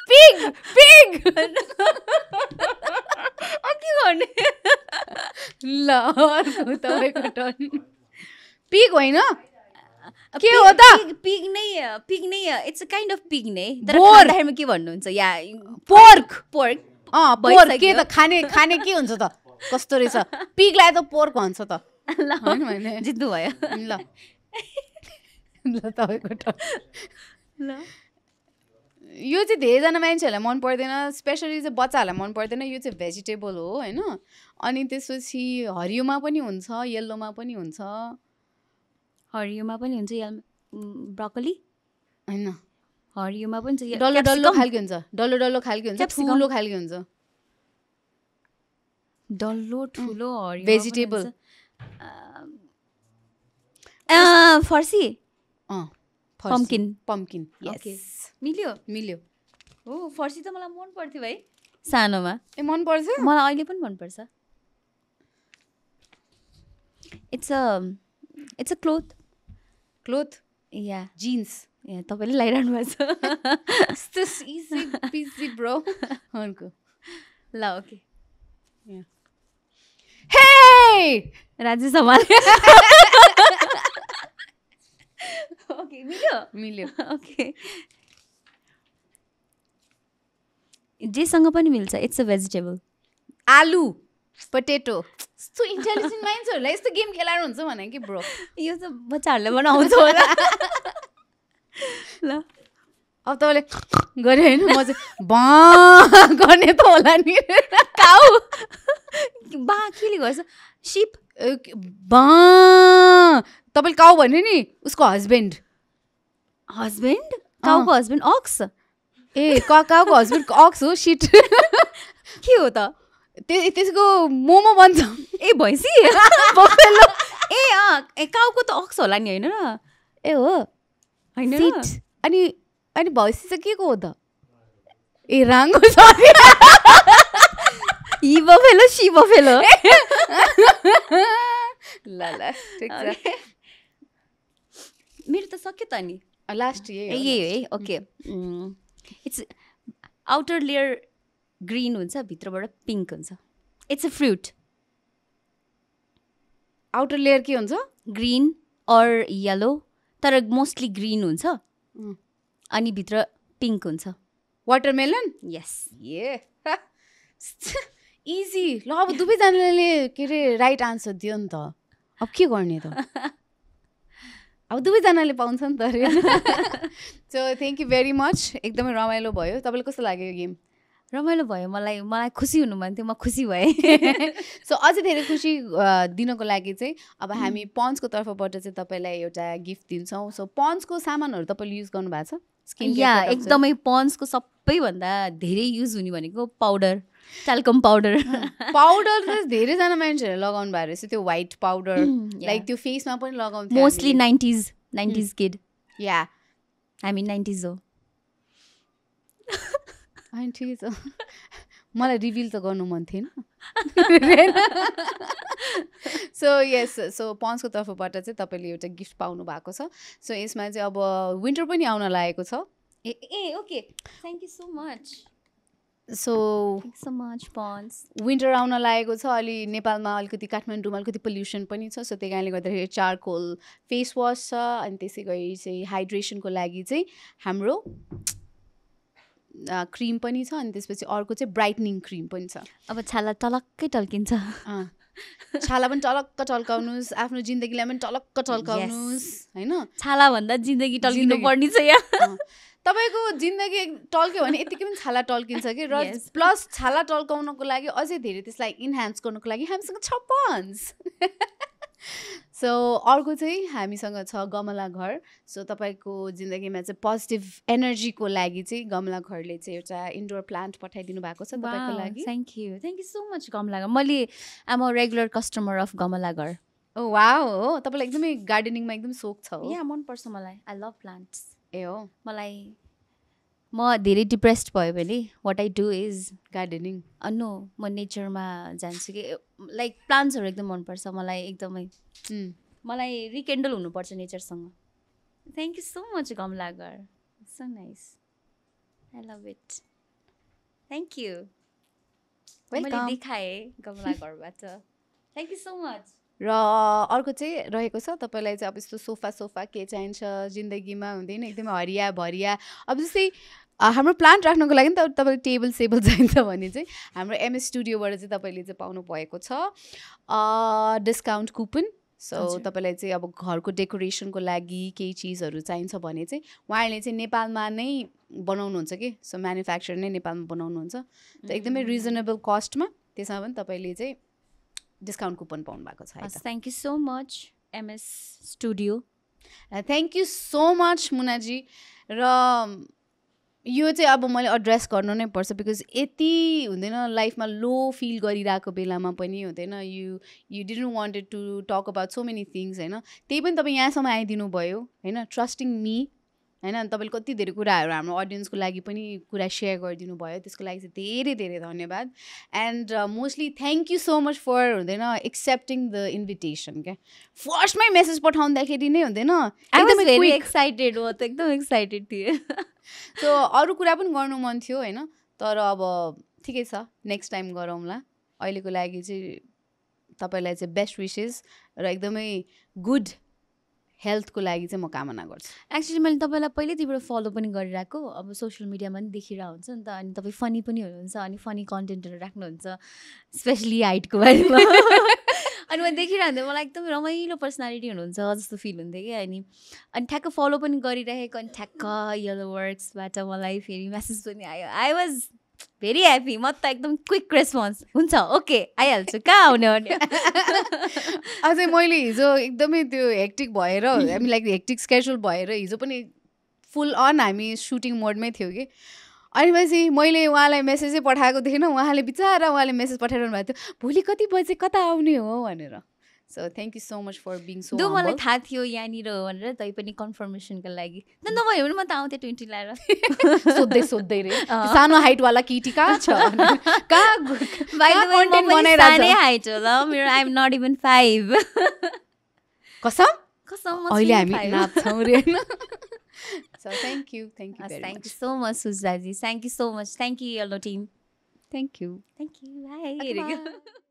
पिग पिग के गर्ने ल अर्को तपाईँको टर्न पिग होइन के हो त पिग नै it's a kind of pig नै तर बोर खाँदाखेरिमा के भन्नुहुन्छ या पोर्क पोर्क पोर्क के त खाने के हुन्छ त कस्तो रहेछ पिगलाई त पोर्क भन्छ त ल जित्नु भयो ल ल तपाईँको टर्न ल यो चाहिँ धेरैजना मान्छेहरूलाई मन पर्दैन स्पेसली चाहिँ बच्चाहरूलाई मन पर्दैन यो चाहिँ भेजिटेबल हो होइन अनि त्यसपछि हरियोमा पनि हुन्छ येल्लोमा पनि हुन्छ हरियोमा पनि हुन्छ ब्रोकोली होइन हरियोमा पनि हुन्छ डल्लो डल्लो खालको हुन्छ डल्लो डल्लो खालको हुन्छ ठुलो खालको हुन्छ डल्लो ठुलो हरियो भेजिटेबल फर्सी पम्किन पम्किन यस मिल्यो हो फर्सी त मलाई मन पर्थ्यो है सानोमा ए मन पर्छ मलाई अहिले पनि मनपर्छ इट्स अ क्लोथ या जीन्स तपाईँले लगाइरहनु भएको छ This easy peasy bro अर्को ल ओके Hey राजु समाल ओके मिल्यो ओके जेसँग पनि मिल्छ इट्स अ भेजिटेबल आलु पोटेटो यस्तो इन्टेलिजेन्ट माइन्ड्सहरूलाई यस्तो गेम खेलाएर हुन्छ भने कि ब्रो यो त बच्चाहरूले बनाउँछ होला ल अब तपाईँले गरे होइन म चाहिँ बा गर्ने त होला नि काउ बा केले गर्छ सिप बा तपाईँले काउ भन्यो नि उसको हस्बेन्ड काउको हस्बेन्ड अक्स ए काउको हस्बेन्डको अक्स हो सिट के हो त त्यसको मोमो बन्छ ए भैँसी बफेलो ए काउको त अक्स होला नि होइन र ए हो होइन सिट अनि भैँसी चाहिँ के को हो त ए राङ्गो sorry he buffalo she buffalo ल ठिक छ मेरो त सक्यो त नि लास्ट यही है okay it's outer layer green हुन्छ भित्रबाट पिङ्क हुन्छ it's a fruit outer layer के हुन्छ ग्रिन अर येलो तर मोस्टली ग्रिन हुन्छ अनि भित्र पिङ्क हुन्छ वाटरमेलन यस ए इजी ल अब दुवैजनाले के अरे राइट आन्सर दियो नि त अब के गर्ने त अब दुवैजनाले पाउँछ नि त so thank you very much एकदमै रमाइलो भयो तपाईँलाई कस्तो लाग्यो यो गेम रमाइलो भयो मलाई खुसी हुनु मन थियो म खुसी भएँ सो अझै धेरै खुसी दिनको लागि चाहिँ अब हामी पन्चको तर्फबाट चाहिँ तपाईँलाई एउटा गिफ्ट दिन्छौँ सो पन्चको सामानहरू तपाईँले युज गर्नु भएको छ या एकदमै पन्चको सबैभन्दा धेरै युज हुने भनेको पाउडर ट्याल्कम पाउडर पाउडर त धेरैजना मान्छेहरूले लगाउनु भएको रहेछ त्यो व्हाइट पाउडर लाइक त्यो फेसमा पनि लगाउँथ्यो मोस्टली 90s किड या हामी 90s हो होइन ठिकै छ मलाई रिभिल त गर्नु मन थिएन सो यस सो पन्चको तर्फबाट चाहिँ तपाईँले एउटा गिफ्ट पाउनु भएको छ सो यसमा चाहिँ अब विन्टर पनि आउन लागेको छ ए okay thank you so much so much Pond's winter आउन लागेको छ अलि नेपालमा अलिकति काठमाडौँमा अलिकति पोल्युसन पनि छ सो त्यही कारणले गर्दाखेरि चारकोल फेस वास छ अनि त्यसै गरी चाहिँ हाइड्रेसनको लागि चाहिँ हाम्रो क्रिम पनि छ अनि त्यसपछि अर्को चाहिँ ब्राइटनिङ क्रिम पनि छ अब छाला टलक्कै टल्किन्छ छाला पनि टलक्क टल्काउनुहोस् आफ्नो जिन्दगीलाई पनि टलक्क टल्काउनुहोस् होइन छालाभन्दा जिन्दगी टल्किनु पर्ने छ यहाँ तपाईँको जिन्दगी टल्क्यो भने यतिकै पनि छाला टल्किन्छ कि र प्लस छाला टल्काउनको लागि अझै धेरै त्यसलाई इन्हान्स गर्नुको लागि हामीसँग छ पन्च सो अर्को चाहिँ हामीसँग छ गमला घर सो तपाईँको जिन्दगीमा चाहिँ पोजिटिभ एनर्जीको लागि चाहिँ गमला घरले चाहिँ एउटा इन्डोर प्लान्ट पठाइदिनु भएको छ तपाईँको लागि थ्याङ्क यू सो मच गमला घर मैले आम अ रेगुलर कस्टमर अफ गमला घर ओ वाउ हो तपाईँलाई एकदमै गार्डनिङमा एकदम सोख छ हो या मनपर्छ मलाई आई लभ प्लान्ट्स ए हो मलाई म धेरै डिप्रेस्ड भयो भने what I do is gardening no म नेचरमा जान्छु कि लाइक प्लान्ट्सहरू एकदम मनपर्छ मलाई एकदमै मलाई रिकेन्डल हुनुपर्छ नेचरसँग थ्याङ्क यू सो मच गमला घर so nice I love it thank you मैले देखाएँ गमला घरबाट थ्याङ्क यू सो मच र अर्को चाहिँ रहेको छ तपाईँलाई चाहिँ अब यस्तो सोफा के चाहिन्छ जिन्दगीमा हुँदैन एकदमै हरिया भरिया अब जस्तै हाम्रो प्लान्ट राख्नको लागि त तपाईँले टेबल सेबल चाहिन्छ भने चाहिँ हाम्रो एमएस स्टुडियोबाट चाहिँ तपाईँले चाहिँ पाउनु भएको छ डिस्काउन्ट कुपन सो तपाईँलाई चाहिँ अब घरको डेकोरेसनको लागि केही चिजहरू चाहिन्छ भने चाहिँ उहाँहरूले चाहिँ नेपालमा नै बनाउनुहुन्छ कि सो म्यानुफ्याक्चर नै नेपालमा बनाउनुहुन्छ त एकदमै रिजनेबल कस्टमा त्यसमा पनि तपाईँले चाहिँ डिस्काउन्ट कुपन पाउनु भएको छ thank you so much MS studio thank you so much मुनाजी र यो चाहिँ अब मैले एड्रेस गर्नु नै पर्छ बिकज यति हुँदैन लाइफमा लो फिल गरिरहेको बेलामा पनि हुँदैन you didn't wanted to talk about so many things होइन त्यही पनि तपाईँ यहाँसम्म आइदिनु भयो होइन ट्रस्टिङ मी होइन अनि तपाईँले कति धेरै कुराहरू हाम्रो अडियन्सको लागि पनि कुरा सेयर गरिदिनु भयो त्यसको लागि चाहिँ धेरै धेरै धन्यवाद and mostly thank you so much for हुँदैन एक्सेप्टिङ द इन्भिटेसन क्या फर्स्टमै मेसेज पठाउँदाखेरि नै हुँदैन एकदमै एक्साइटेड हो त एकदम एक्साइटेड थिएँ सो अरू कुरा पनि गर्नु मन थियो होइन तर अब ठिकै छ नेक्स्ट टाइम गरौँला अहिलेको लागि चाहिँ तपाईँलाई चाहिँ बेस्ट विसेस र एकदमै गुड हेल्थको लागि चाहिँ म कामना गर्छु एक्चुली मैले तपाईँलाई पहिल्यैदेखिबाट फलो पनि गरिरहेको अब सोसियल मिडियामा पनि देखिरहेको हुन्छ नि त अनि तपाईँ फनी पनि हुनुहुन्छ अनि फनी कन्टेन्टहरू राख्नुहुन्छ स्पेसली हाइटको बारेमा अनि म देखिरहन्थेँ मलाई एकदम रमाइलो पर्सनालिटी हुनुहुन्छ जस्तो फिल हुन्थ्यो कि अनि ठ्याक्क फलो पनि गरिरहेको अनि ठ्याक्क येलो वर्क्सबाट मलाई फेरि मेसेज पनि आयो आई वाज भेरी ह्याप्पी म त एकदम क्विक रेस्पोन्स हुन्छ ओके आइहाल्छु कहाँ आउने भने अझै मैले हिजो एकदमै त्यो हेक्टिक भएर हामी लाइक हेक्टिक स्केड्युल भएर हिजो पनि फुल अन हामी सुटिङ मोडमै थियौँ कि अनि पछि मैले उहाँलाई मेसेजै पठाएको थिएन उहाँले बिचरा मेसेज पठाइरहनु भएको थियो भोलि कति बजे कता आउने हो भनेर so thank you so much for being so मलाई थाहा थियो यहाँनिर हो भनेर तै पनि कन्फर्मेसनको लागि नभए भने म त आउँथेँ 20 ल्याएर सोध्दै रे सानो हाइटवाला केटी कहाँ छ सानै हाइट होला मेरो आई एम नट इभन 5 कसम अहिले हामी नाप्छौँ रे होइन so thank you so much सुजाजी thank you so much thank you yellow team thank you by